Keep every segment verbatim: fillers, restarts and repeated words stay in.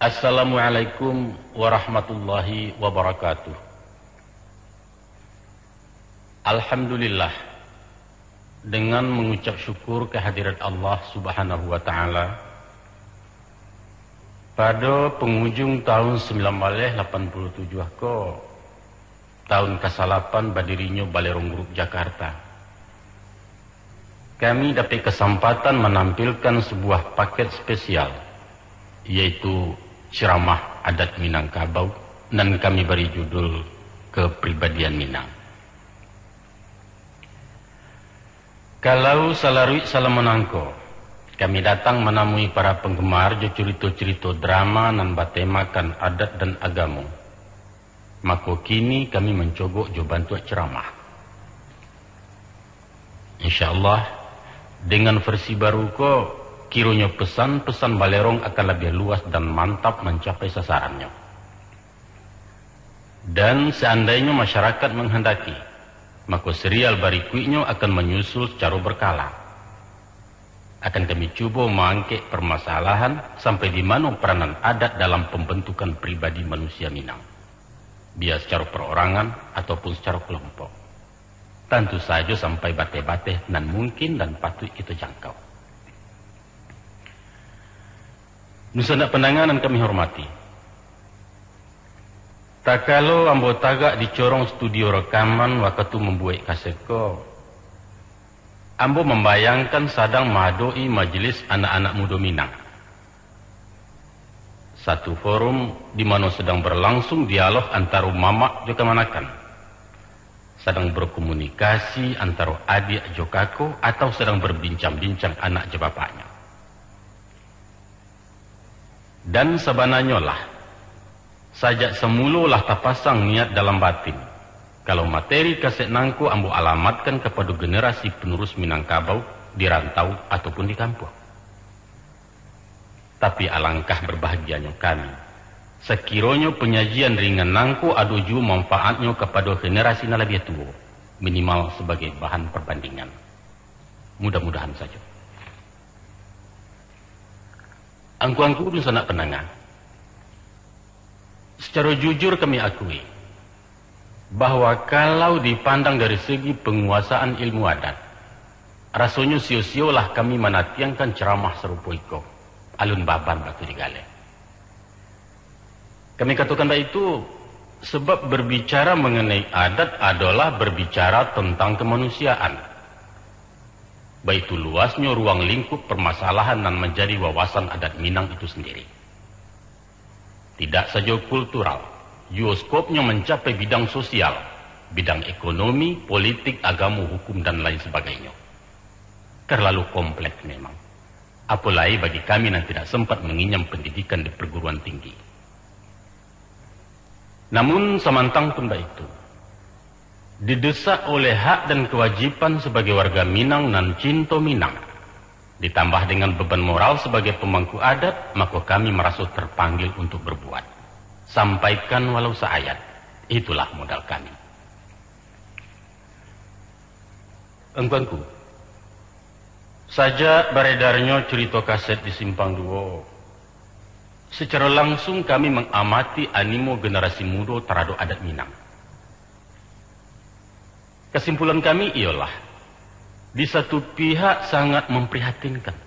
Assalamualaikum warahmatullahi wabarakatuh. Alhamdulillah, dengan mangucap syukur ka hadirat Allah Subhanahu wa Ta'ala, pado pangujung tahun sambilan baleh lapan puluah tujuah ko, tahun kasalapan badirinyo Balerong Group Jakarta, kami dapek kasampatan manampilkan sabuah paket spesial, yaitu ceramah adat Minangkabau, nan kami bari judul Kepribadian Minang. Kalau salaruik salam manangko, kami datang manamui para panggemar jo curito-curito drama nan batemakan adat dan agamo, mako kini kami mancogok jo bantuak ceramah. Insya Allah, dengan versi baru ko, kironyo pesan-pesan Balerong akan labiah luas dan mantap mancapai sasarannyo. Dan seandainyo masyarakat manghandaki, mako serial barikuiknyo akan manyusul sacaro berkala. Akan kami cubo maangkek permasalahan sampai di mano peranan adat dalam pambantukan pribadi manusia Minang, bia sacaro perorangan ataupun sacaro kelompok. Tantu sajo sampai bateh-bateh nan mungkin dan patuik kito jangkau. Dunsanak pandanga nan kami hormati, takalo ambo tagak di corong studio rekaman wakatu mambuek kaset ko, ambo mambayangkan sadang maadok-i majelis anak-anak mudo Minang. Satu forum di mano sadang barlangsung dialog antaro mamak jo kamanakan. Sadang barkomunikasi antaro adiak jo kako, atau sadang barbincang-bincang anak jo bapaknyo. Dan sabananyo lah, sajak samulo lah tapasang niat dalam batin, kalau materi kaset nangko ambo alamatkan kapado generasi panurus Minangkabau di rantau ataupun di kampuang. Tapi alangkah barbahagianyo kami, sakironyo panyajian ringan nangko ado juo manfaatnyo kapado generasi nan labiah tuo, minimal sabagai bahan parbandingan. Mudah-mudahan sajo. Angku-angku dunsanak pandanga, sacaro jujur kami akui, bahwa kalau dipandang dari segi panguasaan ilmu adat, rasonyo sio-siolah kami manatiangkan ceramah sarupo iko, alun baban batu digaleh. Kami katokan baitu, sabab barbicara manganai adat adolah barbicara tantang kamanusiaan. Baitu luasnyo ruang lingkup parmasalahan nan manjadi wawasan adat Minang itu sandiri. Tidak sajo kultural, juo skopnyo mancapai bidang sosial, bidang ekonomi, politik, agamo, hukum, dan lain sabagainyo. Terlalu kompleks memang. Apo lai bagi kami nan tidak sempat manginyam pandidikan di parguruan tinggi. Namun, samantang pun baitu, didesak oleh hak dan kawajiban sabagai warga Minang nan cinto Minang, ditambah dengan beban moral sabagai pamangku adat, mako kami maraso tarpanggil untuk barbuat. Sampaikan walau saayat, itulah modal kami. Angku-angku, sajak baredarnyo curito kaset di Simpang Duo, sacaro langsung kami mangamati animo generasi mudo taradok adat Minang. Kasimpulan kami iyolah, di satu pihak sangat mamprihatinkan,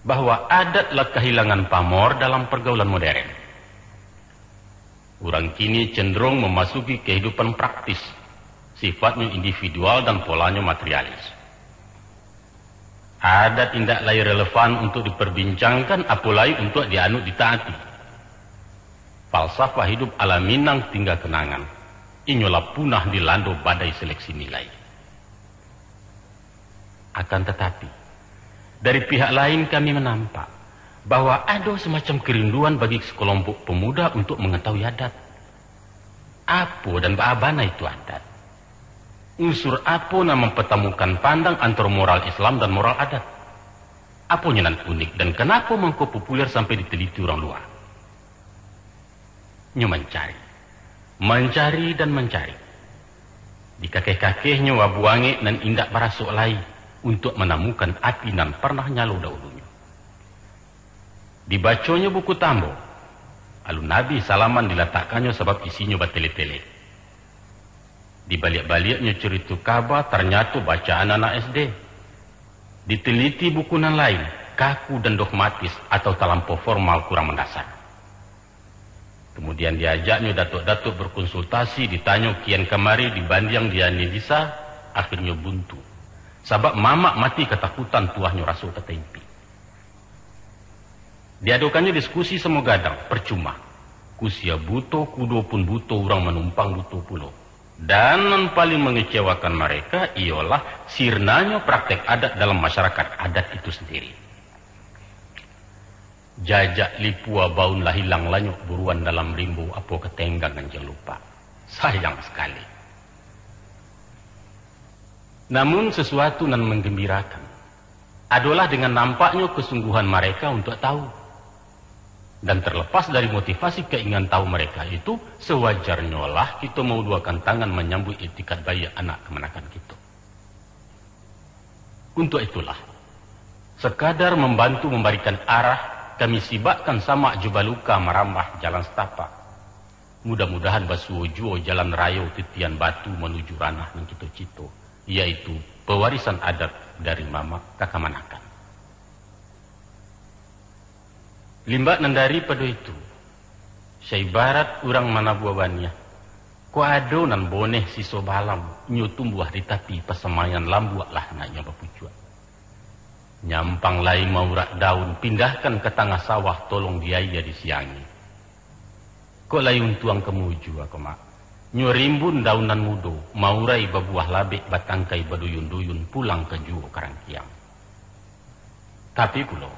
bahwa adat lah kahilangan pamor dalam pargaulan moderen. Urang kini cenderung mamasuki kahidupan praktis, sifatnyo individual dan polanyo materialis. Adat indak lai relevan untuk diperbincangkan, apolai untuak dianut ditaati. Falsafah hidup ala Minang tingga kenangan. Inyo lah punah dilando badai seleksi nilai. Akan tatapi, dari pihak lain kami manampak bahwa ado semacam kerinduan bagi sekelompok pemuda untuk mengetahui adat. Apo dan baa bana itu adat? Unsur apo nan mampatamukan pandang antaro moral Islam dan moral adat? Aponyo nan unik dan kanapo mangko populer sampai diteliti urang lua? Nyo mancari, mancari dan mancari. Dikakeh-kakehnyo wabu angek nan indak barasok lai, untuak manamukan api nan parnah nyalo dahulunyo. Dibaconyo buku tambo, Alun abih salaman dilatakkannyo sabab isinyo batele-tele. Dibaliak-baliaknyo carito kaba, tarnyato bacaan anak S D. Diteliti buku nan lain, kaku dan dogmatis atau talampau formal, kurang mandasar. Kamudian diajaknyo datuak-datuak berkonsultasi, ditanyo kian kamari, dibandiang, dianalisa, akhirnyo buntu. Sabab mamak mati katakutan, tuahnyo raso ka taimpi. Diadokannyo diskusi samo gadang, percuma. Kusia buto, kudo pun buto, urang manumpang buto pulo. Dan nan paling mangecewakan mareka iyolah sirnanyo praktek adat dalam masyarakat adat itu sendiri. Jajak lipua baun lah ilang, lanyok buruan dalam rimbo, apo ka tenggang nan jan lupa. Sayang sakali. Namun sasuatu nan manggambirakan adolah dengan nampaknyo kasungguahan mareka untuak tahu. Dan terlepas dari motivasi kainginan tahu mareka itu, sawajarnyolah kito mauluakan tangan manyambuik itikad baiak anak kamanakan kito. Untuak itulah, sakadar mambantu mambarikan arah, kami sibakkan samak jo baluka marambah jalan satapak. Mudah-mudahan basuo juo jalan rayo titian batu manuju ranah nan kito cito, yaitu pewarisan adat dari mamak ka kamanakan. Limbak nan daripado itu, saibarat urang manabua baniah, kok ado nan boneh siso balam, inyo tumbuah di tapi pasamaian, lambuak lah nak inyo bapucuak. Nyampang lai maurak daun, pindahkan ka tangah sawah, tolong di aia disiangi. Kok lai untuang kamujua ko, Mak. Nyo rimbun daun nan mudo, maurai babuah labek, batangkai baduyun-duyun, pulang ka juo karangkiang. Tapi pulo,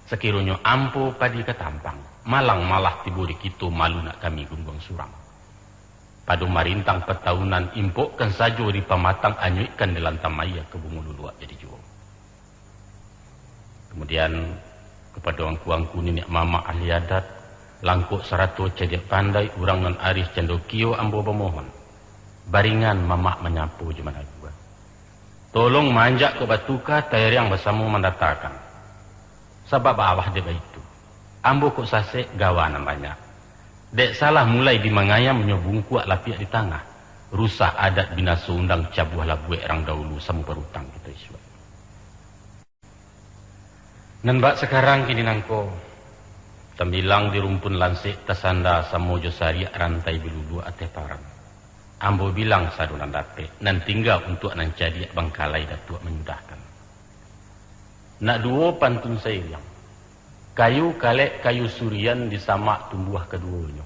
sakironyo ampo padi ka tampang, malang malah tibo di kito, malu nak kami gungguang surang. Pado marintang patahunan, impokkan sajo di pamatang, anyuikkan di lantam aia, ka bungo luluak jadi juo. Kamudian, kapado angku-angku niniak mamak ahli adat, langkok sarato cadiak pandai, urang nan arih candokio, ambo bamohon, baringan mamak manyapo jo managua. Tolong maanjak kok batuka, tairiang basamo mandatakan. Sabab baa dek baitu? Ambo kok sasek gawa nan banyak. Dek salah mulai di mangayam nyo bungkuak lapiak di tangah. Rusak adat binaso undang, cabuah labuek rang daulu, samo barutang kito isuak. Nan bak sakarang kini nangko, tambilang di rumpun lansek tasanda samo jo sariak rantai biluluak ateh paran. Ambo bilang sado nan dapek, nan tingga untuak nan cadiak bangkalai datuak manyudahkan. Nak duo pantun sairiang. Kayu kalek, kayu surian, di samak tumbuah kaduonyo.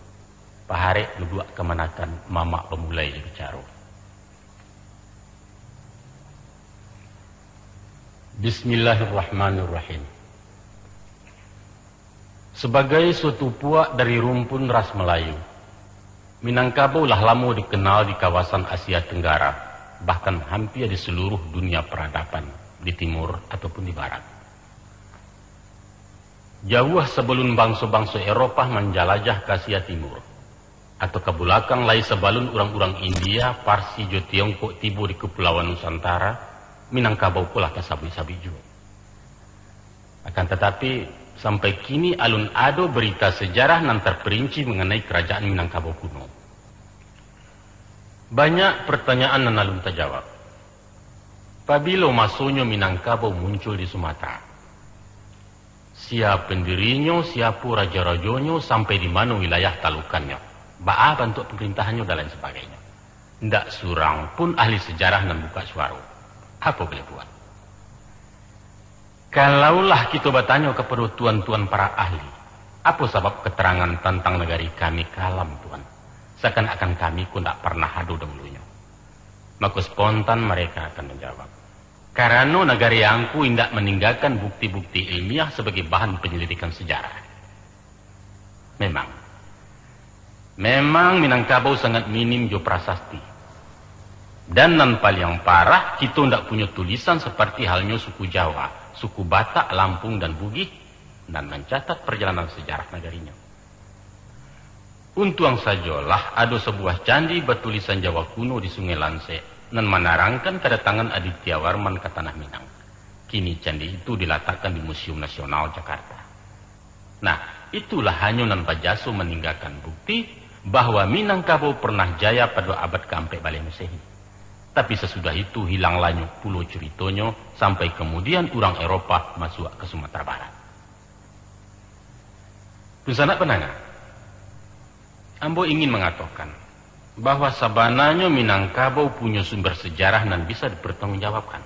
Paharek duduak kamanakan, mamak bamulai jo bicaro. Bismillahirrahmanirrahim. Sabagai suatu puak dari rumpun ras Malayu, Minangkabau lah lamo dikenal di kawasan Asia Tenggara, bahkan hampia di saluruh dunia paradaban, di timur ataupun di barat. Jauah sabalun banso-banso Eropah manjalajah ka Asia Timur, atau ka bulakang lai sabalun urang-urang India, Parsi, jo Tiongkok tibo di Kapulauan Nusantara, Minangkabau ko lah tasabuik-sabuik juo. Akan tatapi, sampai kini alun ado barita sajarah nan tarperinci manganai Karajaan Minangkabau kuno. Banyak partanyaan nan alun tajawab. Pabilo masonyo Minangkabau muncul di Sumatera? Sia pandirinyo, siapo rajo-rajonyo, sampai di mano wilayah talukannyo, baa bantuak pamarintahannyo, dan lain sabagainyo? Ndak surang pun ahli sajarah nan buka suaro. Apo boleh buat? Kalaulah kito batanyo kapado tuan-tuan para ahli, apo sabab katerangan tantang nagari kami kalam, Tuan? Sakan-akan kami ko ndak parnah ado dahulunyo. Mako spontan mareka akan manjawab, karano nagari angku indak maninggakan bukti-bukti ilmiah sabagai bahan panyalidikan sajarah. Memang, memang Minangkabau sangat minim jo prasasti. Dan nan paliang parah, kito ndak punyo tulisan saparti halnyo suku Jawa, suku Batak, Lampung, dan Bugih, nan mancatat parjalanan sajarah nagarinyo. Untuang sajolah ado sabuah candi batulisan Jawa kuno di Sungai Lansek, nan manarangkan kadatangan Aditya Warman ka Tanah Minang. Kini candi itu dilatakkan di Museum Nasional Jakarta. Nah, Itulah hanyo nan bajaso maninggakan bukti bahwa Minangkabau pernah jaya pado abad kaampek baleh Masehi. Tapi sasudah itu hilang lanyok pulo curitonyo, sampai kamudian urang Eropah masuak ka Sumatera Barat. Dunsanak pandanga, ambo ingin mangatokan bahwa sabananyo Minangkabau punyo sumber sejarah nan bisa dipertanggungjawabkan.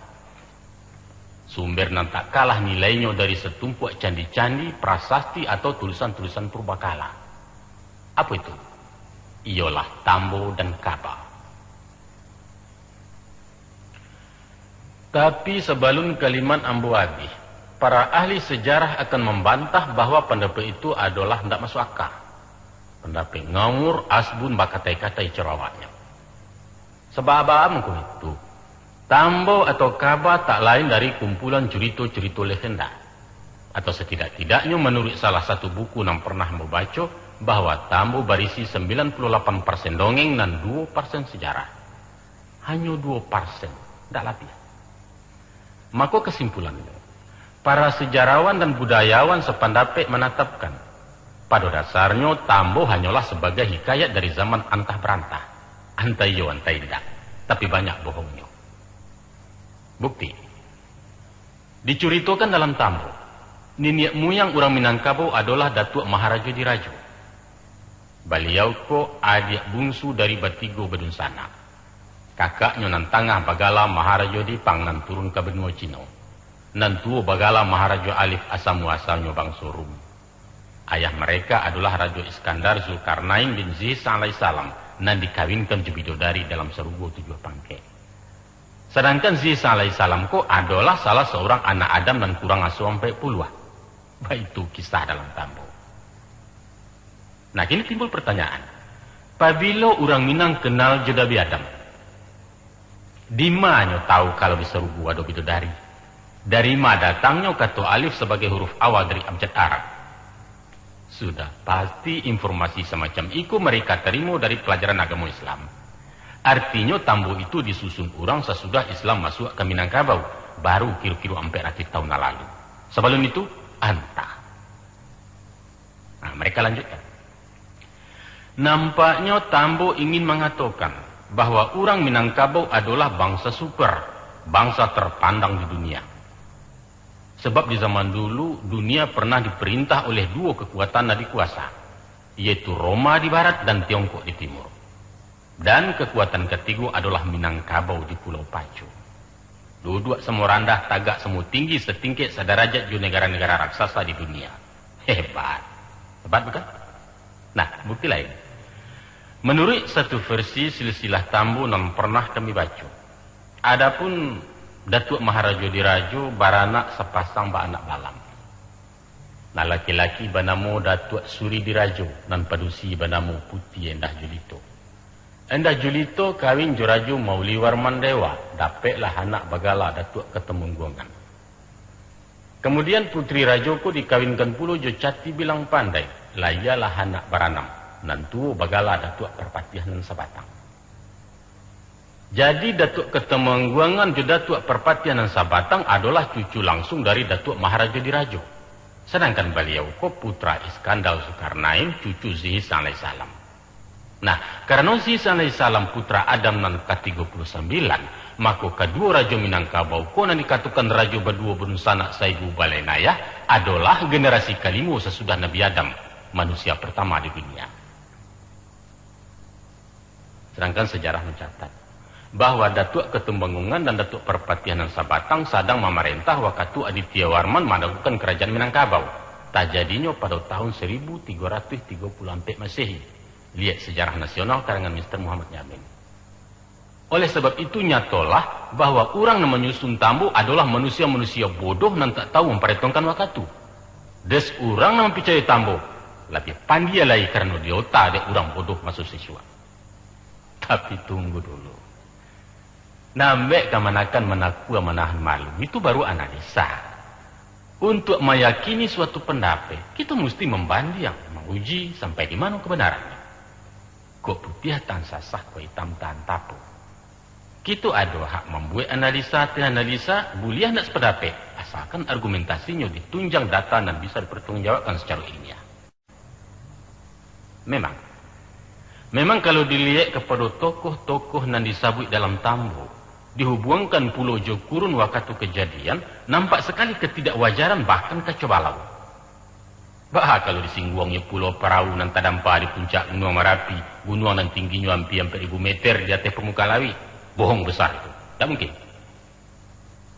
Sumber nan tak kalah nilainyo dari satumpuak candi-candi, prasasti, atau tulisan-tulisan purbakala. Apo itu? Iyolah Tambo dan Kaba. Tapi sabalun kalimat ambo abih, para ahli sejarah akan mambantah bahwa pandapek itu adolah ndak masuk aka. Pandapek ngawur, asbun, bakatai-katai caro awaknyo. Sabab baa mangko itu? Tambo atau Kaba tak lain dari kumpulan curito-curito legenda. Atau satidak-tidaknyo manuruik salah satu buku nan pernah ambo baco, bahwa Tambo barisi sambilan puluah lapan persen dongeng nan duo persen sejarah. Hanyo duo persen, ndak labiah. Mako kasimpulannyo, para sejarawan dan budayawan sapandapek manatapkan, pado dasarnyo Tambo hanyolah sabagai hikayat dari zaman antah barantah, antah iyo antah indak, tapi banyak bohongnyo. Bukti, dicuritokan dalam Tambo, niniak muyang urang Minangkabau adolah Datuak Maharajo Dirajo. Baliau ko adiak bunsu dari batigo badunsanak. Kakaknyo nan tangah bagala Maharajo Dipang nan turun ka banua Cino. Nan tuo bagala Maharajo Alif asa muasalnyo bangso Rum. Ayah mereka adolah Rajo Iskandar Zulkarnain bin Zihis alaihissalam nan dikawinkan jo bidodari dalam sarugo tujuah pangkek. Sadangkan Zihis alaihissalam ko adolah salah saurang anak Adam nan kurang aso ampek puluah. Baitu kisah dalam Tambo. Nah, kini timbul pertanyaan, pabilo urang Minang kenal jo Nabi Adam? Dima nyo tahu kalau di sarugo ado bidodari? Dari ma datangnyo kato alif sabagai huruf awal dari abjad Arab? Sudah pasti informasi samacam iko mereka tarimo dari pelajaran agamo Islam. Artinyo, Tambo itu disusun urang sasudah Islam masuak ka Minangkabau, baru kiro-kiro ampek ratuih tahun nan lalu. Sabalun itu, antah. Nah, mereka lanjutkan. Nampaknyo Tambo ingin mangatokan bahwa urang Minangkabau adolah bangsa super, bangsa terpandang di dunia. Sabab di zaman dulu, dunia pernah diparintah oleh duo kakuatan nan dikuasa, yaitu Roma di barat dan Tiongkok di timur. Dan kakuatan katigo adolah Minangkabau di Pulau Pacu. Duduak samo randah, tagak samo tinggi, satingkek sadarajat jo negara-negara raksasa di dunia. Hebat. Hebat, bukan? Nah, bukti lain. Manuruik satu versi silsilah Tambo nan pernah kami baco, adapun Datuak Maharajo Dirajo baranak sapasang baanak balam. Nan laki-laki banamo Datuak Suri Dirajo, nan padusi banamo Puti Endah Julito. Endah Julito kawin jo Rajo Mauliwarman Dewa, dapeklah anak bagala Datuak Katamungguangan. Kamudian, putri rajo ko dikawinkan pulo jo Cati Bilang Pandai, lahialah anak baranam, nan tuo bagala Datuak Parpatiah Nan Sabatang. Jadi, Datuak Katamangguangan jo Datuak Parpatiah Nan Sabatang adolah cucu langsung dari Datuak Maharajo Dirajo. Sadangkan baliau ko putra Iskandar Zulkarnain, cucu Zihis alaihissalam. Nah, karano Zihis alaihissalam putra Adam nan katigo puluah sambilan, mako, kaduo rajo Minangkabau ko nan dikatokan rajo baduo badunsanak saibu balain ayah, adolah generasi kalimo sasudah Nabi Adam, manusia partama di dunia. Sadangkan sajarah mancatat bahwa Datuak Katumbangungan dan Datuak Parpatiah Nan Sabatang sadang mamarentah wakatu Aditya Warman managukan Karajaan Minangkabau. Tajadinyo pado tahun saribu tigo ratuih tigo puluah ampek Masehi. Liek Sejarah Nasional karangan Mister Muhammad Yamin. Oleh sabab itu, nyatolah bahwa urang nan manyusun Tambo adolah manusia-manusia bodoh nan tak tahu mamparhitungkan wakatu. Des urang nan mampicayoi Tambo, labiah pandia lai karano diota dek urang bodoh maso sisuak. Tapi tunggu dulu. Nambek kamanakan manakua manahan malu, itu baru analisa. Untuak mayakini suatu pandapek, kito musti mambandiang, mauji sampai di mano kabanarannyo. Kok putiah tan sasah, kok itam tan tapo. Kito ado hak mambuek analisa ateh analisa, buliah ndak sapandapek, asalkan argumentasinyo ditunjang data nan bisa dipartanggungjawabkan sacaro ilmiah. Memang. Memang kalau diliek kapado tokoh-tokoh nan disabuik dalam Tambo, dihubuangkan pulo jo kurun wakatu kajadian, nampak sakali katidakwajaran bahkan kacau balau. Baa kalau disingguangnyo pulo parahu nan tadampa di puncak Gunuang Marapi, gunuang nan tingginyo ampia ampek ribu meter di ateh pamukaan lauik? Bohong besar itu. Ndak mungkin.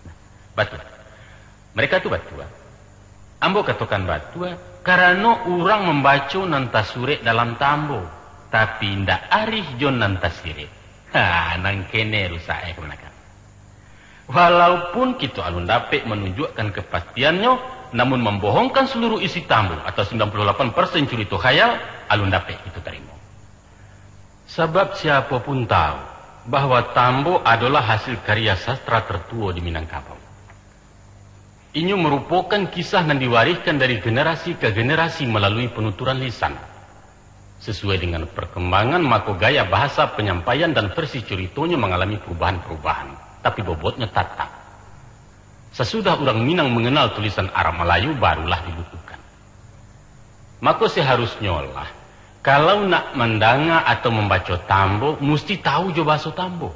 Nah, batua. Mereka tu batua. Ambo katokan batua, karano urang mambaco nan tasurek dalam Tambo, tapi indak arih jo nan tasirek. Ha, nan kene rusak, eh, kamanakan. Walaupun kito alun dapek manunjuakkan kapastiannyo, namun mambohongkan saluruh isi Tambo atau sambilan puluh lapan persen curito khayal, alun dapek kito tarimo. Sabab siapo pun tahu bahwa Tambo adolah hasil karya sastra tertuo di Minangkabau. Inyo marupokan kisah nan diwarihkan dari generasi ka generasi malalui panuturan lisan, sasuai dengan parkambangan, mako gaya bahasa panyampaian dan versi curitonyo mangalami parubahan-parubahan, tapi bobotnyo tatap. Sasudah urang Minang manganal tulisan Arab Malayu, barulah dibukukan. Mako, saharusnyolah, kalau nak mandanga atau mambaco Tambo, musti tahu jo bahaso Tambo.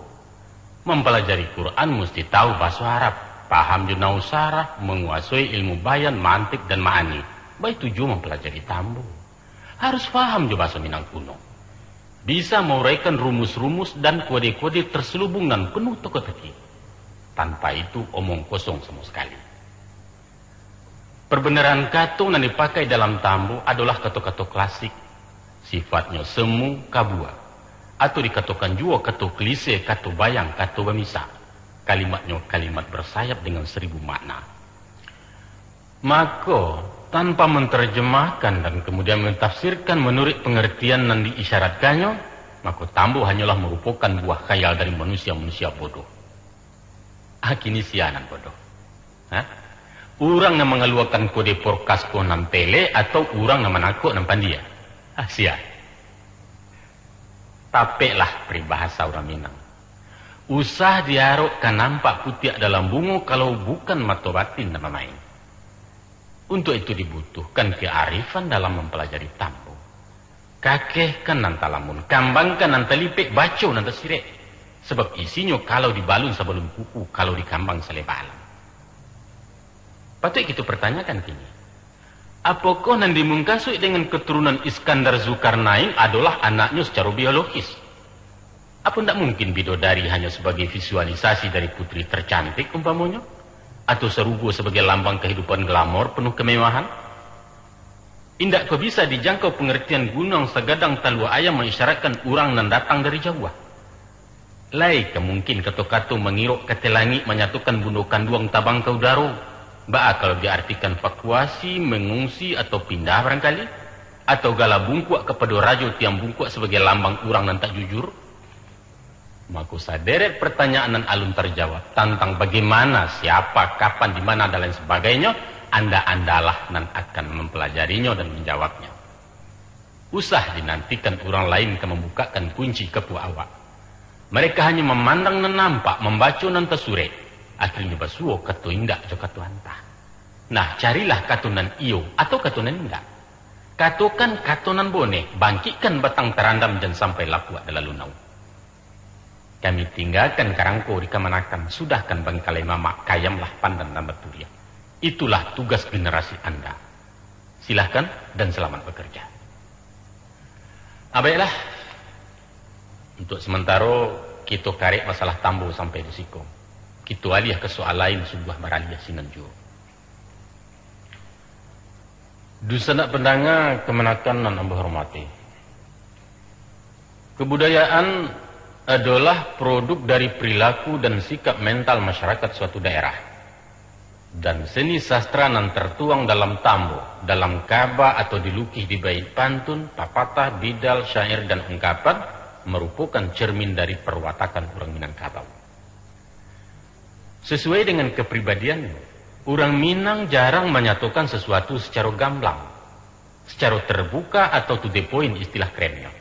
Mampalajari Quran musti tahu bahaso Arab, paham jo nahwu sarah, manguasoi ilmu bayan, mantik, dan ma'ani. Baitu juo mampalajari Tambo. Harus paham jo bahaso Minang kuno. Bisa mauraikan rumus-rumus dan kode-kode terselubung nan penuh teka-teki. Tanpa itu, omong kosong samo sakali. Parbanaran kato nan dipakai dalam Tambo adolah kato-kato klasik, sifatnyo semu, kabua, atau dikatokan juo kato klise, kato bayang, kato bamisa. Kalimatnyo kalimat bersayap dengan saribu makna. Mako, tanpa mantarjamahkan dan kamudian mantafsirkan manuruik pangartian nan diisyaratkannyo, mako Tambo hanyolah marupokan buah khayal dari manusia-manusia bodoh. Ah, kini sia nan bodoh? Hah? Urang nan mangaluakan kode porkas ko nan pelek, atau urang nan manakok nan pandia? Ah, sia. Tapeklah paribahasa urang Minang. Usah diarok ka nampak putiak dalam bungo, kalau bukan mato batin nan bamain. Untuak itu dibutuhkan kearifan dalam mampalajari Tambo. Kakehkan nan talamun, kambangkan nan talipek, baco nan tasirek. Sabab isinyo kalau dibalun sabalun kuku, kalau dikambang saleba alam. Patuik kito partanyakan kini, apokoh nan dimungkasuik dengan katurunan Iskandar Zulkarnain adolah anaknyo sacaro biologis? Apo ndak mungkin bidodari hanyo sabagai visualisasi dari putri tercantik umpamonyo? Atau sarugo sabagai lambang kahidupan glamor penuh kemewahan? Indak ko bisa dijangkau pangartian gunuang sagadang talua ayam mangisyaratkan urang nan datang dari jauah? Lai ka mungkin kato-kato mangirok ka ateh langik manyatokan bundo kanduang tabang ka udaro? Baa kalau diartikan vakuasi, mangungsi, atau pindah barangkali? Atau gala bungkuak kapado rajo tiang bungkuak sabagai lambang urang nan tak jujur? Mako, saderet partanyaan nan alun tarjawab tantang bagaimana, siapa, kapan, di mana, dan lain sabagainyo, anda-andalah nan akan mampalajarinyo dan manjawabnyo. Usah dinantikan urang lain ka mambukakan kunci kapuak awak. Mereka hanyo mamandang nan nampak, mambaco nan tasurek, akhirnyo basuo kato indak jo kato antah. Nah, carilah kato nan iyo atau kato nan indak. Katokan kato nan boneh, bangkikkan batang tarandam, jan sampai lapuak talalu nauik. Kami tinggakan karangko di kamanakan, sudahkan bangkalai mamak, kayamlah pandan nan baturiak. Itulah tugas generasi anda. Silahkan dan selamat bekerja. Ah, baiklah. Untuk sementaro, kito karek masalah Tambo sampai di siko. Kito aliah ka soal lain, sungguah baraliah sinan juo. Dunsanak pandanga kamanakan nan ambo hormati. Kebudayaan adolah produk dari perilaku dan sikap mental masyarakat suatu daerah. Dan seni sastra nan tertuang dalam tambo, dalam kaba atau dilukih di bait pantun, papatah, bidal, syair, dan ungkapan, marupokan cermin dari perwatakan urang Minangkabau. Sasuai dengan kapribadiannyo, urang Minang jarang manyatokan sasuatu sacaro gamblang, sacaro terbuka atau to the point istilah kerennyo.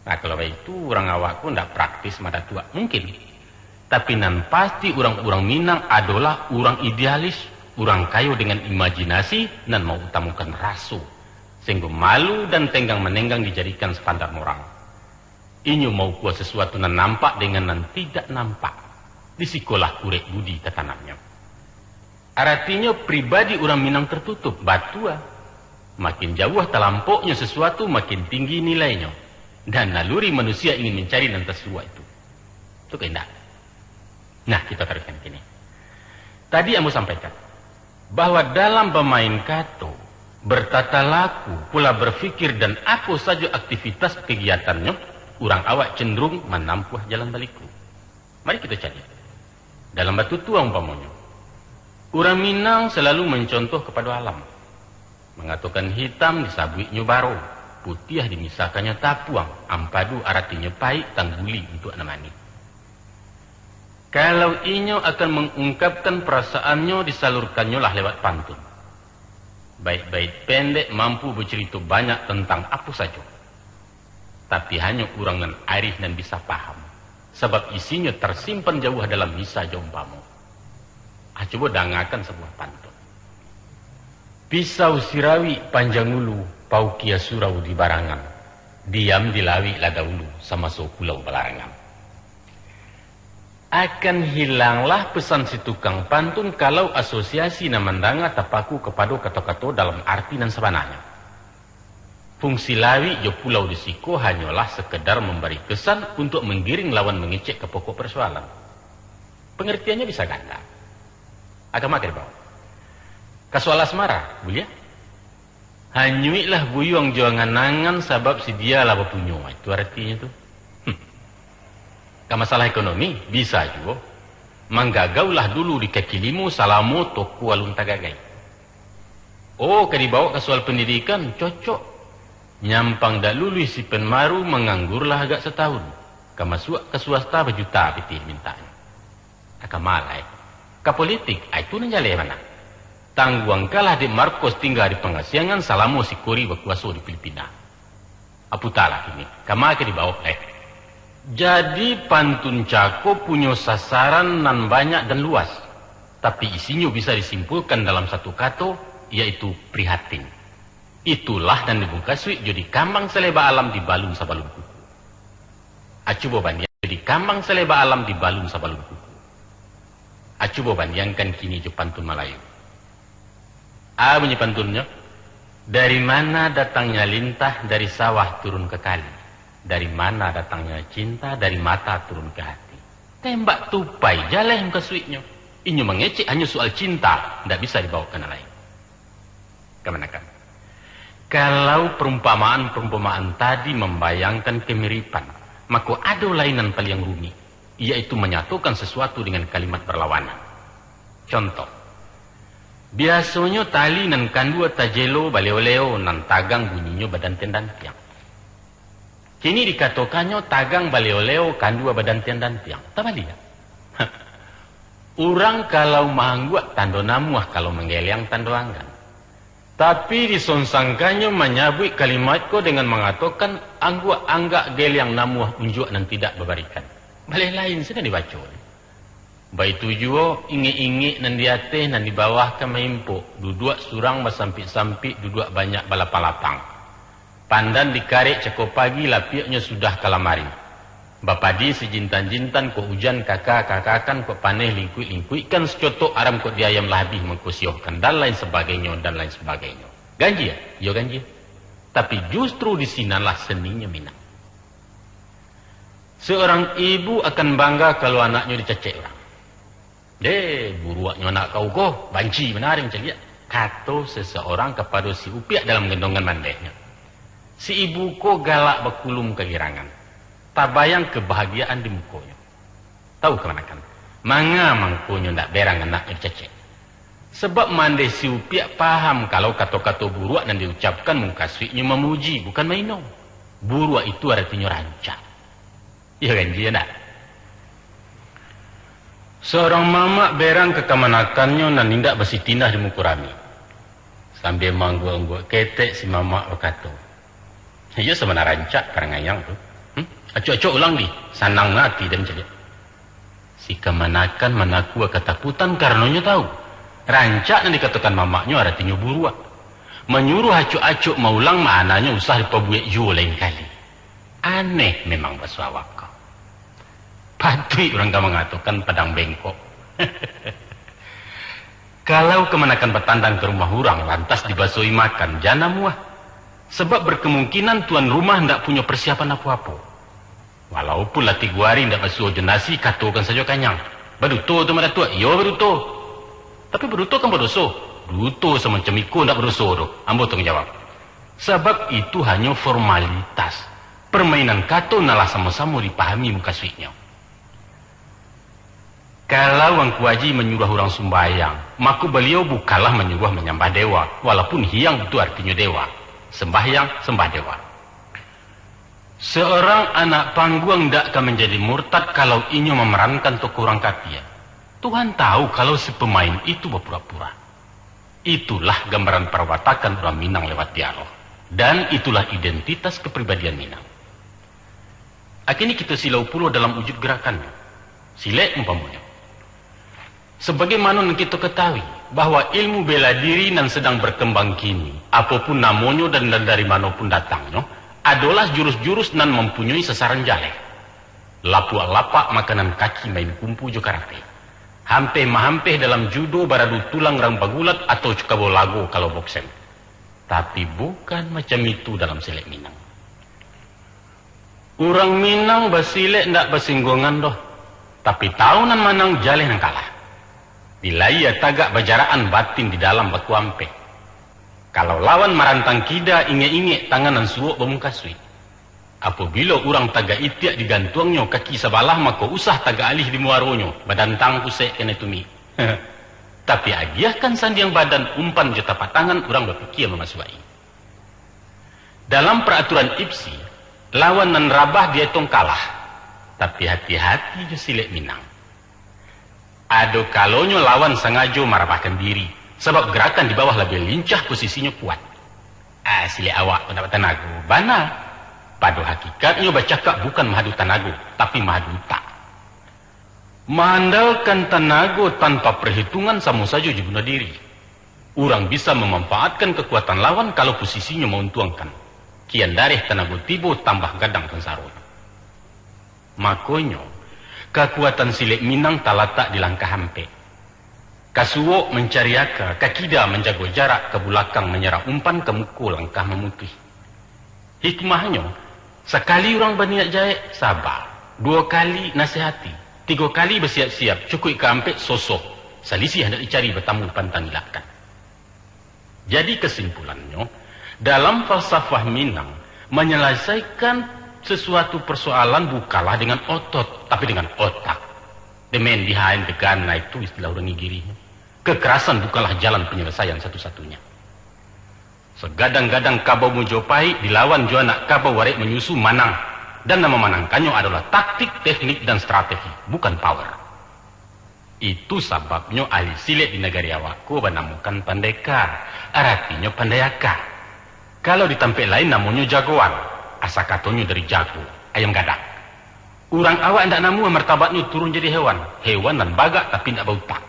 Nah, kalau baitu, urang awak ko ndak praktis madatuak? Mungkin. Tapi nan pasti, urang-urang Minang adolah urang idealis, urang kayo dengan imajinasi nan mautamokan raso, Sehinggo malu dan tenggang-manenggang dijadikan standar moral. Inyo maukua sasuatu nan nampak dengan nan tidak nampak. Di sikolah kurek budi tatanamnyo. Aratinyo, pribadi urang Minang tertutup, batua. Makin jauah talampoknyo sasuatu, makin tinggi nilainyo. Dan naluri manusia ingin mancari nan tasuo itu. Tu kok indak? Nah, kita taruihkan kini. Tadi ambo sampaikan bahwa dalam bamain kato, bertata laku, pola berpikir, dan apo sajo aktivitas kegiatannyo, urang awak cenderung manampuah jalan baliku. Mari kita cari. Dalam batutua umpamonyo, urang Minang salalu mancontoh kapado alam. Mangatokan hitam disabuiknyo baro, putiah dimisakannyo tapuang, ampadu aratinyo paik, tangguli untuak nan manih. Kalau inyo akan mangungkapkan perasaannyo, disalurkannyolah lewat pantun. Bait-bait pendek mampu bacarito banyak tantang apo sajo. Tapi hanyo urang nan arih nan bisa paham, sabab isinyo tarsimpan jauah dalam misa jo umpamo. Ah, cubo dangakan sabuah pantun. Pisau sirawik panjang ulu, paukia surau di barangan. Diam di lawik lah daulu, samaso pulau balarangan. Akan hilanglah pesan si tukang pantun kalau asosiasi nan mandanga tapaku kapado kato-kato dalam arti nan sabananyo. Fungsi lawik jo pulau di siko hanyolah sakedar mambari kesan untuak manggiring lawan mangecek ka pokok parsoalan. Pangartiannyo bisa ganda. Agama ka dibawa. Ka soal asmara, buliah? Hanyuiklah buyuang jo angan-angan, sabab si dia lah bapunyo. Itu aratinyo tu. Hmm. Ka masalah ekonomi, bisa juo. Manggagaulah dulu di kaki limo, salamo toko alun tagagai. Oh, ka dibawa ka soal pandidikan, cocok. Nyampang dak luluih si Pen Maru, manganggurlah agak satahun. Ka masuak ka swasta, bajuta pitih mintaknyo. Ka ma lai? Ka politik, ah, itu nan jaleh bana. Tangguangkanlah dek Marcos tingga di pangasiangan salamo si Kori bakuaso di Filipina. Ah, putalah kini, ka ma ka dibaok lai? Jadi, pantun cako punyo sasaran nan banyak dan luas, tapi isinyo bisa disimpulkan dalam satu kato, yaitu prihatin. Itulah nan dimukasuik jo dikambang saleba alam dibalun sabalun kuku. Ah, cubo bandiang, dikambang saleba alam dibalun sabalun kuku. Ah, cubo bandiangkan kini jo pantun Malayu. Ah, bunyi pantunnyo, "Dari mana datangnya lintah, dari sawah turun ke kali. Dari mana datangnya cinta, dari mata turun ke hati." Tembak tupai, jaleh mukasuiknyo. Inyo mangecek hanyo soal cinta, ndak bisa dibawa ka nan lain. Kamanakan. Kalau perumpamaan-perumpamaan tadi mambayangkan kamiripan, mako ado lai nan paliang rumik, yaitu manyatokan sasuatu dengan kalimat barlawanan. Contoh, biasonyo tali nan kandua tajelo baleo-leo, nan tagang bunyinyo badantiang-dantiang. Kini dikatokannyo tagang baleo-leo, kandua badantiang-dantiang. Tabaliak. Urang kalau maangguak tando namuah, kalau manggeliang tando anggan. Tapi disonsangkannyo manyabuik kalimat ko dengan mangatokan angguak anggak geliang namuah unjuak nan tidak babarikan. Baleh lain sudah dibaco. Baitu juo, ingek-ingek nan di ateh, nan di bawah ka maimpok, duduak surang basampik-sampik, duduak banyak balapang-lapang. Pandan dikarek cako pagi, lapiaknyo sudah ka lamari. Bapadi sijintan-jintan, kok ujan kaka-kakakan, kok paneh lingkuik-lingkuikkan, sacotok aram kok di ayam lah abih mangko siohkan, dan lain sabagainyo, dan lain sabagainyo. Ganjie? Iyo ganjie. Tapi justru di sinanlah seninyo Minang. Seorang ibu akan bangga kalau anaknyo dicacek urang. "Deh, buruaknyo anak kau ko, banci bana den caliak," kato seseorang kapado si Upiak dalam gendongan mandehnyo. Si ibu ko galak bakulum kagirangan. Tabayang kabahagiaan di mukonyo. Tahu kamanakan? Manga mangkonyo ndak berang anaknyo dicacek? Sabab mandeh si Upiak paham kalau kato-kato buruak nan diucapkan mukasuiknyo mamuji, bukan maino. Buruak itu aratinyo rancak. Iyo kan, iyo ndak? Seorang mamak berang ka kamanakannyo nan indak basitinah di muko rami. Sambia maangguak-angguak ketek, si mamak bakato, "Iyo sabana rancak parangai ang tu. Hmm? Acok-acok ulang di, sanang na ati den caliak." Si kamanakan manakua katakutan karano nyo tahu, rancak nan dikatokan mamaknyo aratinyo buruak. Manyuruah acok-acok maulang, maknanyo usah dipabuek juo lain kali. Aneh memang baso awak ko. Patuik urang ka mangatokan padang bengkok. Kalau kamanakan batandang ka rumah urang, lantas dibasoi makan, jan namuah. Sabab berkemungkinan tuan rumah ndak punyo persiapan apo-apo. Walaupun lah tigo ari indak basuo jo nasi, katokan sajo kanyang. Baduto tu mah Datuak? Iyo, baduto. Tapi baduto kan badoso? Duto samacam iko indak badoso doh, ambo tangguang jawab. Sabab itu hanyo formalitas. Permainan kato nan lah samo-samo dipahami mukasuiknyo. Kalau Angku Aji manyuruah urang sumbayang, mako baliau bukanlah manyuruah manyambah dewa, walaupun hiang itu artinyo dewa. Sembahyang, sembah dewa. Seorang anak panggung ndak ka manjadi murtad kalau inyo mamerankan tokoh urang kafir. Tuhan tahu kalau si pemain itu bapura-pura. Itulah gambaran parwatakan urang Minang lewat dialog. Dan itulah identitas kepribadian Minang. Akini kito silau pulo dalam wujud gerakannyo. Silek umpamonyo. Sabagaimano nan kito katahui, bahwa ilmu bela diri nan sadang barkambang kini, apo pun namonyo dan, dan dari mano pun datangnyo, adolah jurus-jurus nan mampunyoi sasaran jaleh. Lapuak-lapak makanan kaki main kumpu jo karate. Hampeh-mahampeh dalam judo baradu tulang rang bagulat atau cukabo lago kalau bokseng. Tapi bukan macam itu dalam silek Minang. Urang Minang basilek ndak basingguangan doh, tapi tahu nan manang jaleh nan kalah. Di layie tagak bajarakan, batin di dalam bakuampeh. Kalau lawan marantang kida, ingek-ingek tangan nan suok bamukasuik. Apabilo urang tagak itiak digantuangnyo kaki sabalah, mako usah tagak alih di muaronyo, badantang pusek kanai tumik. Tapi agiahkan sandiang badan, umpan jo tapak tangan, urang bapikia mamasuaki. Dalam paraturan ipsi, lawan nan rabah dietong kalah. Tapi hati-hati jo silek Minang. Ado kalonyo lawan sangajo marabahkan diri, sabab garakan di bawah labiah lincah, posisinyo kuat. Ah, silek awak ko ndak batanago. Bana. Pado hakikatnyo bacakak bukan mahadu tanago, tapi mahadu utak. Maandalkan tanago tanpa parhitungan samo sajo jo bunuah diri. Urang bisa mamanfaatkan kakuatan lawan kalau posisinyo mauntuangkan. Kian dareh tanago tibo, tambah gadang sansaronyo. Makonyo, kakuatan silek Minang talatak di langkah ampek. Ka suok mancari aka, ka kida manjago jarak, ka bulakang manyarah umpan, ka muko langkah mamutuih. Hikmahnyo, sakali urang baniat jahek, saba. Duo kali nasihati. Tigo kali basiap-siap, cukuik ka ampek, sosoh. Salisiah ndak dicari, batamu pantang ilakkan. Jadi kasimpulannyo, dalam falsafah Minang, manyalasaikan sasuatu parsoalan bukanlah dengan otot, tapi dengan otak. The man behind the gun, nah itu istilah urang Igiri. Kekerasan bukanlah jalan penyelesaian satu-satunya. Sagadang-gadang kabau Majapahit dilawan jo anak kabau arek manyusu, manang. Dan nan mamanangkannyo adolah taktik, teknik, dan strategi, bukan power. Itu sababnyo ahli silek di nagari awak ko banamokan pandeka, aratinyo pandai aka. Kalau di tampek lain namonyo jagoan, asa katonyo dari jago, ayam gadang. Urang awak indak namuah martabatnyo turun jadi hewan, hewan nan bagak tapi indak bautak.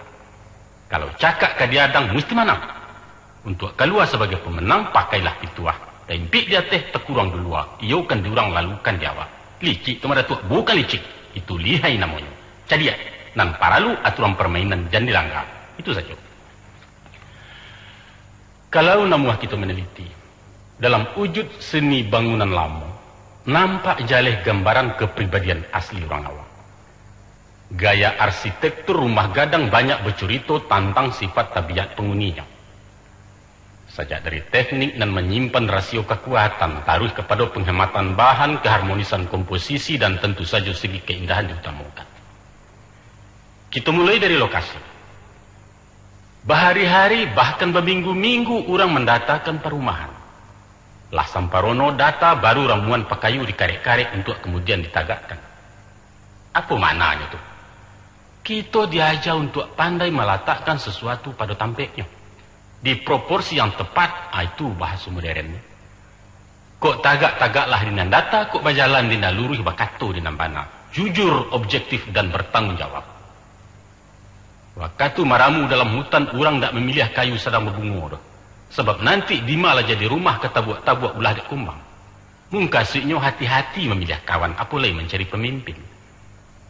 Kalau cakak ka diadang, musti manang. Untuak kalua sabagai pamenang, pakailah pituah. Taimpik di ateh, takuruang di lua. Iyokan di urang, lalukan di awak. Licik tu mah Datuak, bukan licik. Itu lihai namonyo. Cadiak. Nan paralu aturan parmainan jan dilangga. Itu sajo. Kalau namuah kito manaliti, dalam wujud seni bangunan lamo, nampak jaleh gambaran kapribadian asli urang awak. Gaya arsitektur rumah gadang banyak bacurito tantang sifat tabiat panguninyo. Sajak dari teknik nan manyimpan rasio kakuatan, taruih kapado panghematan bahan, kaharmonisan komposisi, dan tantu sajo segi kaindahan diutamokan. Kito mulai dari lokasi. Bahari-hari, bahkan baminggu-minggu urang mandatakan parumahan. Lah samparono data, baru ramuan pakayu dikarek-karek untuak kamudian ditagakkan. Apo maknanyo tu? Kito diaja untuak pandai malatakkan sasuatu pado tampeknyo, di proporsi yang tepat, ah, itu bahaso modern. Kok tagak, tagaklah di nan data, kok bajalan di nan luruih, bakato di nan bana. Jujur, objektif, dan bertanggung jawab. Wakatu maramu dalam hutan, urang ndak mamiliah kayu sadang babungo doh. Sabab nanti dima lah jadi rumah ka tabuak-tabuak ulah dek kumbang. Mukasuiknyo hati-hati mamiliah kawan, apo lai mancari pamimpin.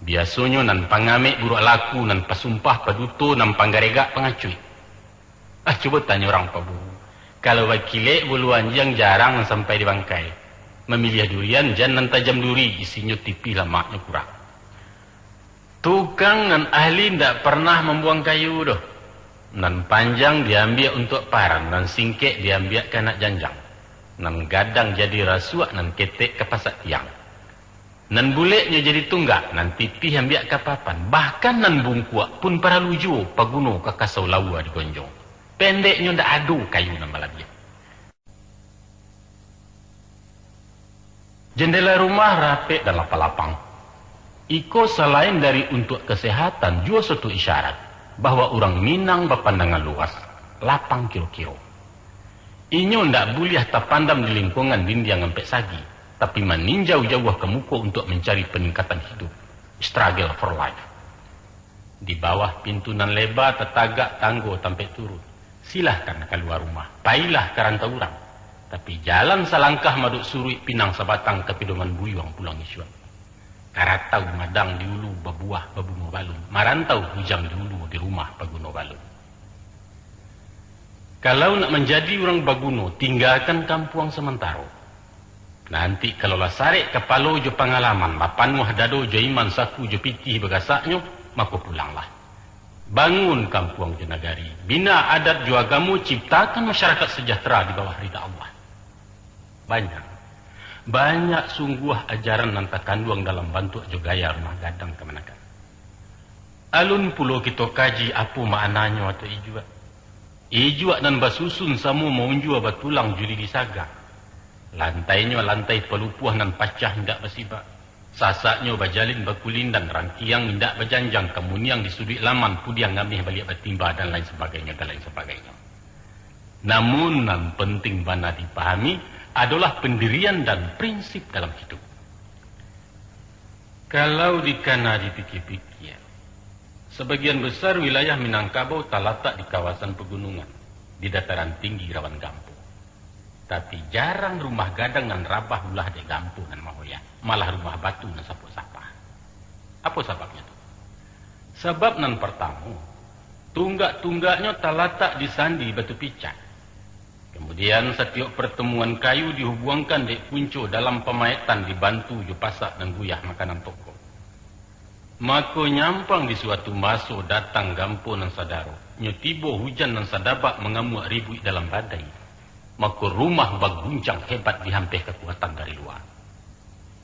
Biasonyo nan pangamek buruak laku, nan pasumpah paduto, nan panggaregak pangacuik. Ah, cubo tanyo urang paburu. Kalau bakilek bulu anjiang jarang nan sampai di bangkai. Mamiliah durian jan nan tajam duri, isinyo tipih lamaknyo kurang. Tukang nan ahli ndak pernah mambuang kayu doh. Nan panjang diambiak untuak paran, nan singkek diambiak ka anak janjang. Nan gadang jadi rasuak, nan ketek ka pasak tiang. Nan buleknyo jadi tunggak, nan tipih ambiak ka papan. Bahkan nan bungkuak pun paralu juo paguno ka kasau laua digonjong. Pendeknyo, ndak ado kayu nan balabiah. Jendela rumah rapek dan lapang-lapang. Iko salain dari untuak kasehatan, juo suatu isyarat bahwa urang Minang bapandangan luas, lapang kiro-kiro. Inyo ndak buliah tapandam di lingkuangan dindiang ampek sagi, tapi maninjau jauah ka muko untuak mancari paningkatan hidup, struggle for life. Di bawah pintu nan leba tatagak tanggo tampek turun. Silahkan kalua rumah, pailah ka rantau urang. Tapi jalan salangkah madok suruik, pinang sabatang ka pidoman buyuang pulang isuak. Karatau madang di ulu babuah babungo balun, marantau bujang di ulu di rumah paguno balun. Kalau nak manjadi urang baguno, tinggakan kampuang samantaro. Nanti kalau lah sarek kapalo jo pangalaman, bapanuah dado jo iman, saku jo pitih bagasaknyo, mako pulanglah. Bangun kampuang jo nagari, bina adat jo agamo, ciptakan masyarakat sejahtera di bawah rida Allah. Banyak, banyak sungguah ajaran nan takanduang dalam bantuak jo gaya rumah gadang kamanakan. Alun pulo kito kaji apo maknanyo atau ijuak. Ijuak nan basusun samo maunjua batulang jo lidi saga. Lantainyo lantai palupuah nan pacah indak basibak. Sasaknyo bajalin bakulindan, rangkiang indak bajanjang, kamuniang di suduik laman, pudiang ngamih baliak batimba, dan lain sabagainyo, dan lain sabagainyo. Namun, nan penting bana dipahami adolah pendirian dan prinsip dalam hidup. Kalau dikana dipikia-pikia, sabagian besar wilayah Minangkabau talatak di kawasan pagunungan, di dataran tinggi rawan gampo. Tapi, jarang rumah gadang nan rabah ulah dek gampo nan mahoyak, malah rumah batu nan sapok sapah. Apo sababnyo tu? Sabab nan partamo, tunggak-tunggaknyo talatak di sandi batu picak. Kamudian, satiok partamuan kayu dihubuangkan dek punco dalam pamaetan, dibantu jo pasak nan guyah makanan toko. Mako, nyampang di suatu maso datang gampo nan sadaro, nyo tibo hujan nan sadabak mangamuak ribuik dalam badai, mako, rumah baguncang hebat dihampeh kakuatan dari lua.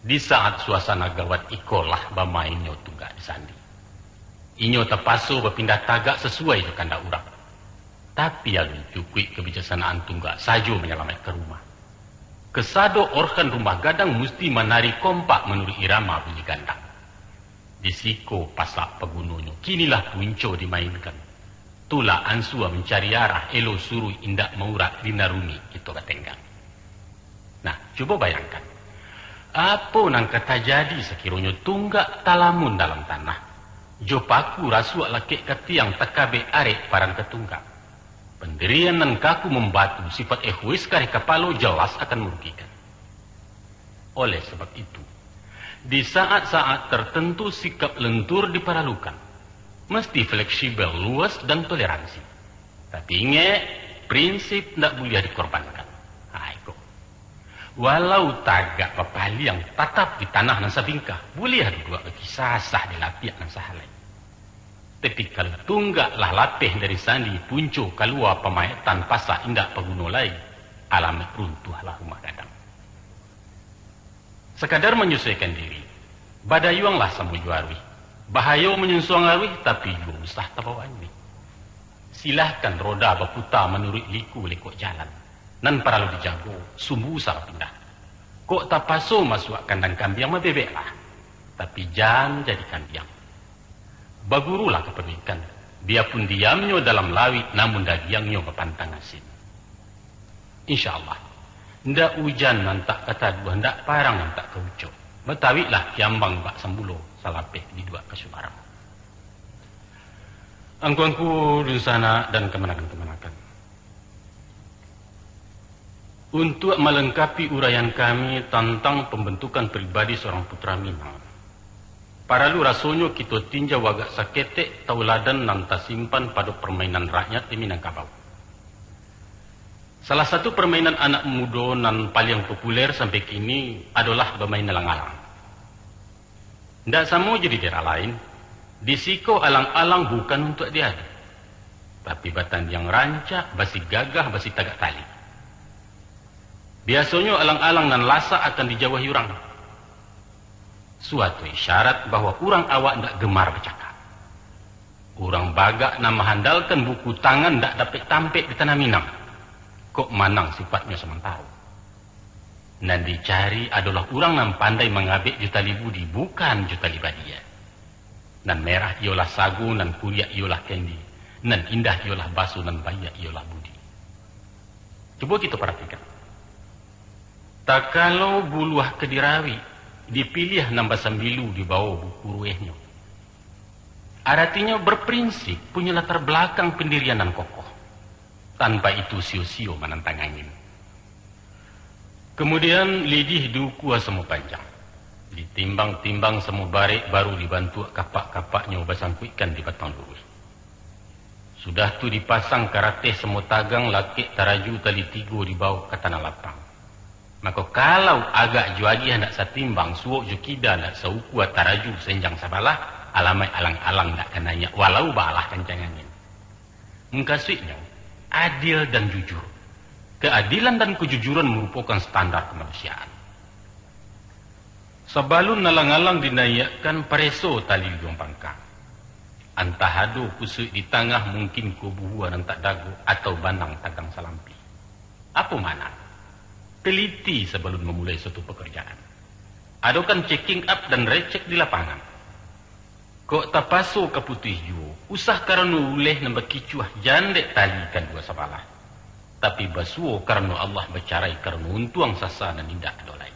Di saat suasana gawat ikolah bamainnyo tunggak di sandi. Inyo tapaso bapindah tagak sasuai jo kandak urang. Tapi, alun cukuik kabijaksanaan tunggak sajo manyalamaikkan rumah. Kasado organ rumah gadang musti manari kompak manuruik irama bunyi gandang. Di siko pasak pagunonyo, kinilah punco dimainkan. Tulak ansua mancari arah, elo suruik indak maurak, dinaruni kito batenggang. Nah, cubo bayangkan, apo nan ka tajadi sakironyo tunggak talamun dalam tanah, jo paku rasuak lakek ka tiang, takabek arek paran ka tunggak. Pandirian nan kaku mambatu, sifat egois kareh kapalo, jelas akan marugikan. Oleh sabab itu, di saat-saat tertentu sikap lentur diparalukan, mesti fleksibel, luas, dan toleransi. Tapi ingek, prinsip ndak buliah dikorbankan. Ha, iko. Walau tagak bapaliang, tatap di tanah nan sabingkah, buliah duduak bakisah sah di lapiak nan sahalai. Tapi kalau tunggak lah lapeh dari sandi, punco kalua pamaetan, pasak indak paguno lai, alamaik runtuahlah rumah gadang. Sakadar manyusuaikan diri, badayuanglah samo jo aruih. Bahayo manyunsuang aruih, tapi juo usah tabawaan juo. Silahkan roda baputa manuruik liku lekok jalan. Nan paralu dijago, sumbu usah bapindah. Kok tapaso masuak kandang kambiang, mabebeklah. Tapi jan jadi kambiang. Bagurulah ka paduikan, biapun diamnyo dalam lawik, namun dagiangnyo bapantang asin. Insya Allah, ndak ujan nan tak ka taduah, ndak parang nan tak ka ucok. Batawiklah kiambang bak sambulo, salapeh diduak ka subarang. Angku-angku dunsanak dan kamanakan-kamanakan. Untuak malengkapi uraian kami tantang pambantukan pribadi saurang putra Minang, paralu rasonyo kito tinjau agak saketek tauladan nan tasimpan pado parmainan rakyat di Minangkabau. Salah satu parmainan anak mudo nan paliang populer sampai kini adolah bamain alang-alang. Ndak samo jo di daerah lain, di siko alang-alang bukan untuak diadu, tapi batandiang rancak, basi gagah, basi tagak tali. Biasonyo alang-alang nan lasak akan dijauahi urang. Suatu isyarat bahwa urang awak ndak gemar bacakak. Urang bagak nan mahandalkan buku tangan ndak dapek tampek di tanah Minang. Kok manang sifatnyo samantaro. Nan dicari adolah urang nan pandai mangabek jo tali budi, bukan jo tali badia. Nan merah iyolah sago, nan kuriak iyolah kendi, nan indah iyolah baso, nan baiak iyolah budi. Cubo kito paratikan. Takalo buluah ka dirawik, dipiliah nan basambilu di bawah buku ruwehnyo. Aratinyo berprinsip, punyo latar balakang pandirian nan kokoh. Tanpa itu sio-sio manantang angin. Kamudian, lidih diukua samo panjang. Ditimbang-timbang samo barek, baru dibantuak kapak-kapaknyo basangkuikkan di batang luruih. Sudah tu dipasang karateh samo tagang, lakek taraju tali tigo dibawok ka tanah lapang. Mako, kalau agak jo agiah ndak satimbang, suok jo kida ndak saukua, taraju senjang sabalah, alamaik alang-alang ndak ka naiak, walau baalah kancang angin. Mukasuiknyo, adil dan jujur. Keadilan dan kejujuran marupokan standar kamanusiaan. Sabalun alang-alang dinaiakkan, pareso tali ujuang pangka. Antah ado kusuik di tangah, mungkin ko buhua nan tak dago, atau banang tagang salampih. Apo makna? Teliti sabalun mamulai suatu pakarjaan. Adokan checking up dan recek di lapangan. Kok tapaso ka putuih juo, usah karano uleh nan bakicuah, jan dek tali kadua sabalah, tapi basuo karano Allah, bacarai karano untuang, sasa nan indak ado lai.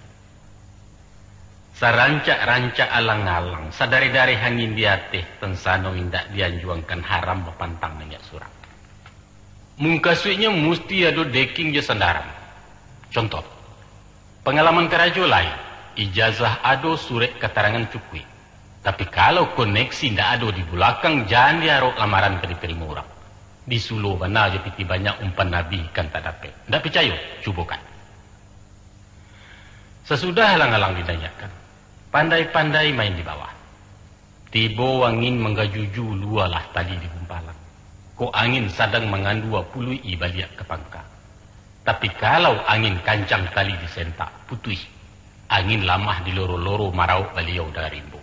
Sarancak-rancak alang-alang, sadareh-dareh angin di ateh, tansano indak dianjuangkan, haram bapantang naiak surang. Mukasuiknyo musti ado deking jo sandaran. Contoh, pangalaman karajo lai, ijazah ado, surek katarangan cukuik. Tapi kalau koneksi ndak ado di bulakang, jan diarok lamaran ka ditarimo urang. Disulo bana jo pitih banyak, umpan abih ikan tak dapek. Ndak picayo? Cubokan. Sasudah alang-alang dinaiakkan, pandai-pandai main di bawah. Tibo angin manggajuju, lualah tali di gumpalan. Kok angin sadang mangandua, puluik-i baliak ka pangka. Tapi kalau angin kancang, tali disentak, putuih. Angin lamah diloro-loro, marawok baliau dari rimbo.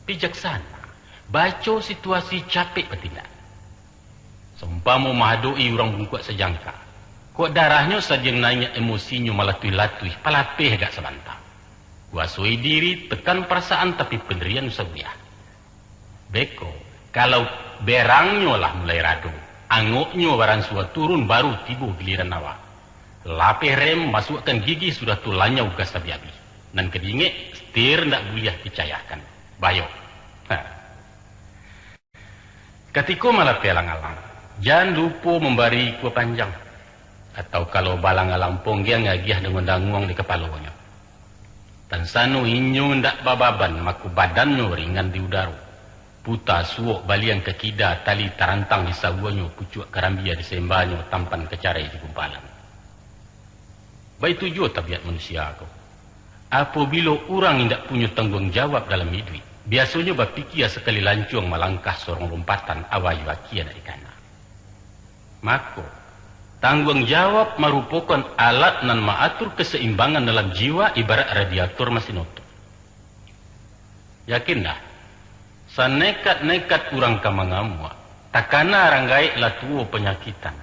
Bijaksana, baco situasi, capek batindak. Saumpamo mahadok-i urang bungkuak sajangka. Kok darahnyo sadang naiak, emosinyo malatuih-latuih, palapeh agak sabanta. Kuasoi diri, tekan parasaan, tapi pandirian usah buliah. Beko, kalau berangnyo lah mulai rado, angoknyo baransua turun, baru tibo giliran awak. Lapeh rem, masuakkan gigi, sudah tu lanyau gas abih-abih. Nan ka diingek, setir ndak buliah dicayahkan. Bayo. Ha. Katiko malapeh alang-alang, jan lupo mambari ikua panjang, atau kalau baalang-alang ponggiang, agiah danguang-danguang di kapalonyo. Tansano inyo ndak bababan, mako badannyo ringan di udaro. Puta suok baliang ka kida, tali tarantang di sawuanyo, pucuak karambia di sembanyo, tampan ka carai di gumpalan. Baitu juo tabiat manusia ko. Apobilo urang indak punyo tangguang jawab dalam iduik, biasonyo bapikia sakali lancuang malangkah sorong lompatan, awa jo aki anak dikana. Mako, tangguang jawab marupokan alat nan maatur kasaimbangan dalam jiwa, ibarat radiator masin oto. Yakinlah, sanekat-nekat urang ka mangamuak, takana rang gaek lah tuo panyakitan.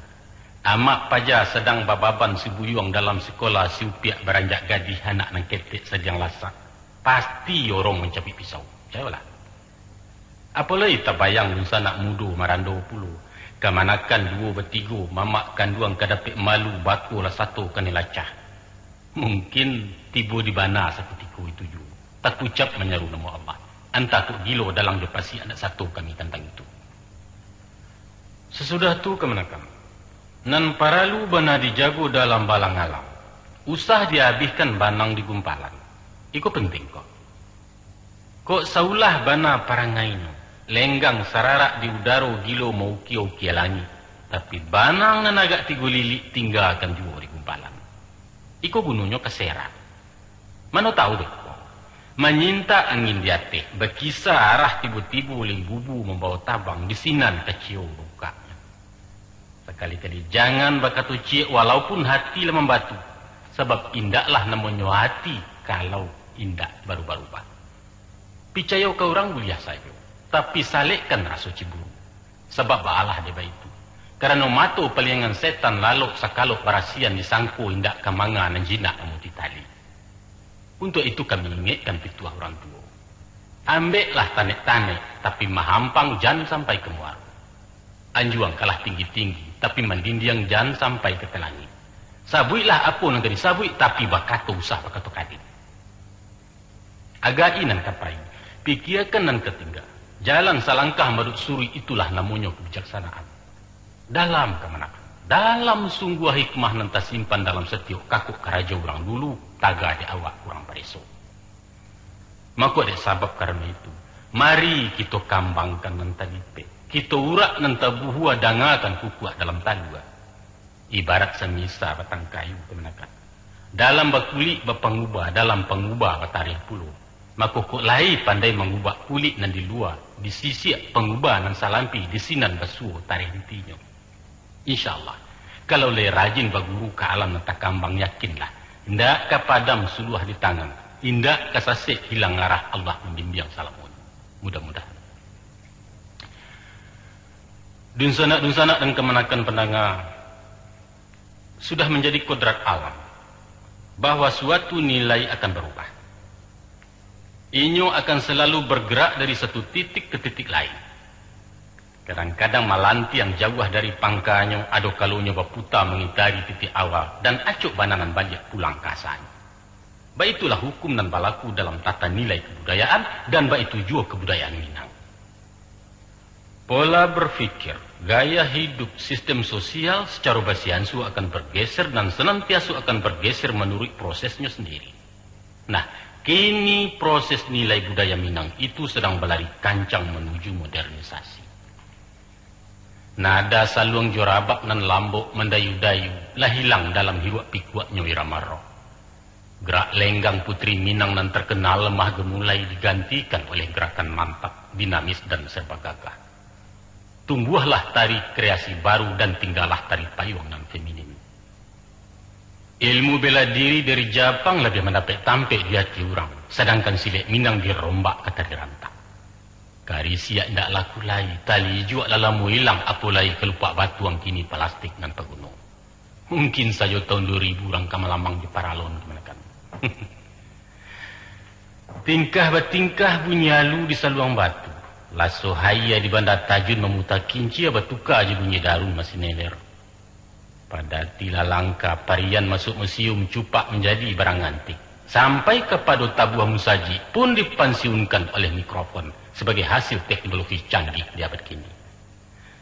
Amak paja sadang bababan sibuyuang dalam sikola, si upiak baranjak gadih, anak nan ketek sadang lasak, pasti orong mancabik pisau. Cayolah. Apo lai tabayang dunsanak mudo marando pulo, kamanakan duo batigo, mamak kanduang ka dapek malu, bako lah sato kanai lacah. Mungkin tibo di bana sakutiko itu juo, takucap manyaru namo Allah. Antah kok gilo dalang jo pasi anak sato kami tantang itu. Sasudah tu kamanakan, nan paralu bana dijago dalam baalang-alang, Usah diabihkan banang di gumpalan. Iko penting ko. Kok saulah bana parangainyo, lenggang sararak di udaro, gilo maukia-ukia langik, tapi banang nan agak tigo lilik tinggakan juo di gumpalan. Iko gunonyo ka serak. Mano tahu beko. Manyintak angin di ateh, bakisa arah tibo-tibo limbubu mambawa tabang, di sinan kacau rukaknyo. Sakali-kali jangan bakato ciek walaupun hati lah mambatu, sabab indaklah namonyo hati kalau indak barubah-ubah. Picayo ka urang buliah sajo, tapi salekkan raso ciburu. Sabab baalah dek baitu, karano mato paliangan setan lalok sakalok barasian disangko indak ka manga nan jinak mamuti tali. Untuak itu kami ingekkan pituah urang tuo. Ambeklah tanek-tanek, tapi mahampang jan sampai ka muaro. Anjuangkanlah tinggi-tinggi, tapi mandindiang jan sampai ka langik. Sabuiklah apo nan ka disabuik, tapi bakato usah bakato kadin. Agai nan ka pai, pikiakan nan ka tingga. Jalan salangkah maduik suruik, itulah namonyo kabijaksanaan. Dalam kamanakan, dalam sungguah hikmah nan tasimpan dalam satiok kakok karajo urang dulu, taga dek awak urang pareso. Mako, dek sabab karano itu, mari kito kambangkan nan talipek, kito urak nan tabuhua, dangakan kukuak dalam talua. Ibarat samisa batang kayu, kamanakan. Dalam bakulik bapangubah, dalam pangubah batareh pulo. Mako, kok lai pandai mangubah kulik nan di lua, disisiak pangubah nan salampih, di sinan basuo tareh intinyo. Insya Allah, kalau lai rajin baguru ka alam nan takambang, yakinlah, indak ka padam suluah di tangan, indak ka sasek hilang arah, Allah mambimbiang salamonyo. Mudah-mudahan. Dunsanak-dunsanak nan kamanakan pandanga, sudah manjadi kodrat alam, bahwa suatu nilai akan barubah. Inyo akan salalu bargarak dari satu titik ka titik lain. Kadang-kadang malantiang jauah dari pangkanyo, ado kalonyo baputa mangitari titik awal, dan acok bana nan baliak pulang ka asanyo. Baitulah hukum nan balaku dalam tata nilai kabudayaan, dan baitu juo kabudayaan Minang. Pola berpikir, gaya hidup, sistem sosial sacaro basiansu akan bergeser dan senantiaso akan bergeser manuruik prosesnyo sendiri. Nah, kini proses nilai budaya Minang itu sedang balari kancang manuju modernisasi. Nada saluang jo rabab nan lambok mandayu-dayu lah hilang dalam hiruak pikuaknyo irama roh. Gerak lenggang Putri Minang nan terkenal lamah gemulai digantikan oleh gerakan mantap, dinamis, dan serba gagah. Tumbuahlah tari kreasi baru dan tinggallah tari payuang nan feminin. Ilmu bela diri dari Japang labiah mandapek tampek di ati urang, sadangkan silek Minang dirombak ka tari rantak. Karisiak indak laku lai, tali ijuak lah lamo ilang, apo lai kalupak batuang, kini palastik nan paguno. Mungkin sajo taun duo ribu urang ka malamang di paralon kamanakan. Tingkah batingkah bunyi alu di saluang batu, laso haia di Banda Tajun mamuta kincia batuka jo bunyi daru masineler. Padati lah langka, parian masuak musium, cupak manjadi barang antik. Sampai kapado tabuah musajik pun dipansiunkan oleh mikrofon sabagai hasil teknologi canggih di abad kini.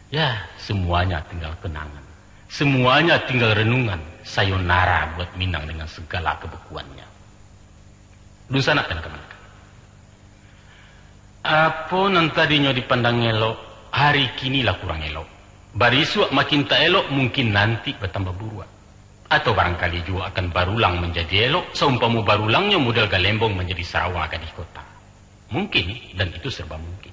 Ya, semuanya tinggal kenangan. Semuanya tinggal renungan. Sayonara buat Minang dengan segala kebekuannya. Dunsanak dan kamanakan. Apo nan tadinyo dipandang elok, hari kini lah kurang elok. Barisuak makin tak elok, mungkin nanti batambah buruak. Atau barangkali juo akan barulang manjadi elok, saumpamo barulangnyo model galembong manjadi sarawa gadih kota. Mungkin, dan itu serba mungkin.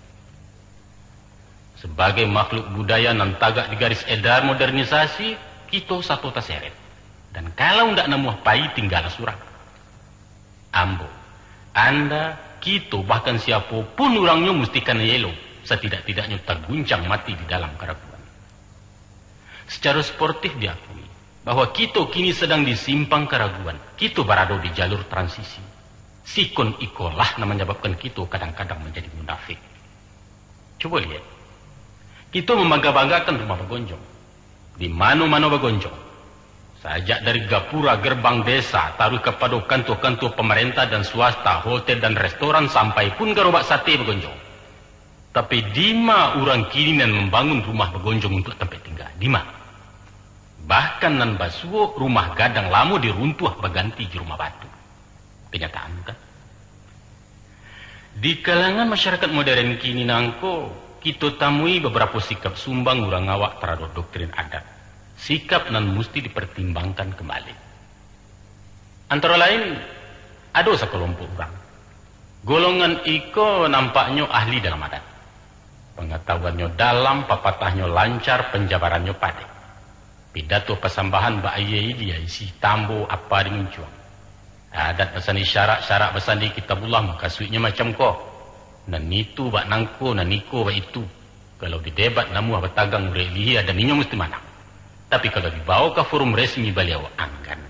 Sabagai makhluk budaya nan tagak di garis edar modernisasi, kito sato taseret. Dan kalau ndak namuah pai, tinggalah surang. Ambo, anda, kito, bahkan siapo pun urangnyo, musti kanai elok, satidak-tidaknyo taguncang mati di dalam karaguan. Secara sportif diakui bahwa kito kini sadang di simpang karaguan, kito barado di jalur transisi. Sikon ikolah nan manyababkan kito kadang-kadang manjadi munafik. Cubo liek, kito mambangga-banggakan rumah bagonjong. Di mano-mano bagonjong. Sajak dari gapura gerbang desa, taruih kapado kantua-kantua pamarentah dan swasta, hotel dan restoran, sampai pun garobak sate bagonjong. Tapi, dima urang kini nan mambangun rumah bagonjong untuak tampek tingga? Dima? Bahkan nan basuo rumah gadang lamo diruntuah baganti jo rumah batu. Kanyataan, bukan? Di kalangan masyarakat modern kini nangko, kito tamui babarapo sikap sumbang urang awak taradok doktrin adat, sikap nan musti dipartimbangkan kambali. Antaro lain, ado sakalompok urang. Golongan iko nampaknyo ahli dalam adat. Pangatahuannyo dalam, papatahnyo lancar, panjabarannyo padek. Pidato pasambahan bak ayie ilia isi tambo apa di muncuang. Adat basandi syarak, syarak basandi Kitabullah, mukasuiknyo macam ko. Nan itu bak nangko, nan iko bak itu. Kalau didebat namuah batagang urek lihia, dan inyo musti manang. Tapi kalau dibawa ka forum resmi, baliau anggan.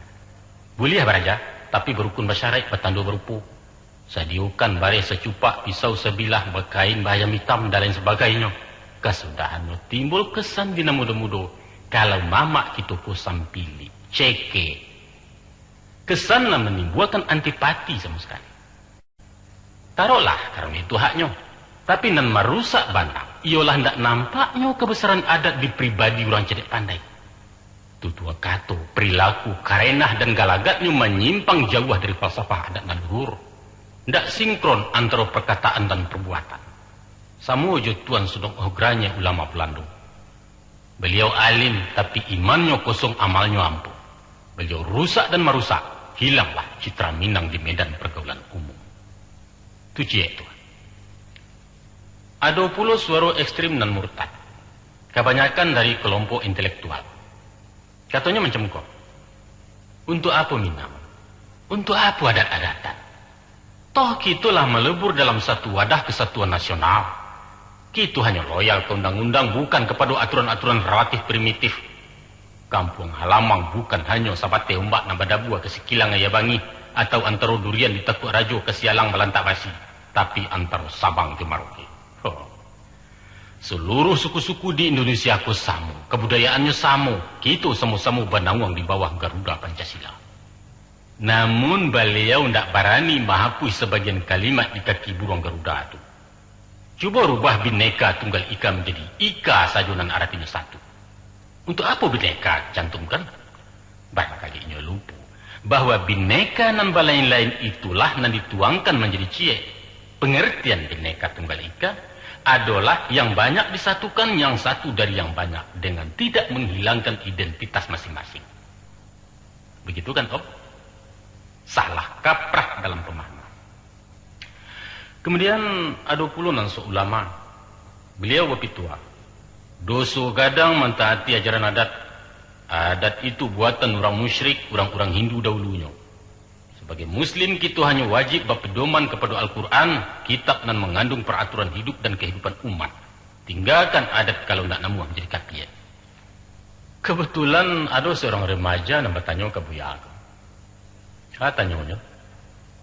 Buliah baraja, tapi barukun basyaraik, batando barupo. Sadiokan bareh sacupak, pisau sabilah, bakain baayam itam, dan lain sabagainyo. Kasudahannyo timbul kesan di nan mudo-mudo, kalau mamak kito ko sampilik, cekek. Kesan nan manimbuakan antipati samo sakali. Taroklah, karano itu haknyo. Tapi nan marusak bana, iyolah ndak nampaknyo kabasaran adat di pribadi urang cadiak pandai. Tutua kato, perilaku, karenah, dan galagatnyo manyimpang jauah dari falsafah adat nan luhur. Ndak sinkron antaro perkataan dan perbuatan. Samo jo Tuan Sudong Ogranye, ulama Balando. Baliau alim, tapi imannyo kosong, amalnyo ampuh. Baliau rusak dan marusak, hilanglah citra Minang di medan pergaulan umum. Tu ciek tu. Ado pulo suaro ekstrim nan murtad. Kabanyakan dari kelompok intelektual. Katonyo macam ko, "Untuk apo Minang? Untuk apo adat-adatan? Toh kito lah malebur dalam satu wadah kesatuan nasional. Kito hanyo loyal ka undang-undang, bukan kapado aturan-aturan relatif primitif. Kampuang halamang bukan hanyo sabateh ombak nan badabua ka sikilang aia bangih, atau antaro durian di Takuak Rajo ka sialang balantak basi, tapi antaro Sabang jo Maroke." Ho. Saluruh suku-suku di Indonesia ko samo, kabudayaannyo samo, kito samo-samo banauang di bawah Garuda Pancasila. Namun, baliau ndak barani mahapuih sabagian kalimat di kaki buruang Garuda tu. Cubo rubah Bhinneka Tunggal Ika manjadi Ika sajo nan aratinyo satu. Untuk apo Bhinneka cantumkan? Barangkali inyo lupo, bahwa Bhinneka nan balain-lain itulah nan dituangkan manjadi ciek. Pangartian Bhinneka Tunggal Ika adolah yang banyak disatukan, yang satu dari yang banyak, dengan tidak menghilangkan identitas masing-masing. Begitu kan, Om? Salah kaprah dalam pemahaman. Kemudian, ado pulo nan saulama. Baliau bapituah, "Doso gadang mantaati ajaran adat. Adat itu buatan urang musyrik, urang-urang Hindu dahulunyo. Sabagai Muslim, kito hanyo wajib bapedoman kapado Al-Quran, kitab nan mangandung paraturan hidup dan kahidupan umat. Tinggakan adat kalau ndak namuah manjadi kapia." Kabatulan ado surang remaja nan batanyo ka Buya ko. Katanyo nyo,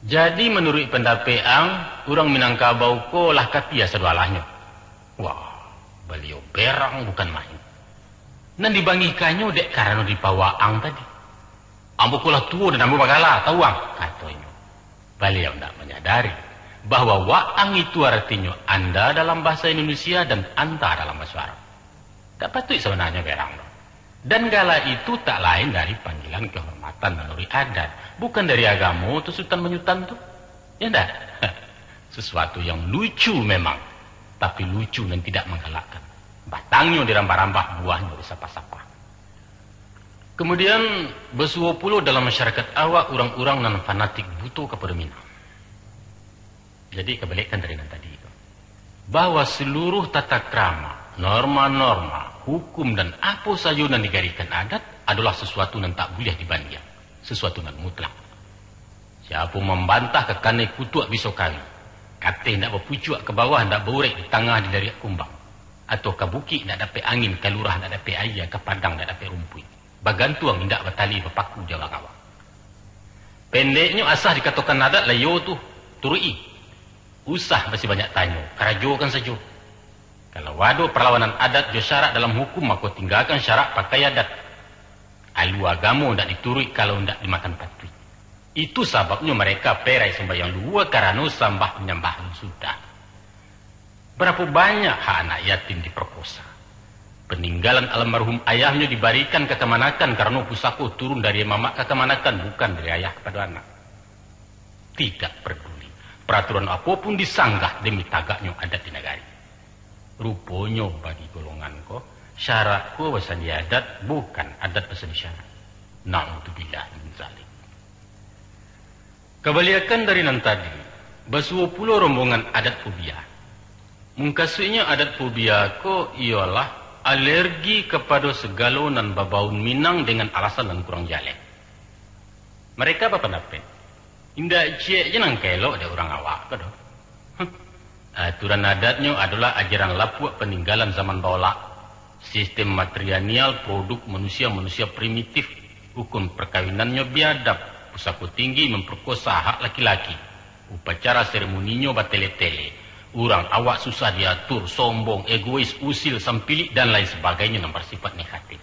"Jadi, manuruik pandapek ang, urang Minangkabau ko lah kapia sado alahnyo?" Wah, baliau berang bukan main. Nan dibangihkannyo dek karano dipawaang tadi. "Ambo ko lah tuo dan ambo bagala, tahu ang?" katonyo. Baliau ndak manyadari bahwa waang itu aratinyo anda dalam bahasa Indonesia dan anta dalam bahasa Arab. Ndak patuik sabananyo berang tu. Dan gala itu tak lain dari panggilan kehormatan manuruik adat, bukan dari agamo tu sutan manyutan tu. Ya ndak? Sesuatu yang lucu memang, tapi lucu nan tidak manggalakkan. Batangnyo dirambah-rambah, buahnyo disapah-sapah. Kemudian, basuo pulo dalam masyarakat awak urang-urang nan fanatik buto kapado Minang. Jadi, kabalikkan dari nan tadi tu, bahwa seluruh tata krama, norma-norma, hukum, dan apo sajo nan digariskan adat adolah sesuatu nan tak buliah dibandiang, sesuatu nan mutlak. Siapo mambantah ka kanai kutuak biso kari, kateh ndak bapucuak, ka bawah ndak baurek, di tangah dilariak kumbang, atau ka bukik ndak dapek angin, ka lurah ndak dapek aia, ka padang ndak dapek rumpuik, bagantuang indak batali, bapaku di awang-awang. Pendeknyo, asah dikatokan adat, lah iyo tu, turuik-i. Usah basi banyak tanyo, karajokan sajo. Kalau ado parlawanan adat jo syarak dalam hukum, mako tinggakan syarak, pakai adat. Alua agamo ndak dituruik kalau ndak dimakan patuik. Itu sababnyo mareka perai sumbayang luhua karano sambah panyambahan sudah. Barapo banyak hak anak yatim diperkosa? Peninggalan almarhum ayahnyo dibarikan ka kamanakan karano pusako turun dari mamak ka kamanakan, bukan dari ayah kapado anak. Tidak peduli. Peraturan apo pun disanggah demi tagaknyo adat di nagari. Ruponyo bagi golongan ko, syarak ko basandi adat, bukan adat basandi syarak. Na'udzubillah min zalik. Kabaliakan dari nan tadi, basuo pulo rombongan adat fobia. Mukasuiknyo adat fobia ko iyolah alergi kapado sagalo nan babaun Minang dengan alasan nan kurang jaleh. Mereka bapandapek, indak ciek je nan ka elok dek urang awak ko doh. Huh. Aturan adatnyo adolah ajaran lapuak paninggalan zaman baolak. Sistem matrilineal produk manusia-manusia primitif. Ukun perkawinannyo biadab. Pusako tinggi mamperkosa hak laki-laki. Upacara seremoninyo batele-tele. Urang awak susah diatur, sombong, egois, usil, sampilik, dan lain sabagainyo nan bersifat negatif.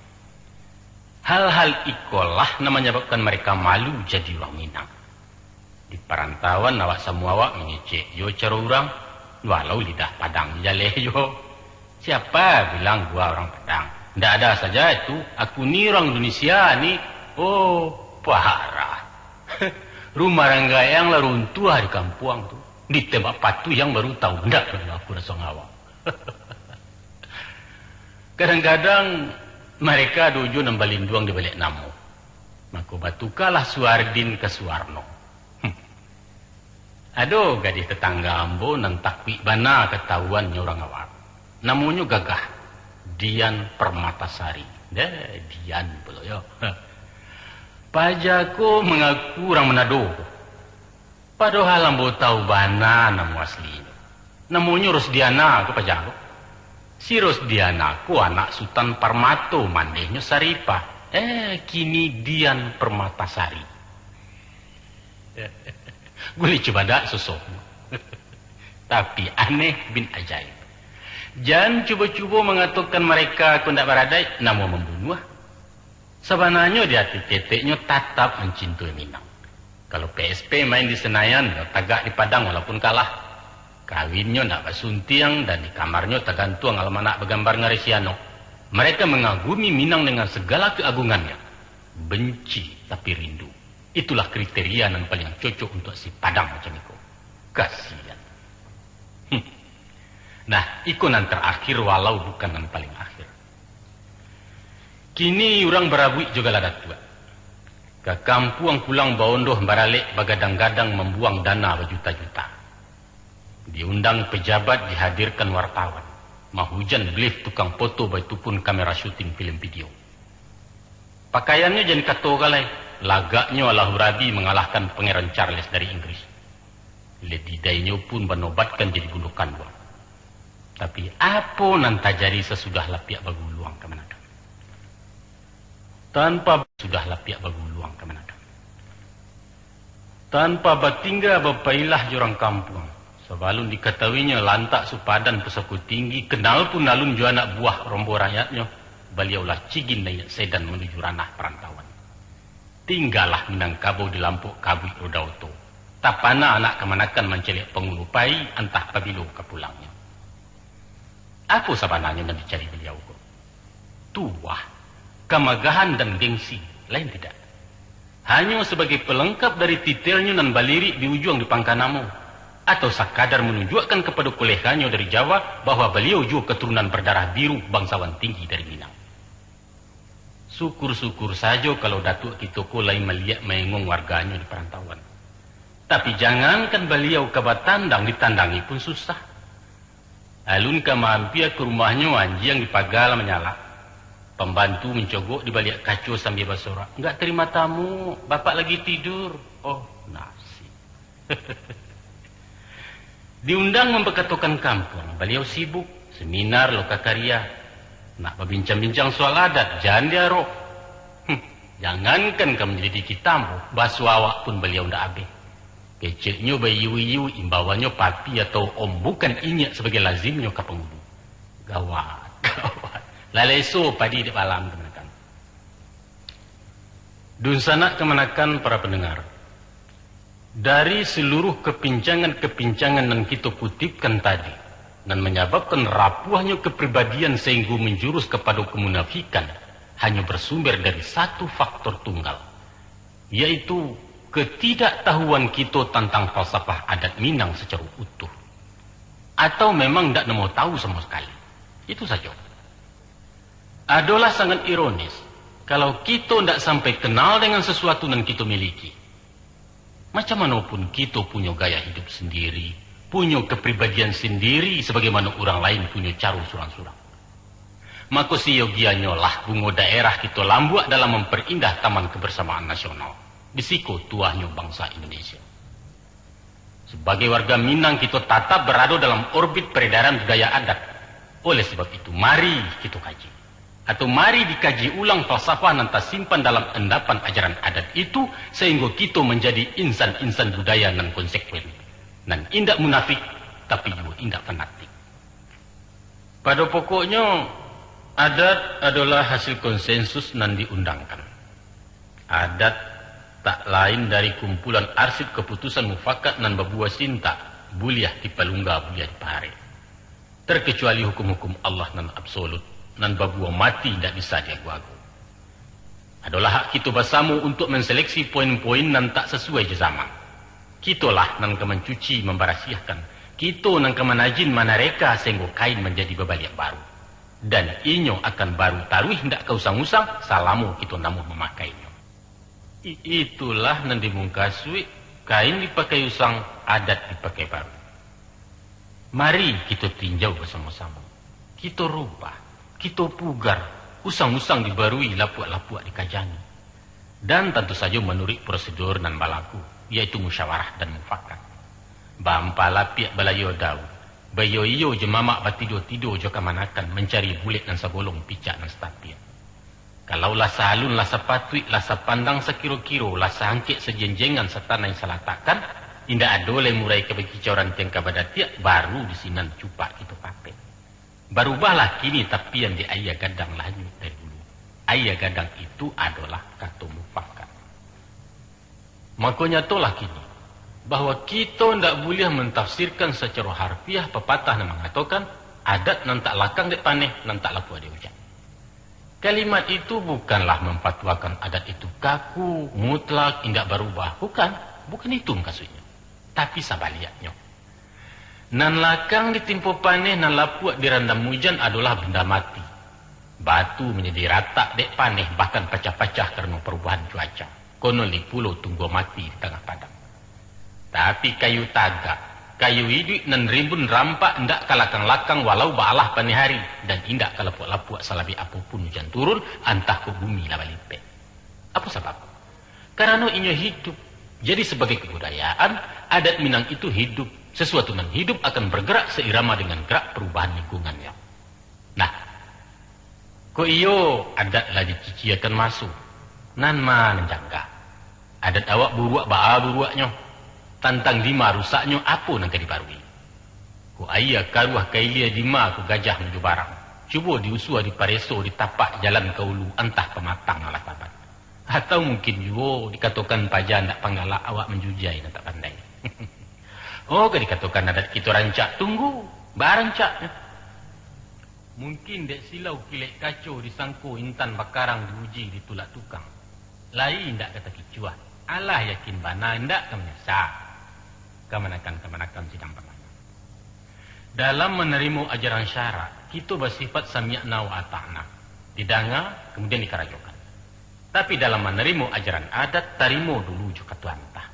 Hal-hal ikolah nan manyababkan mereka malu jadi urang Minang. Di parantauan awak samo awak mangecek jo caro urang, walau lidah Padang jaleh jo. Siapa bilang gua orang Padang? Ndak ada saja itu, aku ni orang Indonesia ni. Oh, parah. Rumah ranggayang lah runtuah di kampuang tu. Ditembak patuh yang baru tahu, ndak pernah aku rasa ngawak. Kadang-kadang mereka dojo nan balinduang di baliak namo. Mako batukalah Suardin ka Suwarno. Hmm. Ado gadih tatangga ambo nan takuik bana katawuannyo urang awak. Namonyo gagah, Dian Permatasari. Deh, Dian pulo yo. Paja ko mangaku urang Manado. Padohal ambo tahu bana namo aslinyo. Namonyo Rosdiana ko paja ko. Si Rosdiana ko anak Sutan Parmato, mandehnyo Saripah. Eh, kini Dian Permatasari. Gulih cubadak sosoknyo. Tapi aneh bin ajaib. Jan cubo-cubo mangatokan mareka ko ndak baradaik, namo mambunuah. Sabananyo di ati keteknyo tatap mancintoi Minang. Kalau P S P main di Senayan, nyo tagak di Padang walaupun kalah. Kawinnyo ndak basuntiang, dan di kamarnyo tagantuang almanak bagambar ngareh si Anok. Mereka mengagumi Minang dengan segala keagungannya. Benci tapi rindu. Itulah kriteria nan paling cocok untuk si Padang macam iko. Kasian. Hmm. Nah, iko nan terakhir walau bukan nan paling akhir. Kini urang barabuik jo gala datuak. Ka kampuang pulang baondoh baralek bagadang-gadang mambuang dana bajuta-juta. Diundang pejabat, dihadirkan wartawan. Mahujan blif tukang foto, baitu pun kamera syuting film video. Pakaiannyo jan kato ka lai, lagaknyo Allahu Rabi mangalahkan Pangeran Charles dari Inggris. Lady Di-nyo pun banobatkan jadi bundo kanduang. Tapi apo nan tajadi sasudah lapiak baguluang kamanakan? Tanpa sudah lapiak baguluang kamanakan. Tanpa batingga bapailah jo urang kampuang. Sabalun dikatahuinyo lantak supadan pusako tinggi, kenal pun alun jo anak buah rombo rakyatnyo, baliau lah cigin naiak sedan manuju ranah parantauan. Tinggalah Minangkabau di lampok kabuik roda oto. Tapana anak kamanakan mancaliak pangulu pai, antah pabilo ka pulangnyo. Apo sabananyo nan dicari baliau ko? Tuah, kamagahan dan gengsi, lain tidak. Hanyo sabagai palengkap dari titelnyo nan balirik di ujuang di pangka namo, atau sakadar manunjuakkan kapado koleganyo dari Jawa bahwa baliau juo katurunan bardarah biru, bangsawan tinggi dari Minang. Syukur-syukur sajo kalau Datuak kito ko lai maliek maengong warganyo di parantauan. Tapi jangankan baliau ka batandang, ditandangi pun susah. Alun ka maampia ka rumahnyo, anjiang di paga lah manyalak. Pambantu mancogok di baliak kaco sambia basorak, "Nggak terima tamu, bapak lagi tidur." Oh, nasib. Diundang mampakatokan kampuang, baliau sibuk, seminar, loka karya. Nak babincang-bincang soal adat, jan diarok. Hmm, jangankan ka manyalidiki tambo, baso awak pun baliau ndak abih. Keceknyo baiyu-iyu, imbauannyo papi atau om, bukan inyiak sabagai lazimnyo ka pangulu. Gawat, gawat. Lah leso padi dek balam kamanakan. Dunsanak kamanakan para pendengar. Dari seluruh kepincangan-kepincangan nan kito kutipkan tadi, Nan manyababkan rapuahnyo kapribadian sainggo manjurus kapado kamunafikan, hanyo barsumber dari satu faktor tunggal, yaitu katidaktahuan kito tantang falsafah adat Minang sacaro utuh, atau memang ndak namo tahu samo sakali. Itu sajo. Adolah sangat ironis, kalau kito ndak sampai kenal dengan sasuatu nan kito miliki. Macam mano pun kito punyo gaya hidup sandiri, punyo kapribadian sandiri, sabagaimano urang lain punyo caro surang-surang. Mako, siyogianyolah bungo daerah kito lambuak dalam mamparaindah Taman Kabarsamaan Nasional, di siko tuahnyo bangsa Indonesia. Sabagai warga Minang, kito tatap barado dalam orbit paredaran budaya adat. Oleh sabab itu, mari kito kaji. Atau mari dikaji ulang falsafah nan tasimpan dalam andapan ajaran adat itu, sainggo kito manjadi insan-insan budaya nan konsekuen, nan indak munafik, tapi juo indak fanatik. Pado pokoknyo, adat adolah hasil konsensus nan diundangkan. Adat tak lain dari kumpulan arsip kaputusan mufakat nan babuah sintak, buliah dipalungga, buliah dipaharek. Terkecuali hukum-hukum Allah nan absolut, nan babuah mati indak bisa diago-ago. Adolah hak kito basamo untuak manseleksi poin-poin nan tak sasuai jo zaman. Kitolah nan ka mancuci, mambarasiahkan. Kito nan ka manajin, manareka, sainggo kain manjadi babaliak baru. Dan inyo akan baru taruih, indak ka usang-usang, salamo kito namuah mamakainyo. I-, itulah nan dimungkasuik, kain dipakai usang, adat dipakai baru. Mari kito tinjau basamo-samo. Kito rubah, kito pugar, usang-usang dibarui, lapuak-lapuak dikajangi. Dan tantu sajo manuruik prosedur nan balaku, yaitu musyawarah dan mufakat. Baampalapiak balayo daun, baiyo-iyo jo mamak, batido-tido jo kamanakan, mancari bulek nan sagolong, picak nan satapiak. Kalau lah saalun, lah sapatuik, lah sapandang sakiro-kiro, lah saangkek sajenjengan, satanai salatakkan, indak ado lai murai ka bakicau, rantiang ka badatiak, baru di sinan cupak kito papek. Barubahlah kini tapian dek aia gadang, lah hanyuik dari hulu. Aia gadang itu adolah kato mufakat. Mako, nyatolah kini, bahwa kito ndak buliah mantafsirkan sacaro harfiah papatah nan mangatokan, "Adat nan tak lakang dek paneh, nan tak lapuak dek ujan." Kalimat itu bukanlah mampatuakan adat itu kaku, mutlak, indak barubah. Bukan, bukan itu mukasuiknyo. Tapi sabaliaknyo. Nan lakang ditimpo paneh, nan lapuak dirandam ujan adolah banda mati. Batu manjadi ratak dek paneh, bahkan pacah-pacah karano parubahan cuaca. Konon lai pulo tunggua mati di tangah padang. Tapi kayu tagak, kayu iduik nan rimbun rampak indak ka lakang-lakang walau baalah paneh ari, dan indak ka lapuak-lapuak salabek apo pun ujan turun, antah kok bumi lah balipek. Apo sabab? Karano inyo hidup. Jadi, sabagai kabudayaan, adat Minang itu hidup. Sasuatu nan hidup akan bargarak sairama dengan garak parubahan lingkungannyo. Nah, kok iyo adat lah diciciakan maso, nan ma nan jangga? Adat awak buruak baa buruaknyo? Tantang dima rusaknyo, apo nan ka dibarui? Kok aia karuah ka ilia, dima kok gajah manjubarang? Cubo diusua, dipareso, ditapak jalan ka ulu, antah pamatang alah tabat. Atau mungkin juo dikatokan paja ndak panggalak, awak manjujai nan tak pandai. Oh, ka dikatokan adat kito rancak, tunggu, baa rancaknyo. Mungkin dek silau kilek kaco disangko intan bakarang diuji ditulak tukang. Lai indak ka takicuah, alah yakin bana indak ka manyasa. Kamanakan-kamanakan sidang pangana. Dalam manarimo ajaran syarak, kito basifat sami'na wa ata'na, didanga, kamudian dikarajokan. Tapi dalam manarimo ajaran adat, tarimo dulu jo kato antah.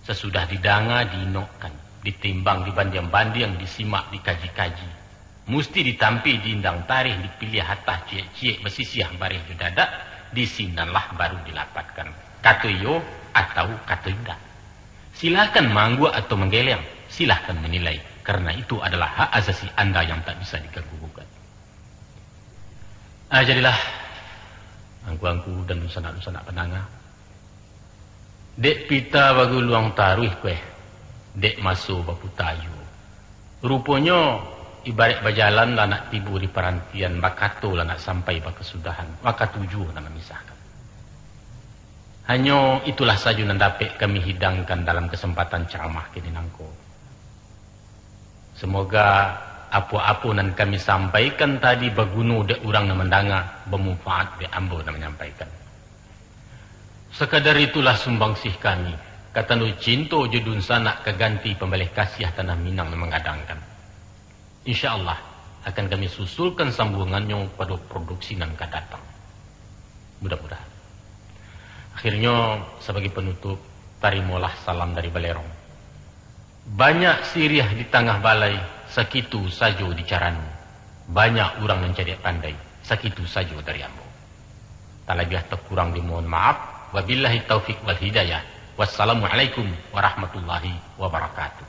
Sasudah didanga, diinokkan, ditimbang, dibandiang-bandiang, disimak, dikaji-kaji. Musti ditampi, diindang tarih, dipiliah atah ciek-ciek, basisiah bareh jo dadak, di sinanlah baru dilapatkan kato iyo atau kato indak. Silahkan maangguak atau manggeleng, silahkan manilai, karena itu adalah hak asasi anda yang tak bisa diganggu gugat. Ah, jadilah, angku-angku dan dunsanak-dunsanak pandanga. Dek pita baguluang taruih kueh, dek maso baputa juo. Ruponyo, ibarat bajalan lah nak tibo di parantian, bakato lah nak sampai bakasudahan, wakatu juo nan mamisahkan. Hanyo itulah sajo nan dapek kami hidangkan dalam kasempatan caramah kini nangko. Samoga Apo-apo nan kami sampaikan tadi baguno dek urang nan mandanga, bamanfaat dek ambo nan manyampaikan. Sakadar itulah sumbangsih kami, ka tando cinto jo dunsanak ka ganti pambaleh kasiah Tanah Minang nan manggadangkan. Insya Allah, akan kami susulkan sambuangannyo pado produksi nan ka datang. Mudah-mudahan. Akhirnyo, sabagai panutup, tarimolah salam dari Balerong. Banyak siriah di tangah balai, sakitu sajo di carano. Banyak urang nan cadiak pandai, sakitu sajo dari ambo. Talabiah takurang dimohon maaf. Wabillahi taufik wal hidayah. Wassalamualaikum warahmatullahi wabarakatuh.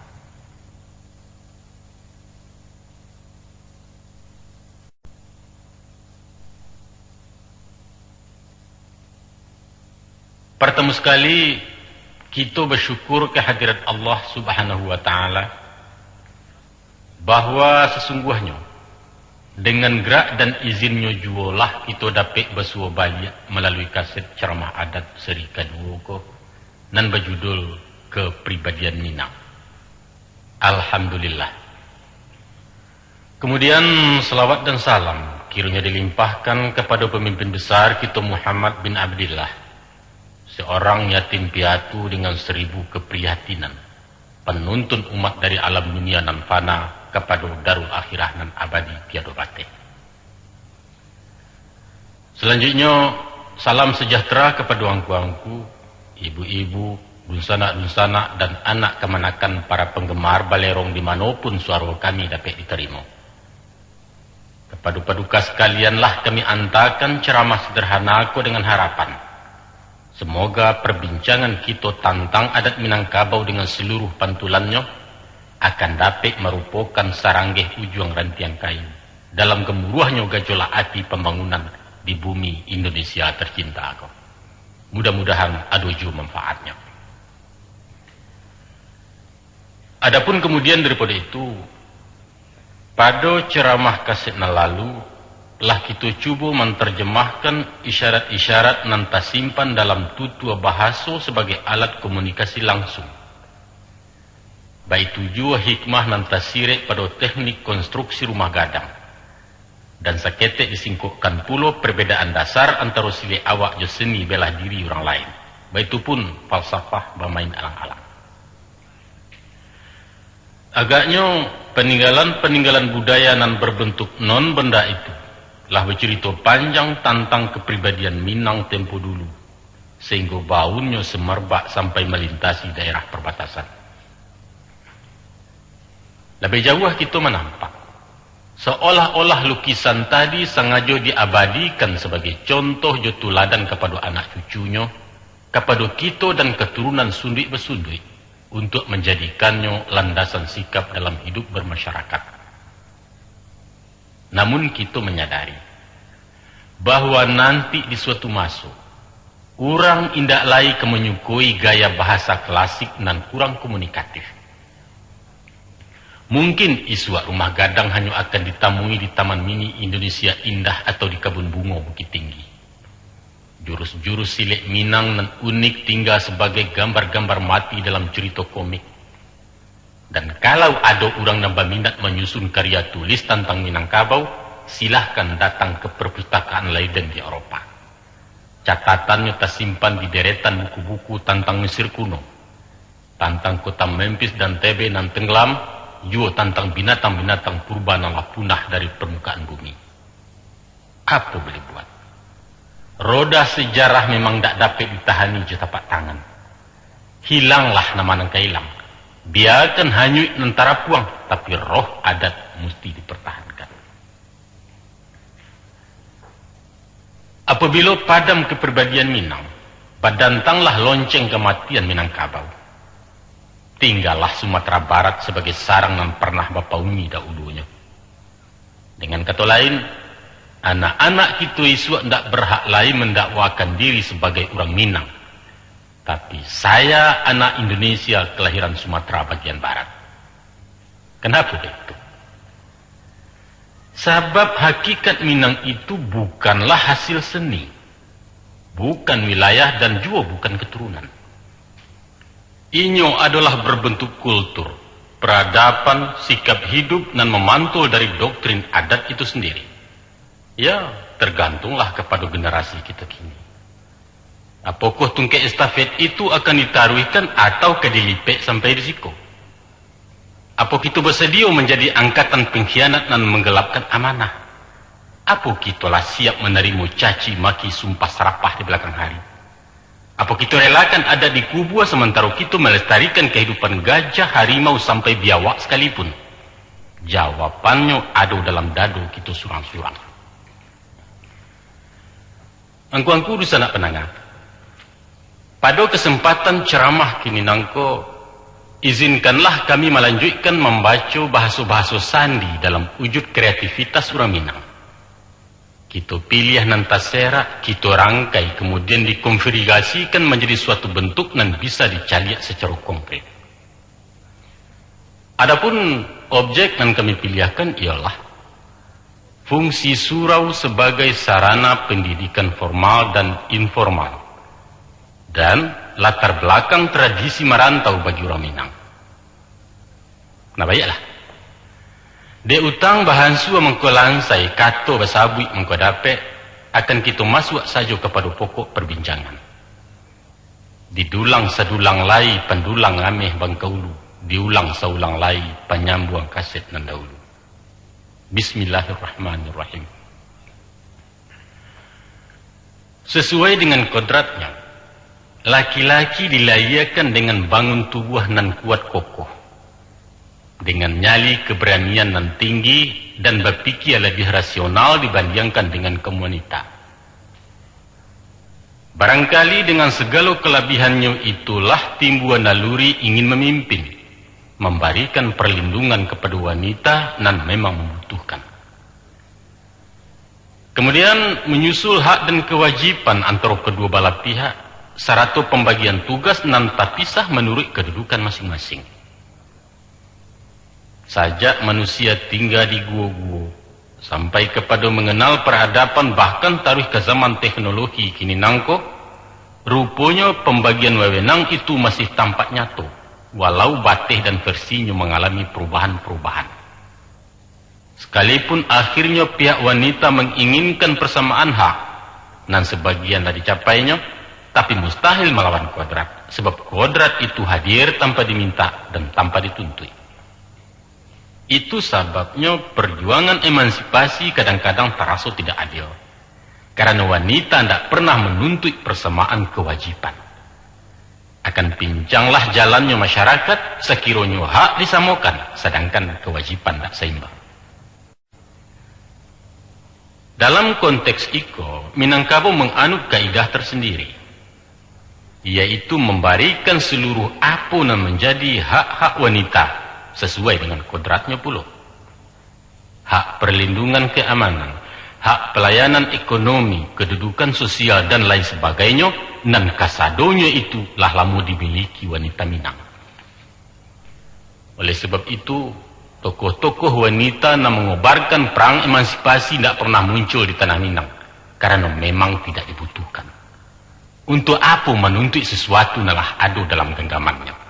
Partamo sakali, kito basyukur ka hadirat Allah Subhanahu wa Ta'ala, bahwa sasungguahnyo, dengan gerak dan izin-Nyo juolah kito dapek basuo baliak malalui kaset ceramah adat seri kaduo ko, nan bajudul Kepribadian Minang. Alhamdulillah. Kemudian, salawat dan salam kiranya dilimpahkan kepada pemimpin besar kita Muhammad bin Abdillah, seorang yatim piatu dengan seribu keprihatinan, penuntun umat dari alam dunia nan fana kepada darul akhirah nan abadi tiada bateh. Salanjuiknyo, salam sejahtera kapado angku-angku, ibu-ibu, dunsanak-dunsanak, dan anak kamanakan para panggemar Balerong di mano pun suaro kami dapek ditarimo. Kapado paduka sakalianlah kami antakan ceramah sederhana ko dengan harapan, semoga perbincangan kito tantang adat Minangkabau dengan seluruh pantulannyo akan dapek marupokan saranggeh ujuang rantiang kayu dalam gamuruahnyo gajolak ati pambangunan di bumi Indonesia tercinta ko. Mudah-mudahan ado juo manfaatnyo. Adapun kemudian daripado itu, pado ceramah kaset nan lalu, lah kito cubo mantarjemahkan isyarat-isyarat nan tasimpan dalam tutua bahaso sabagai alat komunikasi langsung. Baitu juo hikmah nan tasirek pado teknik konstruksi rumah gadang. Dan saketek disingkokkan pulo perbedaan dasar antaro silek awak jo seni belah diri urang lain. Baitu pun falsafah bamain alang-alang. Agaknyo, paninggalan-paninggalan budaya nan berbentuk non benda itu lah bacurito panjang tantang kepribadian Minang tempo dulu, sehinggo baunnyo semerbak sampai malintasi daerah perbatasan. Labiah jauah kito manampak, seolah-olah lukisan tadi sangajo diabadikan sabagai contoh jo tuladan kapado anak cucunyo, kapado kito dan katurunan sunduik basunduik, untuak manjadikannyo landasan sikap dalam hidup bermasyarakat. Namun kito manyadari, bahwa nanti di suatu maso, urang indak lai ka manyukoi gaya bahasa klasik nan kurang komunikatif. Mungkin isuak rumah gadang hanyo akan ditamui di Taman Mini Indonesia Indah atau di Kabun Bungo Bukittinggi. Jurus-jurus silek Minang nan unik tingga sabagai gambar-gambar mati dalam curito komik. Dan kalau ado urang nan baminat manyusun karya tulis tantang Minangkabau, silahkan datang ka Perpustakaan Leiden di Eropa. Catatannyo tasimpan di deretan buku-buku tantang Mesir kuno, tantang kota Memphis dan Tebe nan tenggelam, juo tantang binatang-binatang purba nan lah punah dari permukaan bumi. Apo boleh buat? Roda sejarah memang ndak dapek ditahani jo tapak tangan. Hilanglah nan ka hilang. Biakan hanyuik nan tarapuang, tapi roh adat musti dipertahankan. Apabilo padam kepribadian Minang, badantanglah lonceng kamatian Minangkabau. Tinggalah Sumatera Barat sabagai sarang nan parnah bapauni dahulunyo. Dengan kato lain, anak-anak kito isuak ndak berhak lai mendakwakan diri sabagai urang Minang. Tapi, saya anak Indonesia kelahiran Sumatera bagian barat. Kenapa begitu? Sabab hakikat Minang itu bukanlah hasil seni, bukan wilayah, dan juo bukan keturunan. Inyo adolah berbentuk kultur, Peradaban, sikap hidup nan mamantul dari doktrin adat itu sendiri. Ya, tergantunglah kepada generasi kita kini. Apokoh tungkek estafet itu akan ditaruihkan atau ka dilipek sampai di siko? Apo kito basadio manjadi angkatan pengkhianat nan manggelapkan amanah? Apo kito lah siap manarimo caci maki sumpah sarapah di balakang hari? Apo kito relakan adat dikubua, samantaro kito malestarikan kahidupan gajah, harimau, sampai biawak sakalipun? Jawabannyo ado dalam dado kito surang-surang. Angku-angku dunsanak pandanga, pado kasempatan caramah kini nangko, izinkanlah kami malanjuikkan mambaco bahaso-bahaso sandi dalam wujud kreativitas urang Minang. Kito piliah nan taserak, kito rangkai, kamudian dikonfigurasikan manjadi suatu bentuk nan bisa dicaliak sacaro konkret. Adapun objek nan kami piliahkan ialah fungsi surau sabagai sarana pandidikan formal dan informal, dan latar balakang tradisi marantau bagi urang Minang. Nah, baiaklah. Dek utang bahansua mangko lansai, kato basabuik mangko dapek, akan kito masuak sajo kapado pokok parbincangan. Didulang sadulang lai, pandulang ameh bangkaulu, diulang saulang lai, panyambuang kaset nan dahulu. Bismillahirrahmanirrahim. Sasuai dengan kodratnyo, laki-laki dilahiakan dengan bangun tubuah nan kuat kokoh, dengan nyali keberanian nan tinggi, dan bapikia labiah rasional dibandiangkan dengan kaum wanita. Barangkali dengan sagalo kalabihannyo itulah timbua naluri ingin mamimpin, mambarikan parlindungan kapado wanita nan memang mambutuhkan. Kamudian, manyusul hak dan kawajiban antaro kaduo balah pihak, sarato pambagian tugas nan tapisah manuruik kadudukan masing-masing. Sajak manusia tingga di guo-guo, sampai kapado manganal paradaban, bahkan taruih ka zaman teknologi kini nangko, ruponyo pambagian wawenang itu masih tampak nyato, walau bateh dan versinyo mangalami parubahan-parubahan. Sakalipun akhirnyo pihak wanita manginginkan parsamaan hak, nan sabagian lah dicapainyo, tapi mustahil malawan kodrat, sabab kodrat itu hadir tanpa diminta dan tanpa dituntuik. Itu sababnyo parjuangan emansipasi kadang-kadang taraso tidak adil, karano wanita ndak pernah manuntuik parsamaan kawajiban. Akan pincanglah jalannyo masyarakat, sakironyo hak disamokan, sadangkan kawajiban ndak saimbang. Dalam konteks iko, Minangkabau manganut kaidah tarsandiri, yaitu mambarikan saluruh apo nan manjadi hak-hak wanita, sasuai dengan kodratnyo pulo. Hak parlindungan kaamanan, hak palayanan ekonomi, kadudukan sosial, dan lain sabagainyo, nan kasadonyo itu lah lamo dimiliki wanita Minang. Oleh sabab itu, tokoh-tokoh wanita nan mangobarkan parang emansipasi ndak pernah muncul di tanah Minang, karano memang tidak dibutuhkan. Untuak apo manuntuik sasuatu nan lah ado dalam ganggamannyo?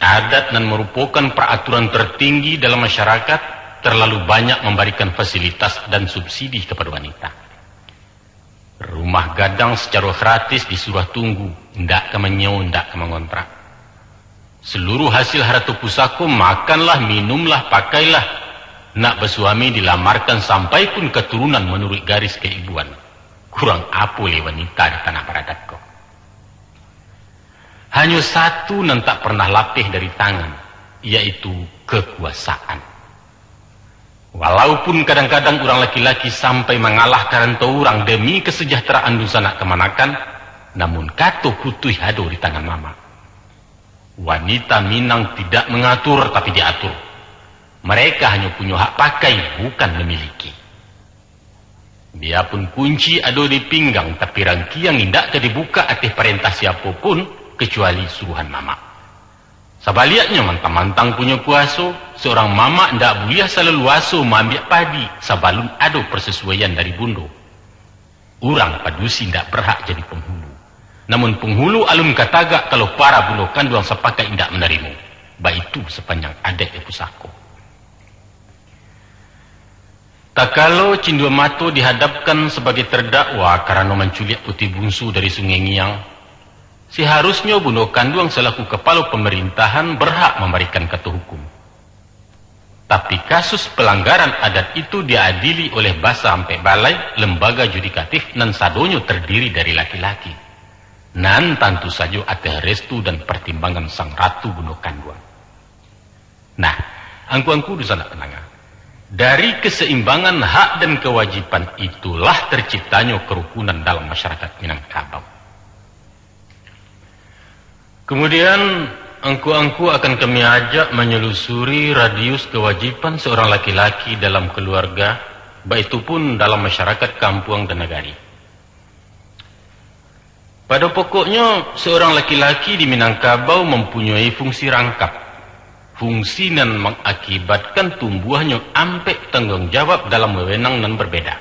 Adat nan marupokan paraturan tartinggi dalam masyarakat, tarlalu banyak mambarikan fasilitas dan subsidi kapado wanita. Rumah gadang sacaro gratis disuruah tunggu, indak ka manyiewo, indak ka mangontrak. Saluruah hasil harato pusako, makanlah, minumlah, pakailah. Nak basuami, dilamarkan, sampai pun katurunan manuruik garis kaibuan. Kurang apo lai wanita di tanah baradat ko? Hanyo satu nan tak pernah lapeh dari tangan, yaitu kakuasaan. Walaupun kadang-kadang urang laki-laki sampai mangalah ka rantau urang demi kasajahteraan dunsanak kamanakan, namun kato putuih ado di tangan mamak. Wanita Minang tidak mangatur, tapi diatur. Mereka hanyo punyo hak pakai, bukan mamiliki. Biapun kunci ado di pinggang, tapi rangkiang indak ka dibukak ateh parentah siapo pun, kacuali suruahan mamak. Sabaliaknyo, mantang-mantang punyo kuaso, saurang mamak ndak buliah salalu aso maambiak padi sabalun ado parsasuaian dari bundo. Urang padusi ndak barhak jadi panghulu. Namun panghulu alun ka tagak kalau para bundo kanduang sapakaik indak manarimo. Baitu sapanjang adaik di pusako. Takalo Cindua Mato dihadapkan sabagai tardakwa karano manculiak puti bungsu dari Sungai Ngiang, saharusnyo bundo kanduang salaku kapalo pamarintahan barhak mambarikan kato hukum. Tapi kasus palanggaran adat itu diadili oleh Basa Ampek Balai, lembaga judikatif nan sadonyo tardiri dari laki-laki, nan tantu sajo ateh restu dan partimbangan sang ratu bundo kanduang. Nah, angku-angku dunsanak pandanga, dari kasaimbangan hak dan kawajiban itulah tarciptanyo karukunan dalam masyarakat Minangkabau. Kamudian, angku-angku akan kami ajak manyalusuri radius kawajiban saurang laki-laki dalam kaluarga, baitu pun dalam masyarakat kampuang dan nagari. Pado pokoknyo, saurang laki-laki di Minangkabau mampunyoi fungsi rangkap, fungsi nan mangakibatkan tumbuahnyo ampek tangguang jawab dalam wewenang nan barbeda.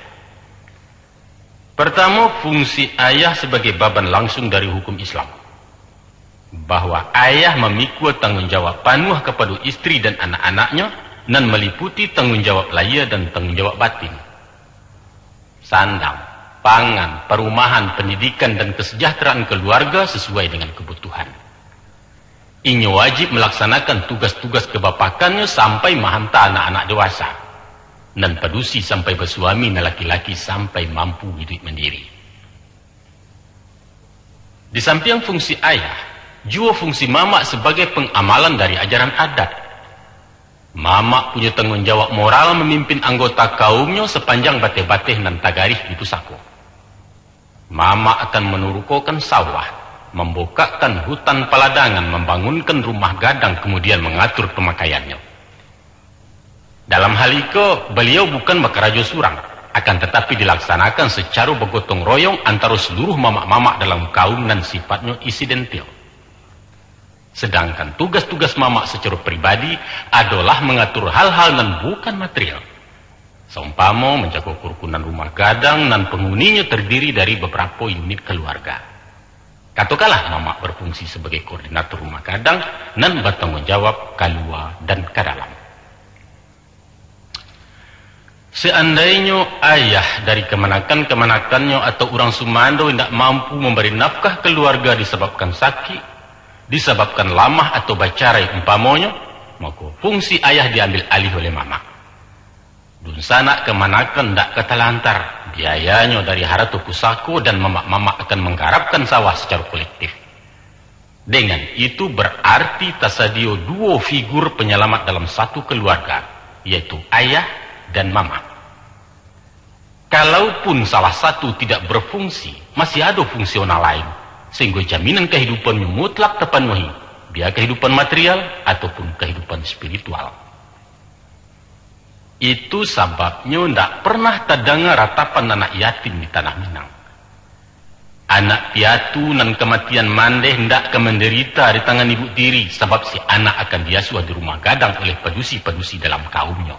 Partamo, fungsi ayah sabagai baban langsung dari hukum Islam, bahwa ayah mamikua tangguang jawab panuah kapado istri dan anak-anaknyo, nan maliputi tangguang jawab lahia dan tangguang jawab batin. Sandang, pangan, parumahan, pandidikan, dan kasajahtaraan kaluarga sasuai dengan kabutuhan. Inyo wajib malaksanakan tugas-tugas kabapakannyo sampai mahanta anak-anak dewasa, nan padusi sampai basuami, nan laki-laki sampai mampu iduik mandiri. Di sampiang fungsi ayah, juo fungsi mamak sabagai pangamalan dari ajaran adat. Mamak punyo tangguang jawab moral mamimpin anggota kaumnyo sapanjang bateh-bateh nan tagarih di pusako. Mamak akan manurukokan sawah, mambukakkan hutan paladangan, mambangunkan rumah gadang, kamudian mangatur pamakaiannyo. Dalam hal iko, baliau bukan bakarajo surang, akan tatapi dilaksanakan sacaro bagotong royong antaro saluruh mamak-mamak dalam kaum nan sifatnyo insidentil. Sadangkan tugas-tugas mamak sacaro pribadi adolah mangatur hal-hal nan bukan material. Saumpamo manjago karukunan rumah gadang nan panguninyo tardiri dari babarapo unit kaluarga. Katokanlah mamak bafungsi sabagai koordinator rumah gadang nan batangguang jawab kalua dan ka dalam. Saandainyo ayah dari kamanakan-kamanakannyo atau urang sumando indak mampu mambari nafkah kaluarga disababkan sakik, disababkan lamah atau bacarai umpamonyo, mako, fungsi ayah diambil alih oleh mamak. Dunsanak kamanakan ndak ka talantar, biayanyo dari harato pusako dan mamak-mamak akan manggarapkan sawah sacaro kolektif. Dengan itu, bararti tasadiyo duo figur panyalamat dalam satu kaluarga, yaitu ayah dan mamak. Kalaupun salah satu tidak bafungsi, masih ado fungsional lain, sahinggo jaminan kahidupannyo mutlak tapanuahi, bia kahidupan material ataupun kahidupan spiritual. Itu sababnyo ndak pernah tadanga ratapan anak yatim di tanah Minang. Anak piatu nan kamatian mandeh ndak ka mandarita di tangan ibu tiri, sabab si anak akan diasuah di rumah gadang oleh padusi-padusi dalam kaumnyo.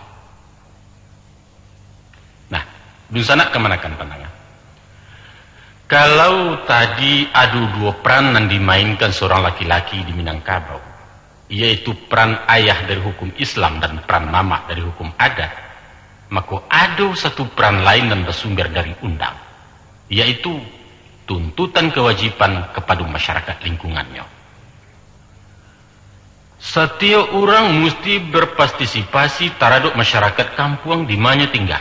Nah, dunsanak kamanakan pandanga. Kalau tadi ado duo peran nan dimainkan surang laki-laki di Minangkabau, yaitu peran ayah dari hukum Islam dan peran mamak dari hukum adat, mako ado satu peran lain nan basumber dari undang, yaitu tuntutan kawajiban kapado masyarakat lingkungannyo. Satiok urang musti bapartisipasi taradok masyarakat kampuang di ma nyo tingga,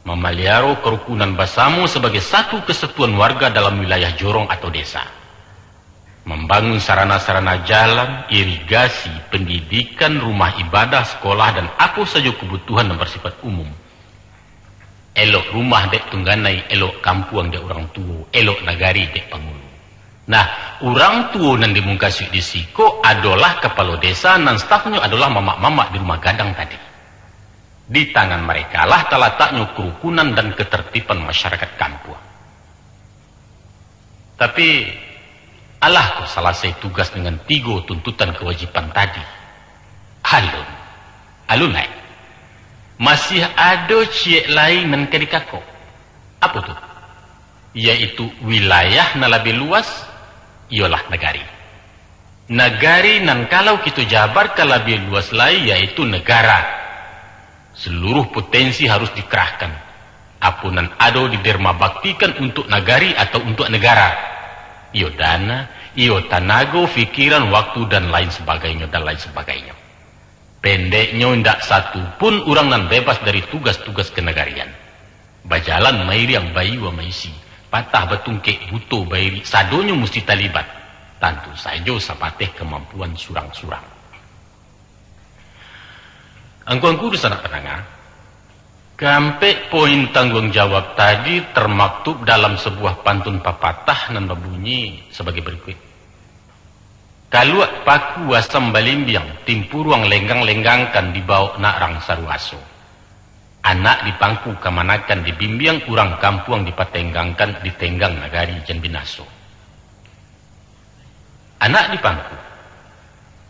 mamaliaro karukunan basamo sabagai satu kasatuan warga dalam wilayah jorong atau desa, mambangun sarana-sarana jalan, irigasi, pandidikan, rumah ibadah, sakolah, dan apo sajo kabutuhan nan basifat umum. Elok rumah dek tungganai, elok kampuang dek urang tuo, elok nagari dek pangulu. Nah, urang tuo nan dimukasuik di siko adolah kapalo desa, nan stafnyo adolah mamak-mamak di rumah gadang tadi. Di tangan marekalah talataknyo karukunan dan katartiban masyarakat kampuang. Tapi, alah ko salasai tugas dengan tigo tuntutan kawajiban tadi? Alun. Alun lai. Masih ado ciek lai nan ka dikako. Apo tu? Yaitu wilayah nan labiah luas, iyolah nagari. Nagari nan kalau kito jabarkan labiah luas lai, yaitu negara. Seluruh potensi harus dikerahkan. Apo nan ado didermabaktikan untuak nagari atau untuak negara. Iyo dana, iyo tanago, pikiran, waktu, dan lain sebagainyo, dan lain sebagainyo. Pendeknyo, indak satu pun urang nan bebas dari tugas-tugas kenagarian. Bajalan mairiang, baiua maisi, patah batungkek, buto bairik, sadonyo musti talibat. Tantu sajo sabateh kamampuan surang-surang. Angku-angku dunsanak pandanga, kaampek poin tangguang jawab tadi termaktub dalam sabuah pantun papatah nan babunyi sabagai barikuik. Kaluak paku asam balimbiang, timpuruang lenggang-lenggangkan, dibaok nak rang saruaso. Anak dipangku kamanakan dibimbiang, urang kampuang dipatenggangkan, ditenggang nagari jan binaso. Anak dipangku.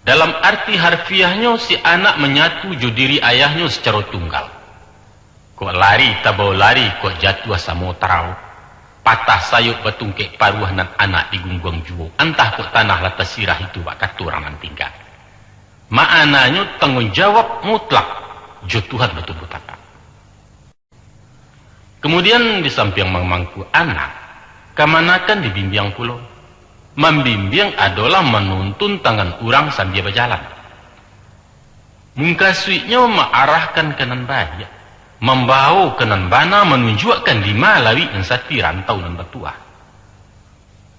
Dalam arti harfiahnyo, si anak manyatu jo diri ayahnyo sacaro tunggal. Kok lari tabao lari, kok jatuah samo tarao. Patah sayok batungkek paruah, nan anak digungguang juo. Antah kok tanah lah tasirah, itu bak kato urang nan tingga. Maknanyo tangguang jawab mutlak jo Tuhan batumbuah tapak. Kamudian, di sampiang mamangku anak, kamanakan dibimbiang pulo. Mambimbiang adolah manuntun tangan urang sambia bajalan. Mungkasuiknyo maarahkan ka nan baiak, mambawo ka nan bana, manunjuakkan dima lawik nan sati, rantau nan batuah.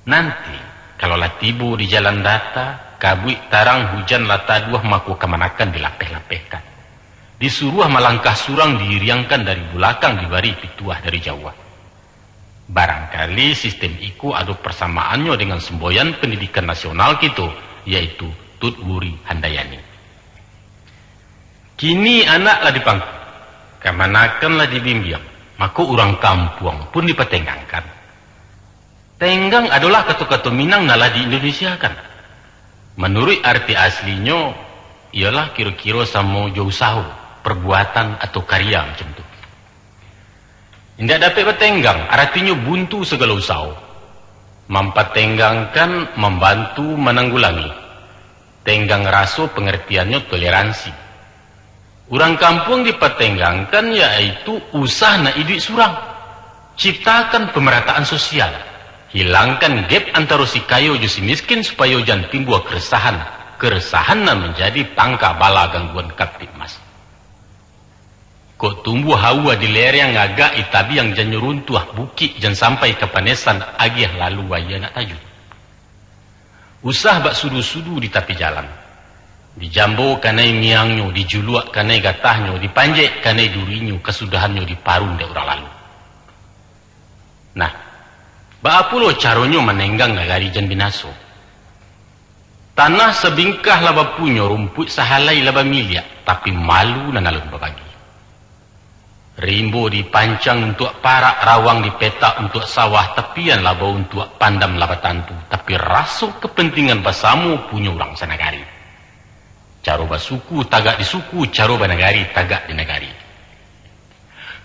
Nanti, kalau lah tibo di jalan data, kabuik tarang, hujan lah taduah, mako kamanakan dilapeh-lapehkan. Disuruah malangkah surang, diiriangkan dari bulakang, dibari pituah dari jauah. Barangkali sistem iko ado parsamaannyo dengan semboyan pendidikan nasional kito, yaitu Tut Wuri Handayani. Kini anak lah dipangku, kamanakan lah dibimbiang, mako urang kampuang pun dipatenggangkan. Tenggang adolah kato-kato Minang nan lah di-Indonesiakan. Manuruik arti aslinyo, iyolah kiro-kiro samo jo usaho, perbuatan, atau karya macam tu. Indak dapek batenggang, aratinyo buntu sagalo usaho. Mampatenggangkan, mambantu, mananggulangi. Tenggang raso, pangartiannyo toleransi. Urang kampuang dipatenggangkan, yaitu usah nak iduik surang. Ciptakan pemerataan sosial. Hilangkan gap antaro si kayo jo si miskin, supayo jan timbua keresahan. Keresahan nan manjadi pangka bala gangguan Kamtibmas. Kok tumbuah aua di lereng, agak di tabiang, jannyo runtuah bukik, jan sampai kapanesan, agiah lalu aia nak tajuik. Usah bak sudu-sudu di tapi jalan. Dijambo kanai miangnyo, dijuluak kanai gatahnyo, dipanjek kanai durinyo, kasudahannyo diparun dek urang lalu. Nah, baa pulo caronyo manenggang nagari jan binaso? Tanah sabingkah lah bapunyo, rumpuik sahalai lah bamiliak, tapi malu nan alun babagi. Rimbo dipancang untuak parak, rawang dipetak untuak sawah, tapian labo untuak pandam lah batantu, tapi raso kapantingan basamo punyo urang sanagari. Caro basuku tagak di suku, caro banagari tagak di nagari.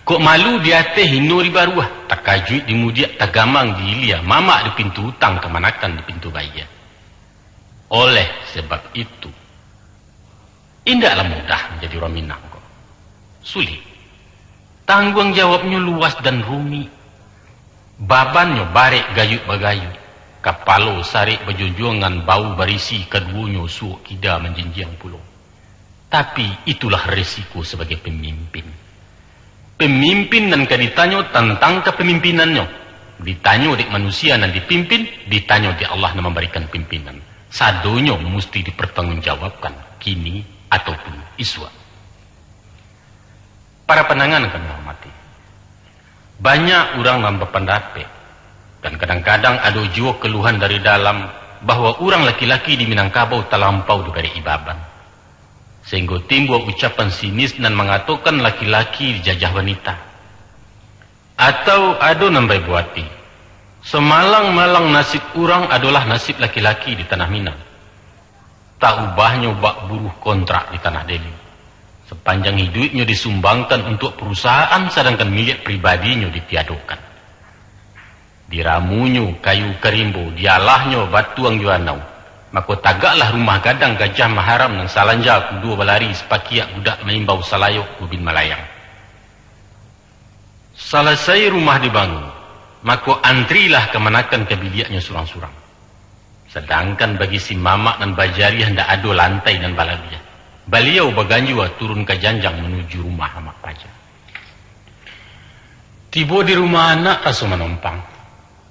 Kok malu di ateh, hino di baruah, takajuik di mudiak, tagamang di ilia, mamak di pintu utang, kamanakan di pintu bayia. Oleh sebab itu, indaklah mudah manjadi urang Minang ko. Sulik. Tangguang jawabnyo luas dan rumik. Babannyo barek gayuik bagayuik. Kapalo sarek bajunjuangan, bau barisi kaduonyo, suok kida manjinjiang pulo. Tapi, itulah resiko sabagai pamimpin. Pamimpin nan ka ditanyo tantang kapamimpinannyo. Ditanyo dek manusia nan dipimpin, ditanyo dek Allah nan mambarikan pimpinan. Sadonyo musti dipartanggungjawabkan, kini ataupun isuak. Para pandangan nan kami hormati, banyak urang nan bapandapek, dan kadang-kadang ado juo kaluhan dari dalam, bahwa urang laki-laki di Minangkabau talampau dibarek-i baban, sahinggo timbua ucapan sinis nan mangatokan laki-laki dijajah wanita. Atau ado nan baibo ati, samalang-malang nasib urang adolah nasib laki-laki di tanah Minang. Tak ubahnyo bak buruh kontrak di Tanah Deli. Sapanjang iduiknyo disumbangkan untuak parusahaan, sadangkan miliak pribadinyo ditiadokan. Diramunyo kayu ka rimbo, dialahnyo batuang jo anau. Mako, tagaklah rumah gadang Gajah Maharam nan salanja kudo balari, sapakiak budak maimbau salayok ubin malayang. Salasai rumah dibangun, mako antrilah kamanakan ka biliaknyo surang-surang. Sadangkan bagi si mamak nan bajariah ndak ado lantai nan balabiah. Baliau baganjua turun ka janjang manuju rumah amak paja. Tibo di rumah anak raso manompang,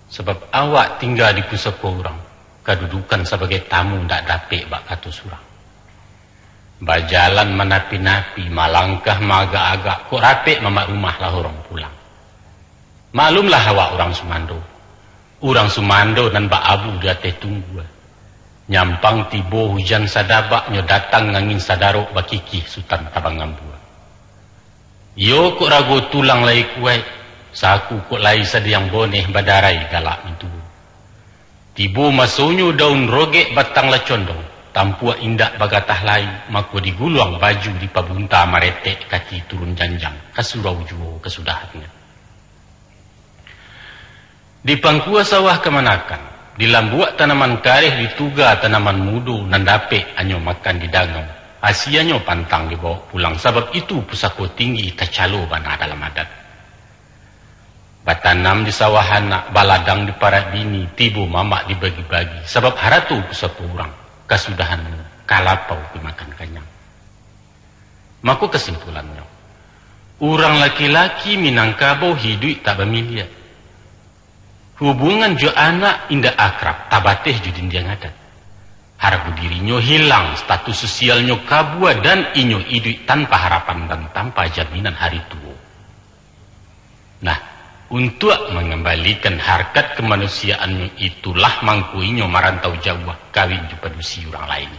sabab awak tingga di pusako urang, kadudukan sabagai tamu ndak dapek bak kato surang. Bajalan manapi-napi, malangkah maagak-agak, kok rapek mamak rumah lah urang pulang. Maklumlah awak urang sumando. Urang sumando nan baabu di ateh tunggua. Nyampang tibo hujan sadabak, nyo datang angin sadarok, bakikih Sutan Tabang Ambua. Iyo kok rago tulang lai kuaik, saku kok lai sadiang boneh, badarai galak mintuo. Tibo masonyo daun rogek batang lah condong, tampuak indak bagatah lai, mako diguluang baju dipabunta maretek, kaki turun janjang, ka surau juo kasudahannyo. Di pangkua sawah kamanakan, di lambuak tanaman kareh, di tuga tanaman mudo, nan dapek anyo makan di dangau, asianyo pantang dibawok pulang, sabab itu pusako tinggi, tacalo bana dalam adat. Batanam di sawah anak, baladang di parak bini, tibo mamak dibagi-bagi, sabab harato pusako urang, kasudahannyo ka lapau dimakan kanyang. Mako kasimpulannyo, urang laki-laki Minangkabau hiduik tak bamiliak. Hubungan jo anak indak akrab, tabateh jo dindiang adat. Hargo dirinyo hilang, status sosialnyo kabua, dan inyo iduik tanpa harapan dan tanpa jaminan hari tuo. Nah, untuak mangambalikan harkat kamanusiaannyo itulah mangko inyo marantau jauah, kawin jo padusi urang lain.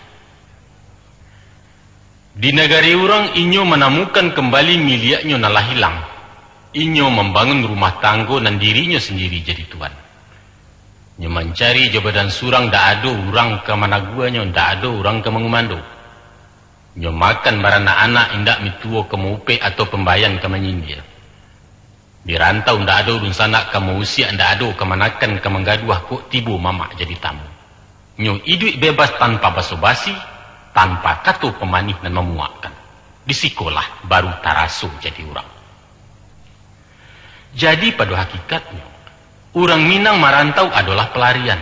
Di nagari urang inyo manamukan kambali miliaknyo nan lah ilang. Inyo mambangun rumah tanggo nan dirinyo sandiri jadi tuan. Nyo mancari jo badan surang, ndak ado urang ka managuanyo, ndak ado urang ka mangumando. Nyo makan baranak-anak, indak mituo ka maupek atau pambayan ka manyindia. Di rantau ndak ado dunsanak ka mausiak, ndak ado kamanakan ka manggaduah, kok tibo mamak jadi tamu. Nyo iduik bebas tanpa baso-basi, tanpa kato pamanih nan mamuakkan. Di sikolah baru taraso jadi urang. Jadi, pado hakikatnyo, urang Minang marantau adolah palarian.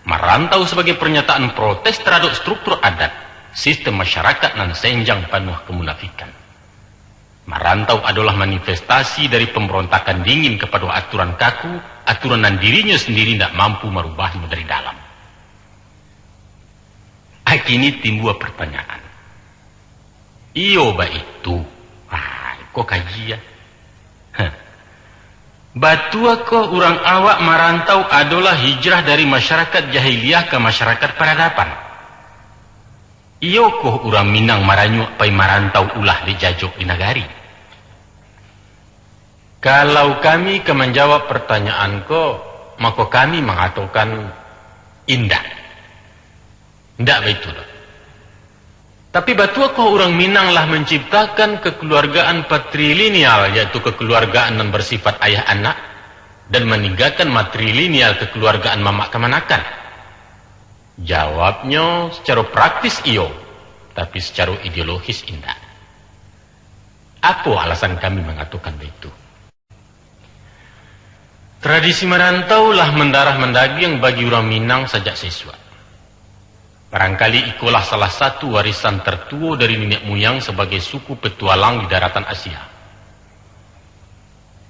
Marantau sabagai parnyataan protes taradok struktur adat, sistem masyarakat nan senjang panuah kamunafikan. Marantau adolah manifestasi dari pambarontakan dingin kapado aturan kaku, aturan nan dirinyo sandiri indak mampu marubahnyo dari dalam. Akini timbua partanyaan. Iyo baitu. Ah, iko kaji, ah. Heh. Batuakoh urang awak marantau adolah hijrah dari masyarakat jahiliah ka masyarakat paradaban? Iyokoh urang Minang maranyuak pai marantau ulah dek jajok di nagari? Kalau kami ka manjawab partanyaan ko, mako kami mangatokan indak. Indak baitu doh. Tapi batuakoh urang Minang lah manciptakan kakaluargaan patrilineal, yaitu kakaluargaan nan barsifat ayah anak, dan maninggakan matrilineal kakaluargaan mamak kamanakan? Jawabnyo, sacaro praktis iyo, tapi sacaro ideologis indak. Apo alasan kami mangatokan baitu? Tradisi marantau lah mandarah mandagiang bagi urang Minang sajak sisuak. Barangkali ikolah salah satu warisan tartuo dari niniak muyang sabagai suku petualang di daratan Asia.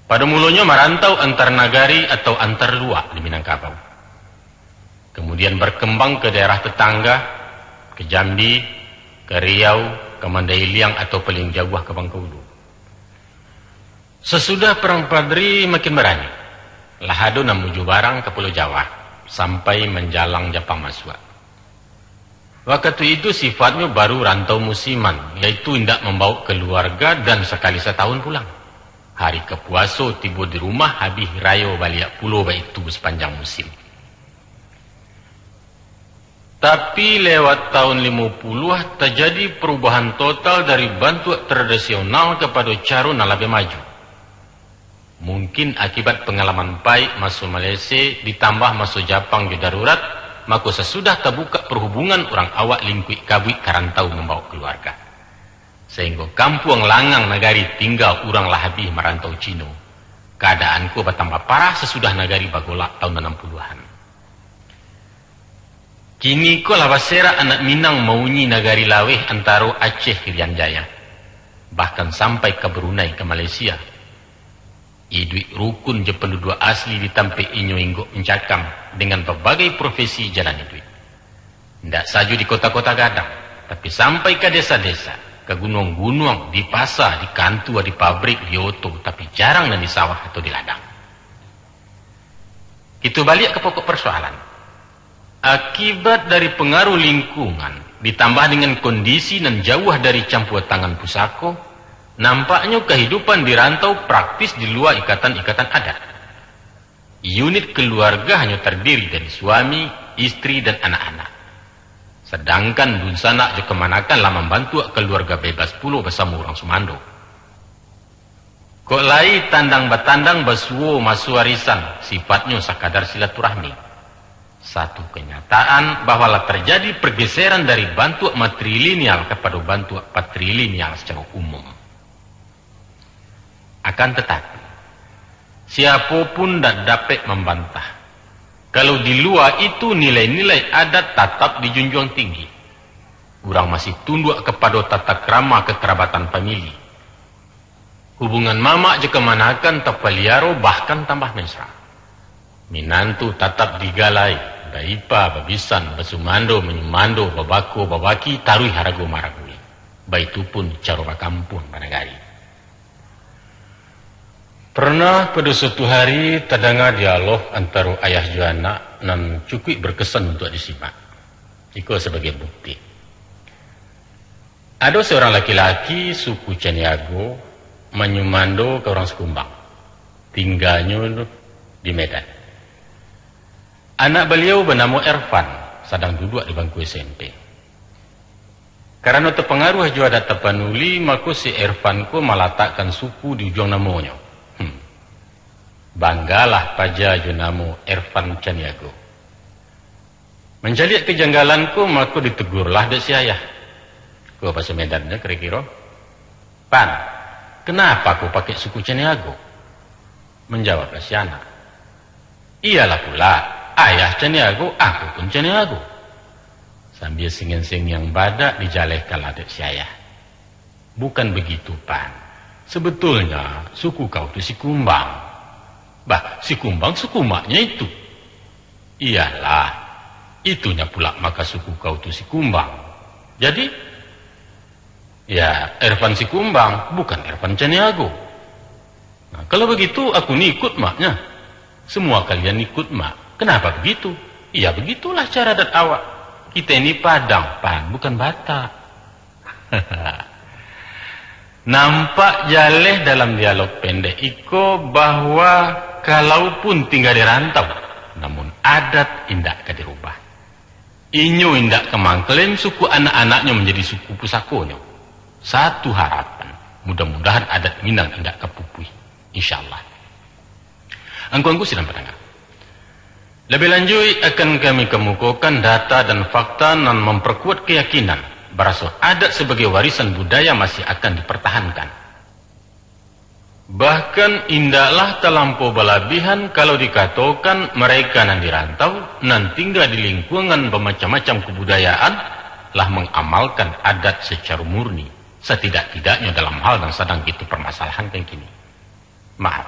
Pado mulonyo marantau antar nagari atau antar luak di Minangkabau. Kamudian barkambang ka daerah tatangga, ka Jambi, ka Riau, ka Mandailiang atau paliang jauah ka Bangkaulu. Sasudah Parang Padri makin barani, lah ado nan mujubarang ka Pulau Jawa, sampai manjalang Japang masuak. Wakatu itu sifatnyo baru rantau musiman, yaitu indak mambawok kaluarga dan sakali satahun pulang. Hari kapuaso tibo di rumah, habih rayo baliak pulo baitu sapanjang musim. Tapi lewat tahun limo puluah, tajadi parubahan total dari bantuak tradisional kapado caro nan labiah maju. Mungkin akibat pangalaman paik maso Malese ditambah maso Japang jo darurat, Mako sasudah tabukak parhubungan, urang awak lingkuik kabuik ka rantau mambawok kaluarga. Sainggo kampuang langang nagari tingga urang lah abih marantau Cino. Kaadaan ko batambah parah sasudah nagari bagolak taun anam puluahan. Kini ko lah baserak anak Minang maunyi nagari laweh antaro Aceh Irian Jaya, bahkan sampai ka Brunei, ka Malaysia. Iduik rukun jo panduduak asli di tampek inyo inggok mancakam dengan babagai profesi jalan iduik. Indak sajo di kota-kota gadang, tapi sampai ka desa-desa, ka gunuang-gunuang, di pasa, di kantua, di pabrik, di oto, tapi jarang nan di sawah atau di ladang. Kito baliak ka pokok parsoalan. Akibat dari pangaruh lingkungan, ditambah dengan kondisi nan jauah dari campua tangan pusako, nampaknyo kahidupan di rantau praktis di lua ikatan-ikatan adat. Unit kaluarga hanyo tardiri dari suami, istri, dan anak-anak. Sadangkan dunsanak jo kamanakan lah mambantuak kaluarga bebas pulo basamo urang sumando. Kok lai tandang-batandang basuo maso arisan, sifatnyo sakadar silaturahmi. Satu kanyataan bahwa lah tarjadi pargeseran dari bantuak matrilineal kapado bantuak patrilineal sacaro umum. Akan tatapi, siapo pun ndak dapek mambantah, kalau di lua itu nilai-nilai adat tatap dijunjuang tinggi. Urang masih tunduak kapado tata krama kakarabatan famili. Hubungan mamak jo kamanakan tapaliaro, bahkan tambah mesra. Minantu tatap digalai, baipa, babisan, basumando, manyumando, babako, babaki, taruih harago maragui. Baitu pun caro bakampuang banagari. Pernah pado suatu hari tadanga dialog antaro ayah jo anak nan cukuik barkesan untuak disimak. Iko sabagai bukti. Ado saurang laki-laki suku Caniago manyumando ka urang Sikumbang, tingganyo di Medan. Anak baliau banamo Ervan, sadang duduak di bangku S M P. Karano tapangaruah jo adat Tapanuli, mako si Ervan ko malatakkan suku di ujuang namonyo. Hmm. Banggalah paja jo namo Ervan Caniago. Mancaliak kajanggalan ko, mako ditegurlah dek si ayah. Ko baso Medannyo kiro-kiro, "Pan, kenapa ko pakai suku Caniago?" Manjawablah si anak, "Iyolah pula, ayah Caniago, aku pun Caniago." Sambia sengiang-sengiang badak dijalehkanlah dek si ayah. "Bukan begitu, Pan. Sebetulnya, suku kau tu Sikumbang." "Bah, Sikumbang suku maknyo itu." "Iyolah, itunyo pula maka suku kau tu Sikumbang. Jadi, ya, Ervan Sikumbang, bukan Ervan Caniago." "Nah, kalau begitu, aku ni ikut maknya." "Semua kalian ikut mak. Kenapa begitu?" "Ya, begitulah cara adat awak. Kita ini Padang, Pan, bukan Batak." Nampak jaleh dalam dialog pendek iko bahwa kalaupun tingga di rantau, namun adat indak ka dirubah. Inyo indak ka mangklaim suku anak-anaknyo manjadi suku pusakonyo. Satu harapan, mudah-mudahan adat Minang indak ka pupuih. Insyaallah. Angku-angku sidang pandanga, labiah lanjuik akan kami kamukokan data dan fakta nan mamparkuat kayakinan, baraso adat sabagai warisan budaya masih akan dipartahankan. Bahkan, indaklah talampau balabihan kalau dikatokan, mereka nan di rantau, nan tingga di lingkungan bamacam-macam kabudayaan, lah mangamalkan adat sacaro murni, satidak-tidaknyo dalam hal nan sadang kito parmasalahankan kini. Maaf,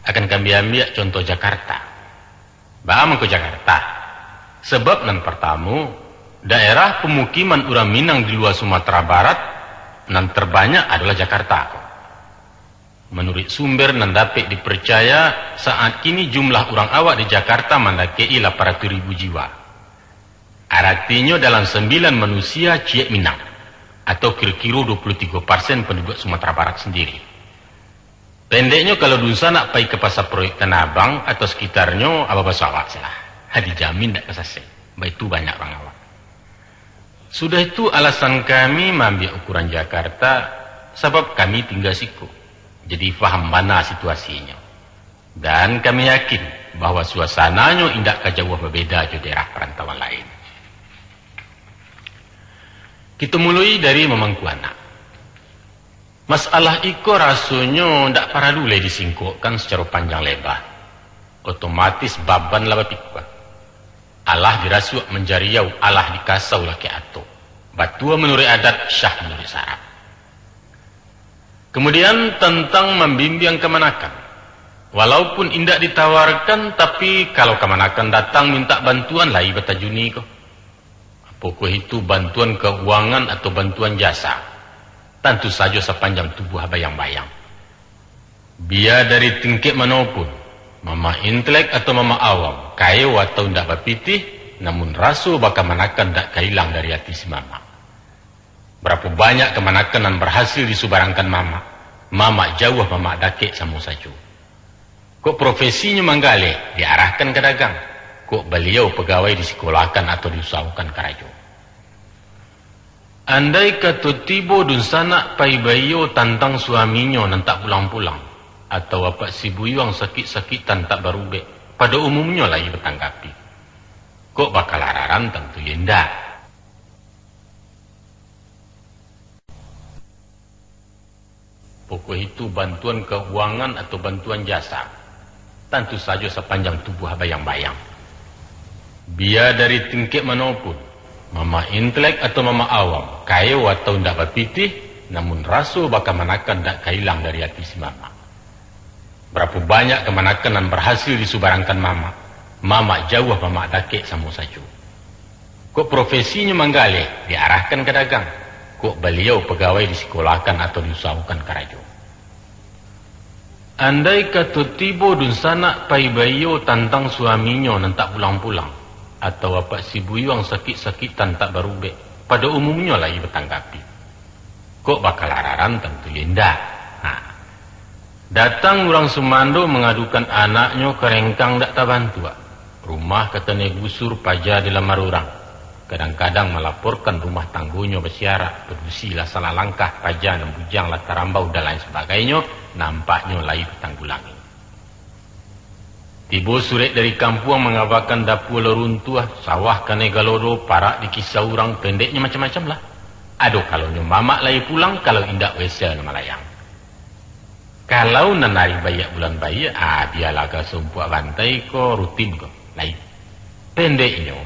akan kami ambiak contoh Jakarta. Baa mangko Jakarta? Sabab nan partamo, daerah pamukiman urang Minang di lua Sumatera Barat nan tarbanyak adolah Jakarta ko. Manuruik sumber nan dapek diparcaya, saat kini jumlah urang awak di Jakarta mandakek-i lapan ratuih ribu jiwa. Aratinyo, dalam sambilan manusia ciek Minang, atau kiro-kiro dua puluh tigo persen panduduak Sumatera Barat sandiri. Pendeknyo, kalau dunsanak pai ka Pasa Proyek Tanah Abang atau sakitarnyo, aba baso awak se lah. Ha, dijamin dak ka sasek. Baitu banyak urang awak. Sudah itu, alasan kami maambiak ukuran Jakarta, sabab kami tingga siko. Jadi, faham bana situasinyo. Dan kami yakin, bahwa suasananyo indak ka jauah babeda jo daerah parantauan lain. Kito muloi dari mamangku anak. Masalah iko rasonyo ndak paralu lai disingkokkan sacaro panjang leba. Otomatis baban lah bapikua. Alah dirasuak manjariau, alah dikasau lakek atok. Batua manuruik adat, syah manuruik syarak. Kamudian, tantang mambimbiang kamanakan. Walaupun indak ditawarkan, tapi, kalau kamanakan datang mintak bantuan, lai batajuni ko. Apokoh itu bantuan kauangan atau bantuan jasa, tantu sajo sapanjang tubuah bayang-bayang. Bia dari tingkek mano pun, mamak intelek atau mamak awam, kayo atau indak bapitih, namun raso bakamanakan indak ka ilang dari ati si mamak. Barapo banyak kamanakan nan barhasil disubarangkan mamak, mamak jauah, mamak dakek samo sajo. Kok profesinyo manggaleh, diarahkan ka dagang. Kok baliau pagawai, disikolakan atau diusahokan karajo. Andai kato tibo dunsanak pai baiyo tantang suaminyo nan tak pulang-pulang, atau apak si buyuang sakik-sakik tan tak barubek, pado umumnyo lai batanggapi. Kok bakalararan, tantu yo indak. Pokok itu bantuan kauangan atau bantuan jasa, tantu sajo sapanjang tubuah bayang-bayang. Bia dari tingkek mano pun, mamak intelek atau mamak awam, kayo atau indak bapitih, namun raso bakamanakan indak ka ilang dari ati si mamak. Barapo banyak kamanakan nan barhasil disubarangkan mamak, mamak jauah, mamak dakek samo sajo. Kok profesinyo manggaleh, diarahkan ka dagang. Kok baliau pagawai, disikolakan atau diusahokan karajo. Andai kato tibo dunsanak pai baiyo tantang suaminyo nan tak pulang-pulang, atau apak si buyuang sakik-sakik tan tak barubek, pado umumnyo lai batanggapi. Kok bakalararan, tantu yo indak. Ha. Datang urang sumando mangadukan anaknyo karengkang dak tabantuak. Rumah kakanai gusur, paja dilamar urang. Kadang-kadang malaporkan rumah tanggonyo basiarak, padusi lah salah langkah, paja nan bujang lah tarambau, dan lain sabagainyo, nampaknyo lai batanggulangi. Tibo surek dari kampuang mangabakan dapua lah runtuah, sawah kanai galodo, parak dikisa urang, pendeknyo macam-macam lah. Ado kalonyo mamak lai pulang, kalau indak wesel nan malayang. Kalau nan ari baiak bulan baiak, ah, bialah ka sumpuak bantai ko, rutin ko, lai. Pendeknyo,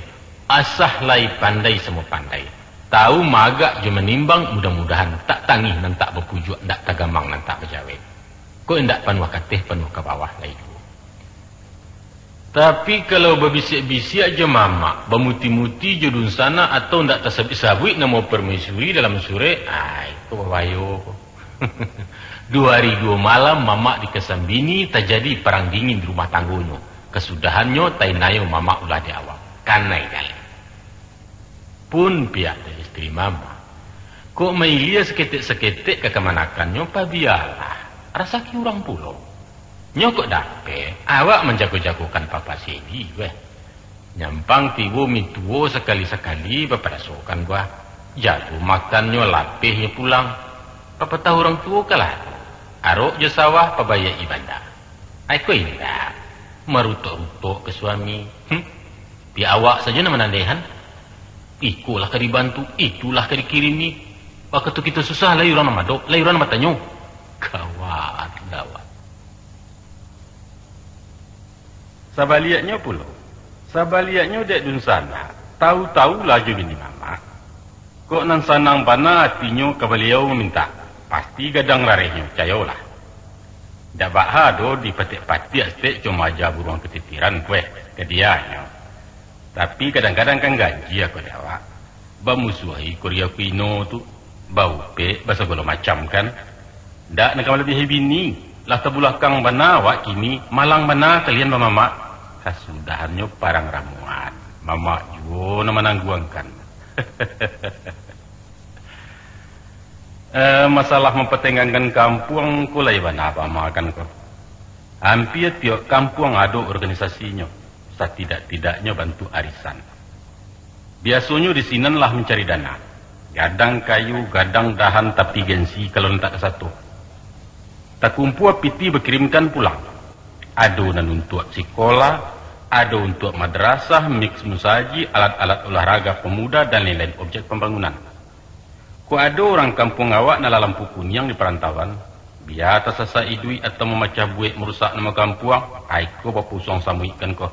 asah lai pandai samo pandai. Tahu maagak jo manimbang, mudah-mudahan tak tangih nan tak bapujuak, ndak tagamang nan tak bajawek. Kok indak panuah kateh, panuah ka bawah lai juo. Tapi, kalau babisiak-bisiak jo mamak, bamuti-muti jo dunsanak, atau ndak tasabuik-sabuik namo permaisuri dalam surek, ai, ko babayo ko. Duo ari duo malam mamak dikasambini, tajadi parang dingin di rumah tanggonyo. Kasudahannyo, tainayo mamak ulah di awak. Kanai jaleh. Pun pihak dari isteri mamak, kok mailia saketek-saketek ka kamanakannyo, pabialah, rasaki urang pulo. Nyo kok dapek, awak manjago-jagokan papa si Edi, weh. Nyampang tibo mintuo sakali-sakali baparasokan, bah. Jago makannyo, lapehnyo pulang. Papatah urang tuo kalah tu, arok jo sawah, pabaiak-i banda. Ai ko indak, marutok-rutok ka suami. Hm? Di awak sajo nan manandehan. Iko lah ka dibantu, itu lah ka dikirimi. Wakatu kito susah, lai urang nan madok, lai urang nan batanyo. Gawat, gawat. Sabaliaknyo pulo, sabaliaknyo dek dunsanak, tahu-tahu lah jo bini mamak. Kok nan sanang bana atinyo ka baliau mamintak, pasti gadang rarehnyo, cayolah. Dak baa doh dipatik-patik saketek, cuma aja buruang katitiran, kueh, ka dianyo. Tapi kadang-kadang kan ganjia ko dek awak. Bamusuahi ko ria ko ino tu, baupek, basagalo macam kan. Dak nan ka malabiahi bini, lah tabulakang bana awak kini, malang bana kalian bamamak. Kasudahannyo parang ramuan, mamak juo nan manangguangkan. Eh, masalah mampatenggankan kampuang ko lai bana bamakan ko. Ampia tiok kampuang ado organisasinyo, satidak-tidaknyo bantuak arisan. Biasonyo di sinan lah mancari dana. Gadang kayu, gadang dahan, tapi gengsi kalau nan tak kasato. Takumpua pitih bakirimkan pulang. Ado nan untuak sikolah, ado untuak madrasah, mix musajik, alat-alat olahraga pemuda, dan lain-lain objek pambangunan. Kok ado urang kampuang awak nan lah lampu kuniang di parantauan, bia tasasak iduik atau mamacah buek marusak namo kampuang, ai ko bapusuang samuik kan ko.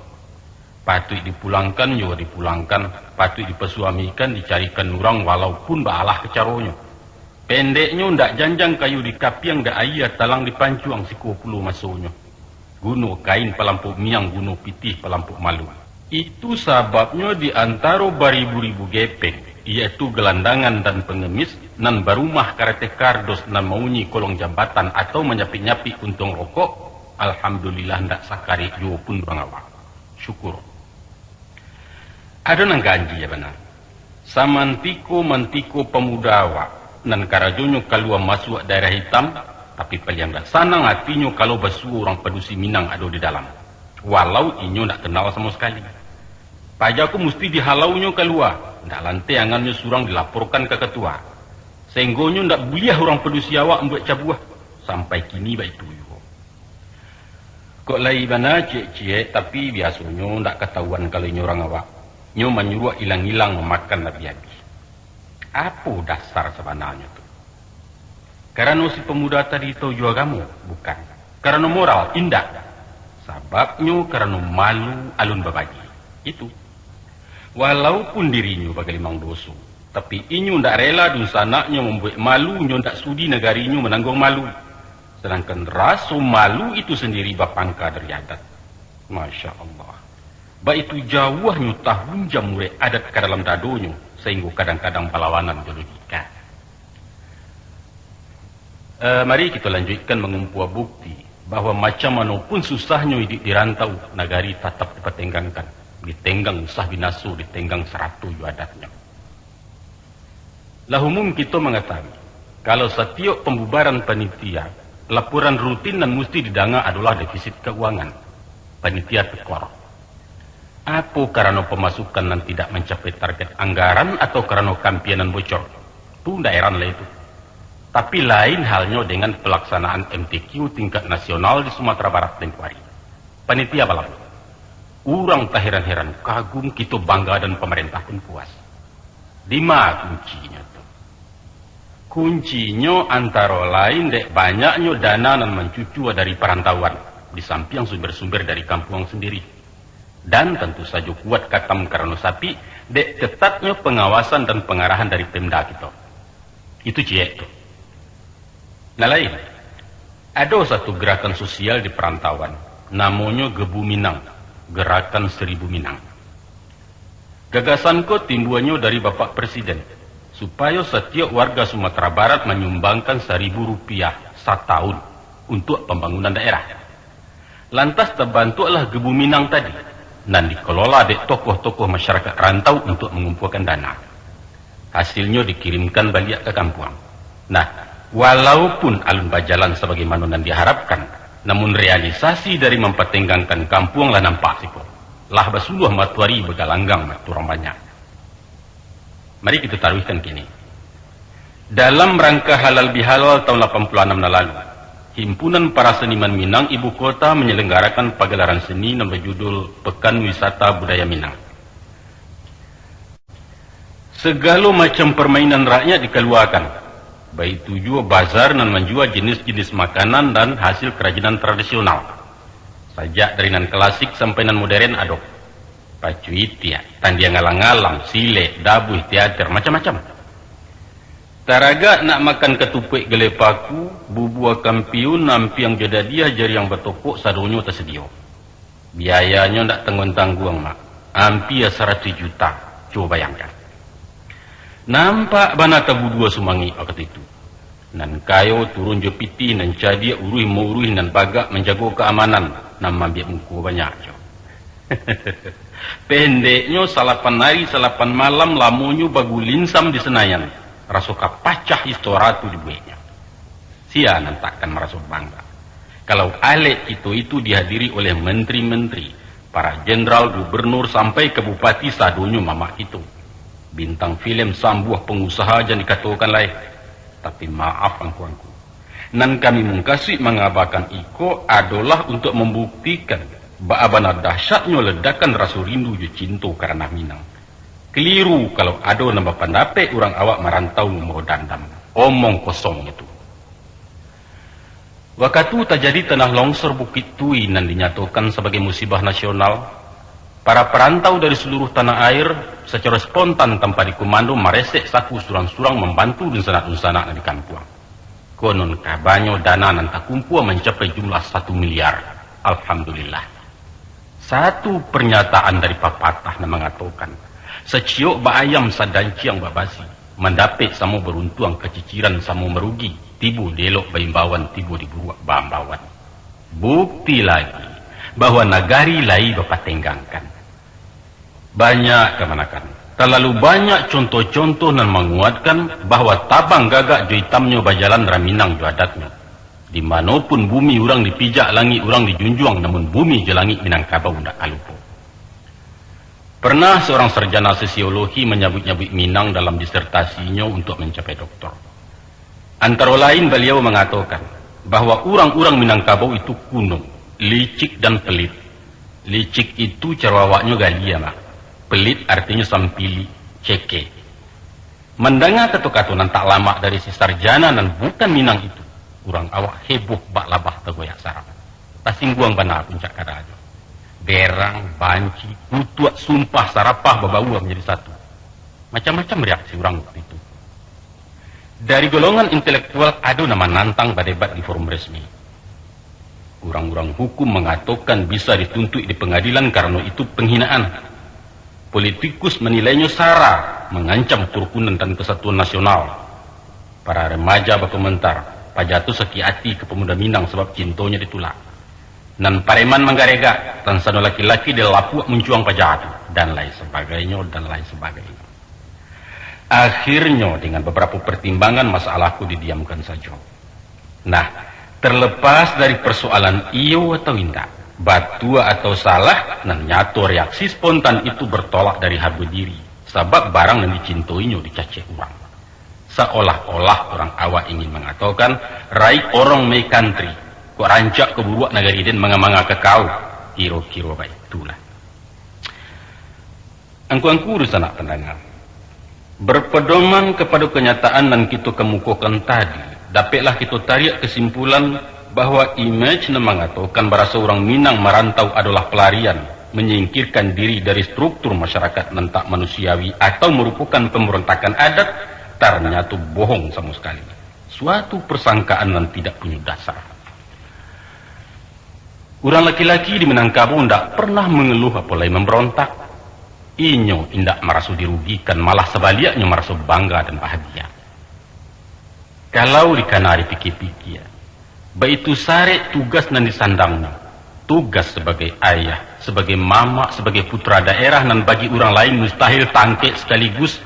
Patuik dipulangkan, yo dipulangkan, patuik dipasuamikan, dicarikan urang walaupun baalah ka caronyo. Pendeknyo, ndak janjang kayu dikapiang, ndak aia talang dipancuang, siko pulo masonyo. Guno kain palampok miang, guno pitih palampok malu. Itu sababnyo di antaro baribu-ribu gepeng, iyaitu gelandangan dan pengemis, nan barumah karetek kardos nan maunyi kolong jambatan atau manyapik-nyapik kuntuang rokok, alhamdulillah ndak sakarek juo pun urang awak. Syukur. Ado nan ganjia bana. Samantiko-mantiko pamuda awak, nan karajonyo kalua masuak daerah itam, tapi paliang dak sanang atinyo kalau basuo urang padusi Minang ado di dalam, walau inyo ndak kenal samo sakali. Paja ko musti dihalaunyo kalua, ndak lanteh angannyo surang dilaporkan ka katua. Sainggonyo ndak buliah urang padusi awak mambuek cabuah, sampai kini baitu juo. Kok lai bana ciek-ciek, tapi biasonyo ndak katahuan kalau inyo urang awak. Nyo manyuruak ilang-ilang, mamakan abih-abih. Apo dasar sabananyo tu? Karano si pamuda tadi tau jo agamo? Bukan. Karano moral? Indak. Sababnyo karano malu alun babagi. Itu. Walaupun dirinyo bagalimang doso, tapi inyo ndak rela dunsanaknyo mambuek malu, nyo ndak sudi nagarinyo manangguang malu. Sadangkan raso malu itu sandiri bapangka dari adat. Masya Allah. Baitu jauahnyo tahunjam urek adat ka dalam dadonyo, sainggo kadang-kadang balawanan jo logika. Eh, mari kito lanjuikkan mangumpua bukti bahwa macam mano pun susahnyo iduik di rantau, nagari tatap dipatenggangkan, ditenggang usah binaso, ditenggang sarato jo adatnyo. Lah umum kito mangatahui, kalau satiok pambubaran panitia, laporan rutin nan musti didanga adolah defisit kauangan. Panitia tekor. Apo karano pamasukan nan tidak mancapai target anggaran atau karano kampianan bocor? Tu ndak heran lah itu. Tapi lain halnyo dengan pelaksanaan M T Q tingkat nasional di Sumatera Barat tempo hari. Panitia balam. Urang taheran-heran, kagum, kito bangga, dan pamarentah pun puas. Dima kuncinyo tu? Kuncinyo antaro lain dek banyaknyo dana nan mancucua dari parantauan, di sampiang sumber-sumber dari kampuang sandiri. Dan tantu sajo kuat katam karano sapik, dek ketatnyo pangawasan dan pangarahan dari Pemda kito. Itu ciek tu. Nah lain, ado satu gerakan sosial di parantauan, namonyo Gebu Minang, Gerakan Seribu Minang. Gagasan ko timbuanyo dari Bapak Presiden, supayo satiok warga Sumatera Barat manyumbangkan saribu rupiah satahun untuak pambangunan daerah. Lantas tabantuaklah Gebu Minang tadi, nan dikelola dek tokoh-tokoh masyarakat rantau untuak mangumpuakan dana. Hasilnyo dikirimkan baliak ka kampuang. Nah, walaupun alun bajalan sabagaimano nan diharapkan, namun realisasi dari mampatenggangkan kampuang lah nampak siko. Lah basuluah matoari bagalanggang, mato urang banyak. Mari kito taruihkan kini. Dalam rangka halal bihalal tahun lapan puluh anam nan lalu, Himpunan Para Seniman Minang Ibu Kota manyalanggarakan pagalaran seni nan bajudul Pekan Wisata Budaya Minang. Sagalo macam parmainan rakyat dikaluakan, baitu juo bazar nan manjua jenis-jenis makanan dan hasil karajinan tradisional. Sajak dari nan klasik sampai nan moderen ado. Pacu itiak, tandiang alang-alang, silek, dabuih, teater, macam-macam. Taragak nak makan katupuak gulai paku, bubua kampiun, ampiang jo dadiah, jariang batokok, sadonyo tasadio. Biayanyo ndak tangguang-tangguang, Mak. Ampia saratuih juta. Cubo bayangkan. Nampak bana tabudua sumangik wakatu itu. Nan kayo turun jo pitih, nan cadiak uruih mauruih, nan bagak manjago kaamanan, nan maambiak muko banyak jo. Pendeknyo, salapan ari, salapan malam lamonyo bagulinsam di Senayan, raso ka pacah istora tu dibueknyo. Sia nan takkan maraso bangga, kalau alek kito itu dihadiri oleh menteri-menteri, para jenderal, gubernur, sampai ka bupati, sadonyo mamak kito. Bintang filem, sambuah, pangusaha jan dikatokan lai. Tapi maaf angku-angku, Nan kami mukasuik mangabakan iko adolah untuak mambuktikan baa bana dahsyatnyo ledakan raso rindu jo cinto karano Minang. Kaliru kalau ado nan bapandapek urang awak marantau mambawa dandam. Omong kosong itu. Wakatu tajadi tanah longsor Bukik Tui nan dinyatokan sabagai musibah nasional, para parantau dari saluruah tanah air sacaro spontan tanpa dikumando maresek saku surang-surang mambantu dunsanak-dunsanak nan di kampuang. Konon kabanyo dana nan takumpua mancapai jumlah satu miliar. Alhamdulillah. Satu pernyataan dari papatah nan mangatokan, "Saciok bak ayam, sadanciang bak basi, mandapek samo baruntuang, kaciciran samo marugi, tibo di elok baimbauan, tibo di buruak baambauan." Bukti lagi, bahwa nagari lai bapatenggangkan. Banyak kamanakan. Talalu banyak contoh-contoh nan manguatkan bahwa tabang gagak jo itamnyo bajalan raminang jo adatnyo. Di mano pun bumi urang dipijak, langik urang dijunjuang, namun bumi jo langik Minangkabau ndak ka lupo. Pernah seorang sarjana sosiologi manyabuik-nyabuik Minang dalam disertasinyo untuak mancapai doktor. Antaro lain baliau mangatokan bahwa urang-urang Minangkabau itu kuno, licik dan pelit. Licik itu caro awaknyo gali, Mak. Pelit artinyo sampili, ceke. Mandanga kato-kato nan tak lamak dari si sarjana nan bukan Minang itu, urang awak heboh bak labah tagoyak sarang. Tasingguang bana puncak kadanyo. Berang, banci, kutuak, sumpah, sarapah babaua manjadi satu. Macam-macam reaksi urang waktu itu. Dari golongan intelektual ado nan manantang badebat di forum resmi. Urang-urang hukum mangatokan bisa dituntuik di pangadilan karano itu panghinaan. Politikus manilainyo sara, mangancam karukunan dan kasatuan nasional. Para remaja bakomentar, "Paja tu sakik ati ka pamuda Minang sabab cintonyo ditulak." Nan pareman manggaregak, tansano laki-laki di lapuak muncuang paja tu, dan lain sabagainyo, dan lain sabagainyo. Akhirnyo, dengan babarapo partimbangan, masalah ko didiamkan sajo. Nah, terlepas dari persoalan iyo atau indak, batua atau salah, nan nyato reaksi spontan itu bertolak dari hargo diri, sabab barang nan dicintoinyo dicacek urang. Saolah-olah urang awak ingin mangatokan, "Raik orang my country, kok rancak ka buruak nagari den manga-manga ka kau," kiro-kiro baitulah. Angku-angku dunsanak pandanga, berpedoman kapado kanyataan nan kito kamukokan tadi, dapeklah kito tariak kasimpulan bahwa imej nan mangatokan baraso urang Minang marantau adolah palarian, manyingkirkan diri dari struktur masyarakat nan tak manusiawi atau marupokan pambarontakan adat, tarnyato bohong samo sakali. Suatu persangkaan nan tidak punyo dasar. Urang laki-laki di Minangkabau indak pernah mangeluh apo lai mambarontak. Inyo indak maraso dirugikan, malah sabaliaknyo maraso bangga dan bahagia. Kalau dikana dipikia-pikia, baitu sarek tugas nan disandangnyo, tugas sabagai ayah, sabagai mamak, sabagai putra daerah nan bagi urang lain mustahil tangkek sakaligus,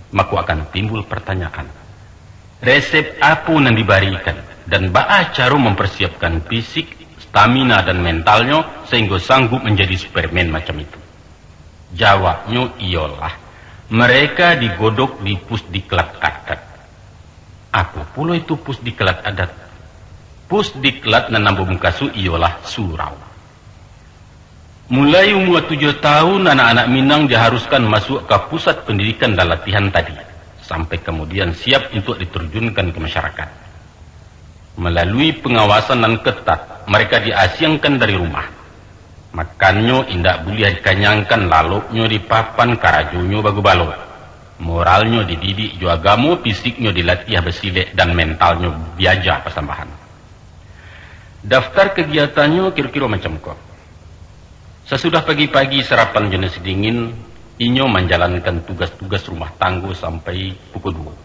mako akan timbul partanyaan, resep apo nan dibarikan, dan baa caro mamparsiapkan fisik, stamina, dan mentalnyo sahinggo sanggup manjadi Superman macam itu? Jawabnyo iyolah, mereka digodok di Pusdiklat Adat. Apo pulo itu Pusdiklat Adat? Pusdiklat nan ambo mukasuik iyolah surau. Mulai umua tujuah tahun, anak-anak Minang diharuskan masuak ka pusat pendidikan dan latihan tadi, sampai kamudian siap untuak ditarjunkan ka masyarakat. Malalui pangawasan nan ketat, mereka diasiangkan dari rumah. Makannyo indak buliah dikanyangkan, laloknyo dipapan, karajonyo bagubalo. Moralnyo dididik jo agamo, fisiknyo dilatiah basilek, dan mentalnyo diaja pasambahan. Daftar kagiatannyo kiro-kiro macam ko. Sasudah pagi-pagi sarapan jo nasi dingin, inyo manjalankan tugas-tugas rumah tanggo sampai pukul duo.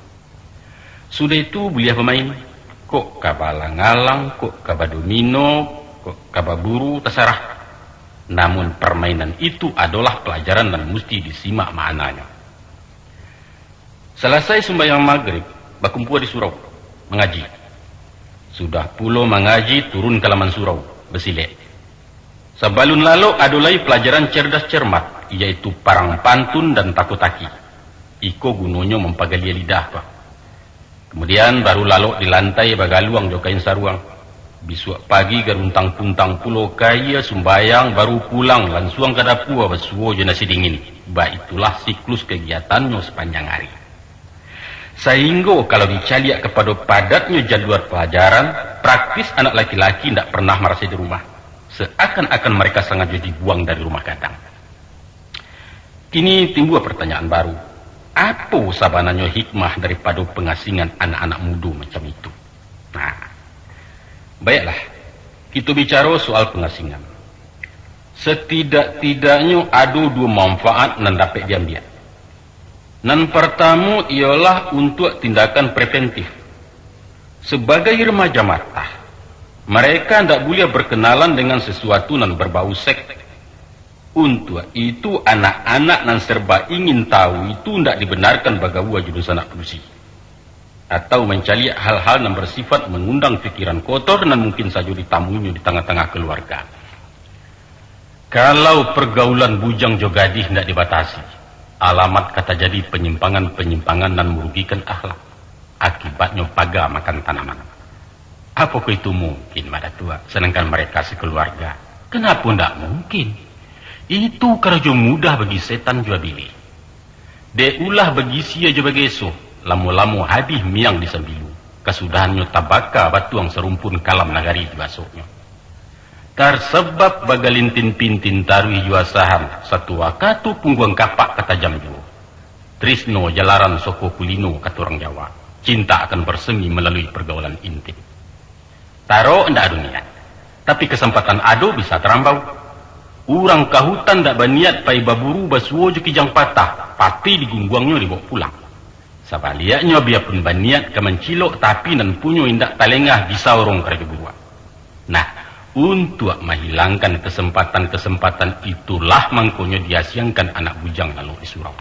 Sudah itu buliah bamain, kok ka balang-alang, kok ka badomino, kok ka baburu, tasarah. Namun parmainan itu adolah palajaran nan musti disimak maknanyo. Salasai sumbayang magrib, bakumpua di surau, mangaji. Sudah pulo mangaji, turun ka laman surau, basilek. Sabalun lalok, ado lai palajaran cerdas cermat, yaitu parang pantun dan tako-taki. Iko gunonyo mampagalia lidah, Pak. Kamudian, baru lalok di lantai bagaluang jo kain saruang. Bisuak pagi garuntang-puntang pulo kaia sumbayang, baru pulang lansuang ka dapua basuo jo nasi dingin. Baitulah siklus kagiatannyo sapanjang ari. Sainggo kalau dicaliak kapado padatnyo jadual palajaran, praktis anak laki-laki indak pernah marasai di rumah. Seakan-akan mereka sangajo dibuang dari rumah gadang. Kini timbua partanyaan baru, apo sabananyo hikmah daripado pangasingan anak-anak mudo macam itu? Nah, baiaklah, kito bicaro soal pangasingan. Satidak-tidaknyo ado duo manfaat nan dapek diambiak. Nan partamo iyolah untuak tindakan preventif. Sabagai remaja matah, mereka ndak buliah berkenalan dengan sesuatu nan berbau seks. Untuak itu, anak-anak nan serba ingin tahu itu ndak dibenarkan bagaua jo dunsanak padusi, atau mancaliak hal-hal nan bersifat mangundang pikiran kotor nan mungkin sajo ditamuinyo di tangah-tangah kaluarga. Kalau pergaulan bujang jo gadih indak dibatasi, alamat ka tajadi panyimpangan-panyimpangan nan marugikan akhlak. Akibatnyo paga makan tanaman. Apokoh itu mungkin, Mak Datuak, sadangkan mereka sakaluarga? Kanapo ndak mungkin? Itu karajo mudah bagi setan jua bilih. Dek ulah bagisia jo bageso, lamo-lamo habih miang di sambilu, kasudahannyo tabaka batuang sarumpun kalam nagari di basoknyo. Tarsabab bagalintin-pintin taruih jo asahan, satu wakatu pungguang kapak ka tajam juo. Trisno jalaran soko kulino, kato urang Jawa. Cinta akan bersemi malalui pergaulan intim. Tarok ndak ado niat, tapi kasempatan ado bisa tarambau. Urang ka hutan ndak baniat pai baburu basuo jo kijang patah, pati digungguangnyo dibaok pulang. Sabaliaknyo, biapun baniat ka mancilok, tapi nan punyo indak talengah, bisa urang karajo buruak. Nah, untuak mahilangkan kasempatan-kasempatan itulah mangkonyo diasiangkan anak bujang lalok di surau.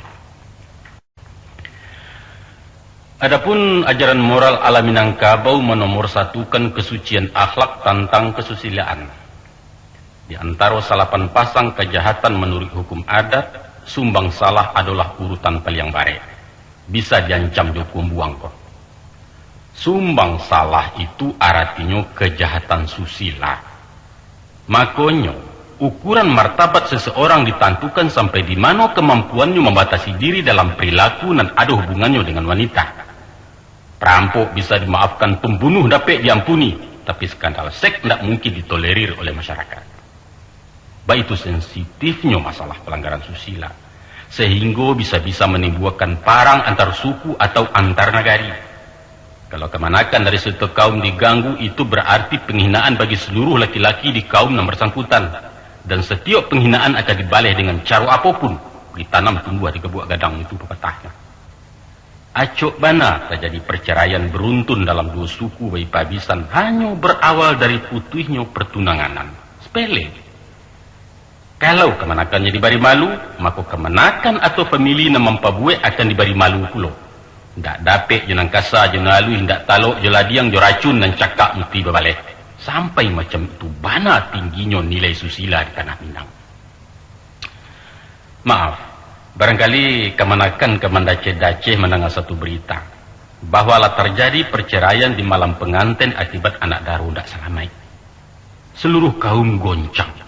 Adapun ajaran moral ala Minangkabau manomorsatukan kasucian akhlak tantang kasusilaan. Di antaro salapan pasang kajahatan manuruik hukum adat, sumbang salah adolah urutan paliang barek. Bisa diancam jo hukum buang ko. Sumbang salah itu aratinyo kajahatan susila. Makonyo, ukuran martabat seseorang ditantukan sampai di mano kamampuannyo mambatasi diri dalam perilaku nan ado hubungannyo dengan wanita. Parampok bisa dimaafkan, pambunuah dapek diampuni, tapi skandal seks ndak mungkin ditolerir oleh masyarakat. Baitu sensitifnyo masalah palanggaran susila, sahinggo bisa-bisa manimbuakan parang antar suku atau antar nagari. Kalau kamanakan dari suatu kaum diganggu, itu bararti panghinaan bagi saluruah laki-laki di kaum nan barsangkutan, dan satiok panghinaan akan dibaleh dengan caro apo pun, ditanam tumbuah di gabuak gadang itu papatahnyo. Acok bana tajadi parcaraian baruntun dalam duo suku baipabisan hanyo barawal dari putuihnyo partunanganan. Sapele. Kalau kamanakannyo dibari malu, mako kamanakan atau famili nan mampabuek akan dibari malu pulo. Ndak dapek jo nan kasa jo nan aluih, ndak talok jo ladiang, jo racun nan cakak musti babaleh. Sampai macam itu bana tingginyo nilai susila di tanah Minang. Maaf, barangkali kamanakan ka mandaceh-daceh mandanga satu barita, bahwa lah tarjadi parcaraian di malam panganten akibat anak daro ndak salamaik. Saluruah kaum goncang.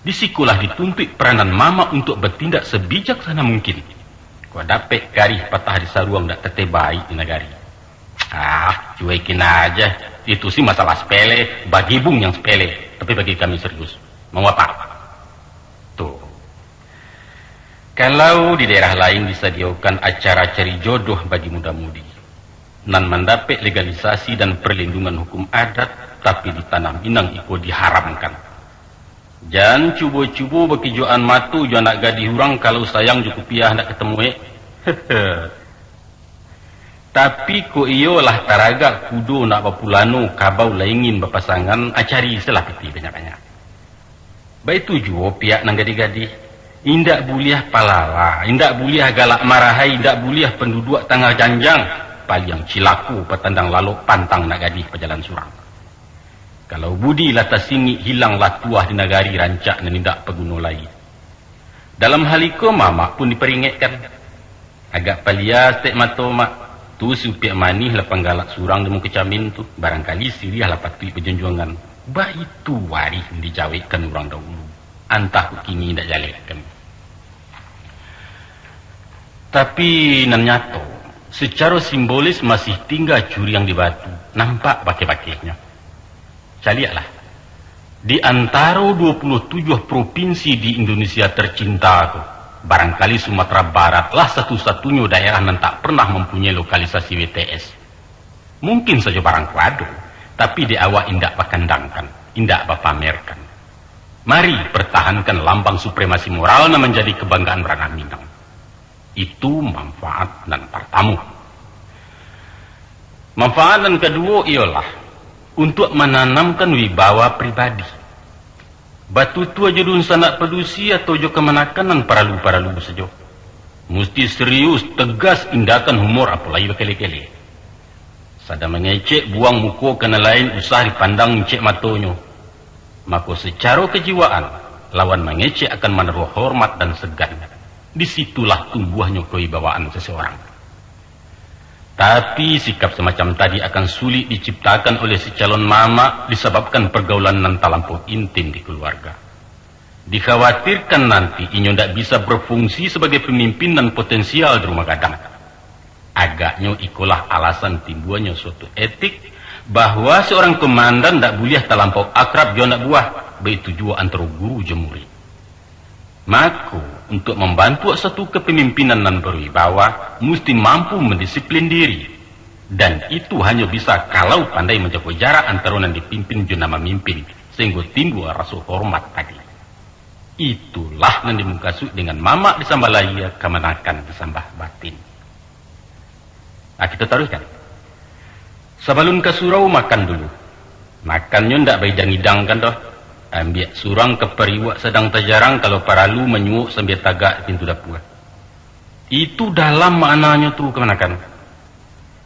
Di sikolah dituntuik peranan mamak untuak batindak sabijaksana mungkin. Kok dapek karih patah di saruang, ndak tatebaik di nagari. Ah, cuekin aja. Itu sih masalah sepele, bagi Bung yang sepele, tapi bagi kami serius. Mau apa? Tuh. Kalau di daerah lain disadiakan acara cari jodoh bagi muda-mudi, nan mandapek legalisasi dan perlindungan hukum adat, tapi di tanah Minang iko diharamkan. Jan cubo-cubo bakijoan mato jo anak gadih urang, kalau sayang jo kupiah ndak katamuek. Tapi kok iyo lah taragak kudo nak bapulano, kabau lah ingin bapasangan, ah, cari salah pitih banyak-banyak. Baitu juo pihak nan gadih-gadih. Indak buliah palala, indak buliah galak marahai, indak buliah panduduak tangah janjang. Paliang cilako patandang lalok, pantang nak gadih pajalan surang. Kalau budi lah tasingik, hilanglah tuah di nagari, rancak nan indak paguno lai. Dalam hal iko, mamak pun diparingekkan. Agak palia saketek mato, Mak. Supiak manih lah panggalak surang di muko camin tu, barangkali siriah lah patuik bajunjuangan. Baitu warih nan dijawekkan urang dahulu, antah kok kini indak jalehkan. Tapi nan nyato, sacaro simbolis masih tingga curiang di batu, nampak bakeh-bakehnyo. Caliaklah, di antaro dua puluh tujuah propinsi di Indonesia tercinta ko, barangkali Sumatera Barat lah satu-satunyo daerah nan tak pernah mampunyai lokalisasi B T S. Mungkin sajo barang ko ado, tapi dek awak indak bakandangkan, indak bapamerkan. Mari, pertahankan lambang supremasi moral nan manjadi kabanggaan urang Minang. Itu manfaat nan partamo. Manfaat nan kaduo iyolah untuak mananamkan wibawa pribadi. Batutua jo dunsanak padusi atau jo kamanakan nan paralu-paralu sajo. Musti serius, tegas, indakan humor, apo lai bakele-kele. Sadang mangecek, buang muko ka nan lain, usah dipandang incek matonyo. Mako, sacaro kajiwaan, lawan mangecek akan manaruah hormat dan segan. Di situlah tumbuahnyo kewibawaan seseorang. Tapi, sikap semacam tadi akan sulik diciptakan oleh si calon mamak disababkan pergaulan nan talampau intim di keluarga. Dikhawatirkan nanti inyo ndak bisa berfungsi sebagai pemimpin nan potensial di rumah gadang. Agaknyo ikolah alasan timbuanyo suatu etik, bahwa seorang komandan ndak buliah talampau akrab jo anak buah, baitu juo antaro guru jo murid. Mako, untuak mambantuak suatu kepemimpinan nan berwibawa, musti mampu mandisiplin diri. Dan itu hanyo bisa kalau pandai manjago jarak antaro nan dipimpin jo nan mamimpin, sahinggo timbua raso hormat tadi. Itulah nan dimukasuik dengan mamak disambah lahia, kamanakan disambah batin. Nah, kita taruihkan. Sabalun ka surau, makan dulu. Makannyo ndak baidang-idang kan doh. Ambiak surang ka pariuak sadang tajarang, kalau paralu manyuok sambia tagak di pintu dapua. Itu dalam maknanyo tu, kamanakan.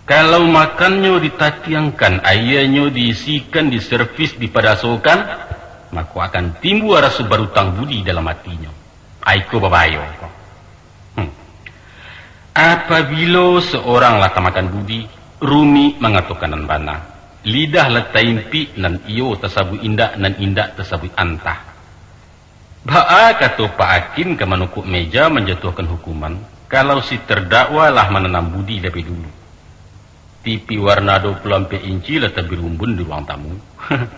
Kalau makannyo ditatiangkan, aianyo diisikan, diservis, dipadasokan, mako akan timbua raso barutang budi dalam atinyo. Aiko babayo ko. Hmm. Apabilo seorang lah tamakan budi, rumik mangatokan nan bana. Lidah lah taimpik, nan iyo tasabuik indak, nan indak tasabuik antah. Baa kato Pak Hakim ka manukuk meja manjatuahkan hukuman, kalau si terdakwa lah mananam budi labiah dulu? Tipi warna dua puluh ampek inci lah tabirumbun di ruang tamu.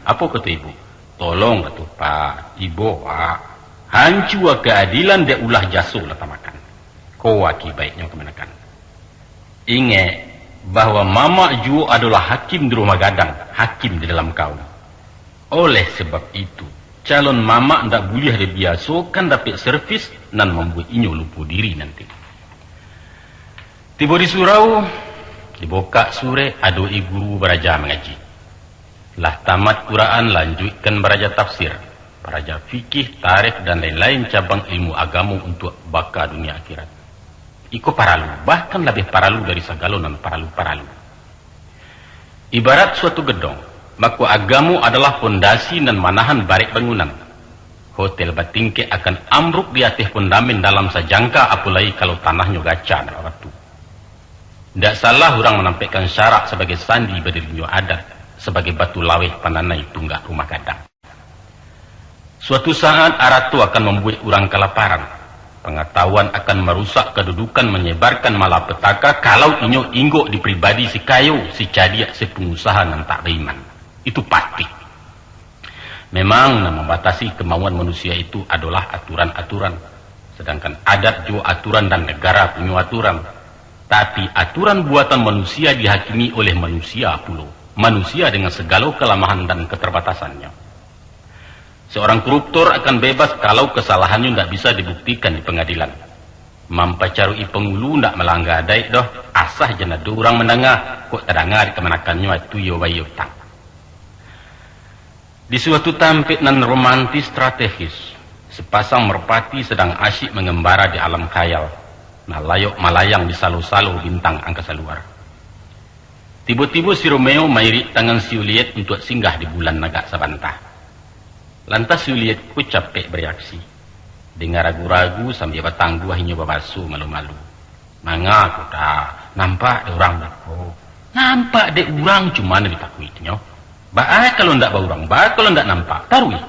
Apo kato ibu? Tolong kato Pak, ibo wak. Hancua kaadilan dek ulah jaso lah tamakan. Ko akibaiknyo kamanakan. Ingek, bahwa mamak juo adolah hakim di rumah gadang, hakim di dalam kaum. Oleh sebab itu, calon mamak ndak buliah dibiasokan dapek servis nan mambuek inyo lupo diri nanti. Tibo di surau, dibukak surek, ado i guru baraja mangaji. Lah tamat Quran, lanjuikkan baraja tafsir, baraja fikih, tarikh, dan lain-lain cabang ilmu agamo untuak baka dunia akhirat. Iko paralu, bahkan labiah paralu dari sagalo nan paralu-paralu. Ibarat suatu gedong, mako agamo adalah pondasi nan manahan barek bangunan. Hotel batingkek akan ambruk di ateh pondamen dalam sajangka, apolai kalau tanahnyo gaca ndak babatu. Ndak salah urang manampekkan syarak sabagai sandi badirinyo adat, sabagai batu laweh pananai tunggak rumah gadang. Suatu saat, arato akan mambuek urang kalaparan. Pangatahuan akan marusak kadudukan, manyebarkan malapetaka, kalau inyo inggok di pribadi si kayo, si cadiak, si pangusaha nan tak baiman. Itu pasti. Memang, nan mambatasi kamauan manusia itu adolah aturan-aturan. Sadangkan adat juo aturan dan negara punyo aturan. Tapi, aturan buatan manusia dihakimi oleh manusia pulo. Manusia dengan sagalo kalamahan dan katarbatasannyo. Seorang koruptor akan bebas kalau kasalahannyo ndak bisa dibuktikan di pangadilan. Mampacaruik pangulu ndak malangga adaik doh, asah jan ado urang mandanga, kok tadanga di kamanakannyo atu iyo bayia utang. Di suatu tampek nan romantis strategis, sepasang merpati sadang asyik mangambara di alam khayal, nan layok malayang di salo-salo bintang angkasa luar. Tibo-tibo si Romeo mairik tangan si Juliet untuak singgah di bulan agak sabanta. Lantas si Juliet ko capek bareaksi. Danga ragu-ragu sambia batangguah inyo babaso malu-malu. Manga ko dah, Nampak dek urang, Bako. Nampak dek urang, cuma nan ditakuiknyo. Baa kalau ndak baurang, baa kalau ndak nampak, taruih.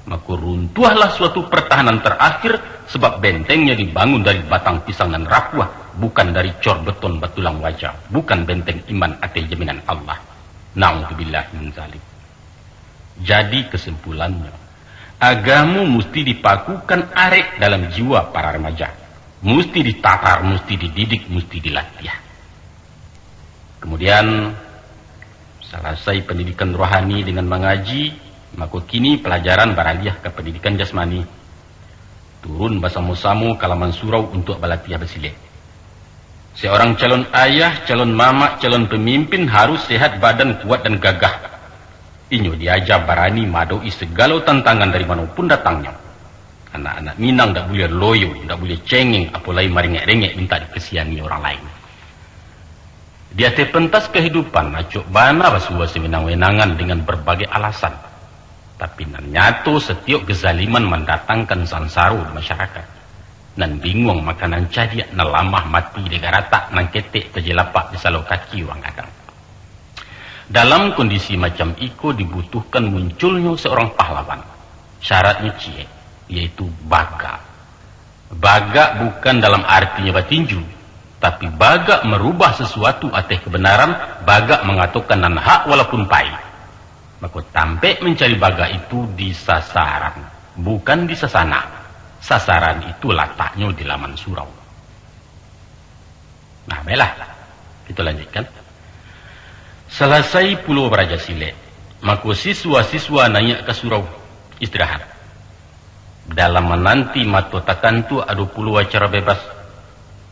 Mako runtuahlah suatu pertahanan terakhir, sebab bentengnyo dibangun dari batang pisang nan rapuah, bukan dari cor beton batulang waja, bukan benteng iman ateh jaminan Allah. Naudzubillah min zalik. Jadi kesimpulannyo, agamo musti dipakukan arek dalam jiwa para remaja. Musti ditatar, musti dididik, musti dilatiah. Kemudian, salasai pendidikan rohani dengan mangaji, mako kini pelajaran baraliah ka pendidikan jasmani. Turun basamo-samo ka laman surau untuak balatiah basilek. Seorang calon ayah, calon mamak, calon pemimpin harus sehat badan, kuat, dan gagah. Inyo diaja barani maadoki sagalo tantangan dari mano pun datangnyo. Anak-anak Minang ndak buliah loyo, ndak buliah cengeng, apo lai marengek-rengek mintak dikasiani urang lain. Di ateh pentas kahidupan, acok bana basuo sawenang-wenangan dengan barbagai alasan. Tapi nan nyato, satiok kezaliman mandatangkan sansaro di masyarakat. Nan binguang makanan cadiak, nan lamah mati dek garatak, nan ketek tajelapak di salo kaki urang gadang. Dalam kondisi macam iko dibutuhkan munculnyo seorang pahlawan. Syaratnyo ciek, yaitu bagak. Bagak bukan dalam artinyo batinju, tapi bagak marubah sasuatu ateh kabanaran, bagak mangatokan nan hak walaupun pahik. Mako, tampek mancari bagak itu di sasaran, bukan di sasanak. Sasaran itu lataknyo di laman surau. Nah, baiklah. Kita lanjutkan. Salasai pulo baraja silek, mako siswa-siswa naiak ka surau istirahat. Dalam mananti mato takantuak ado pulo acara bebas.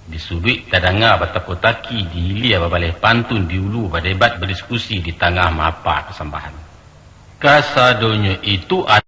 Di suduik tadanga batako-taki, di hilia babaleh pantun, di ulu badebat badiskusi, di tangah maapa kasambahan. Kasadonyo itu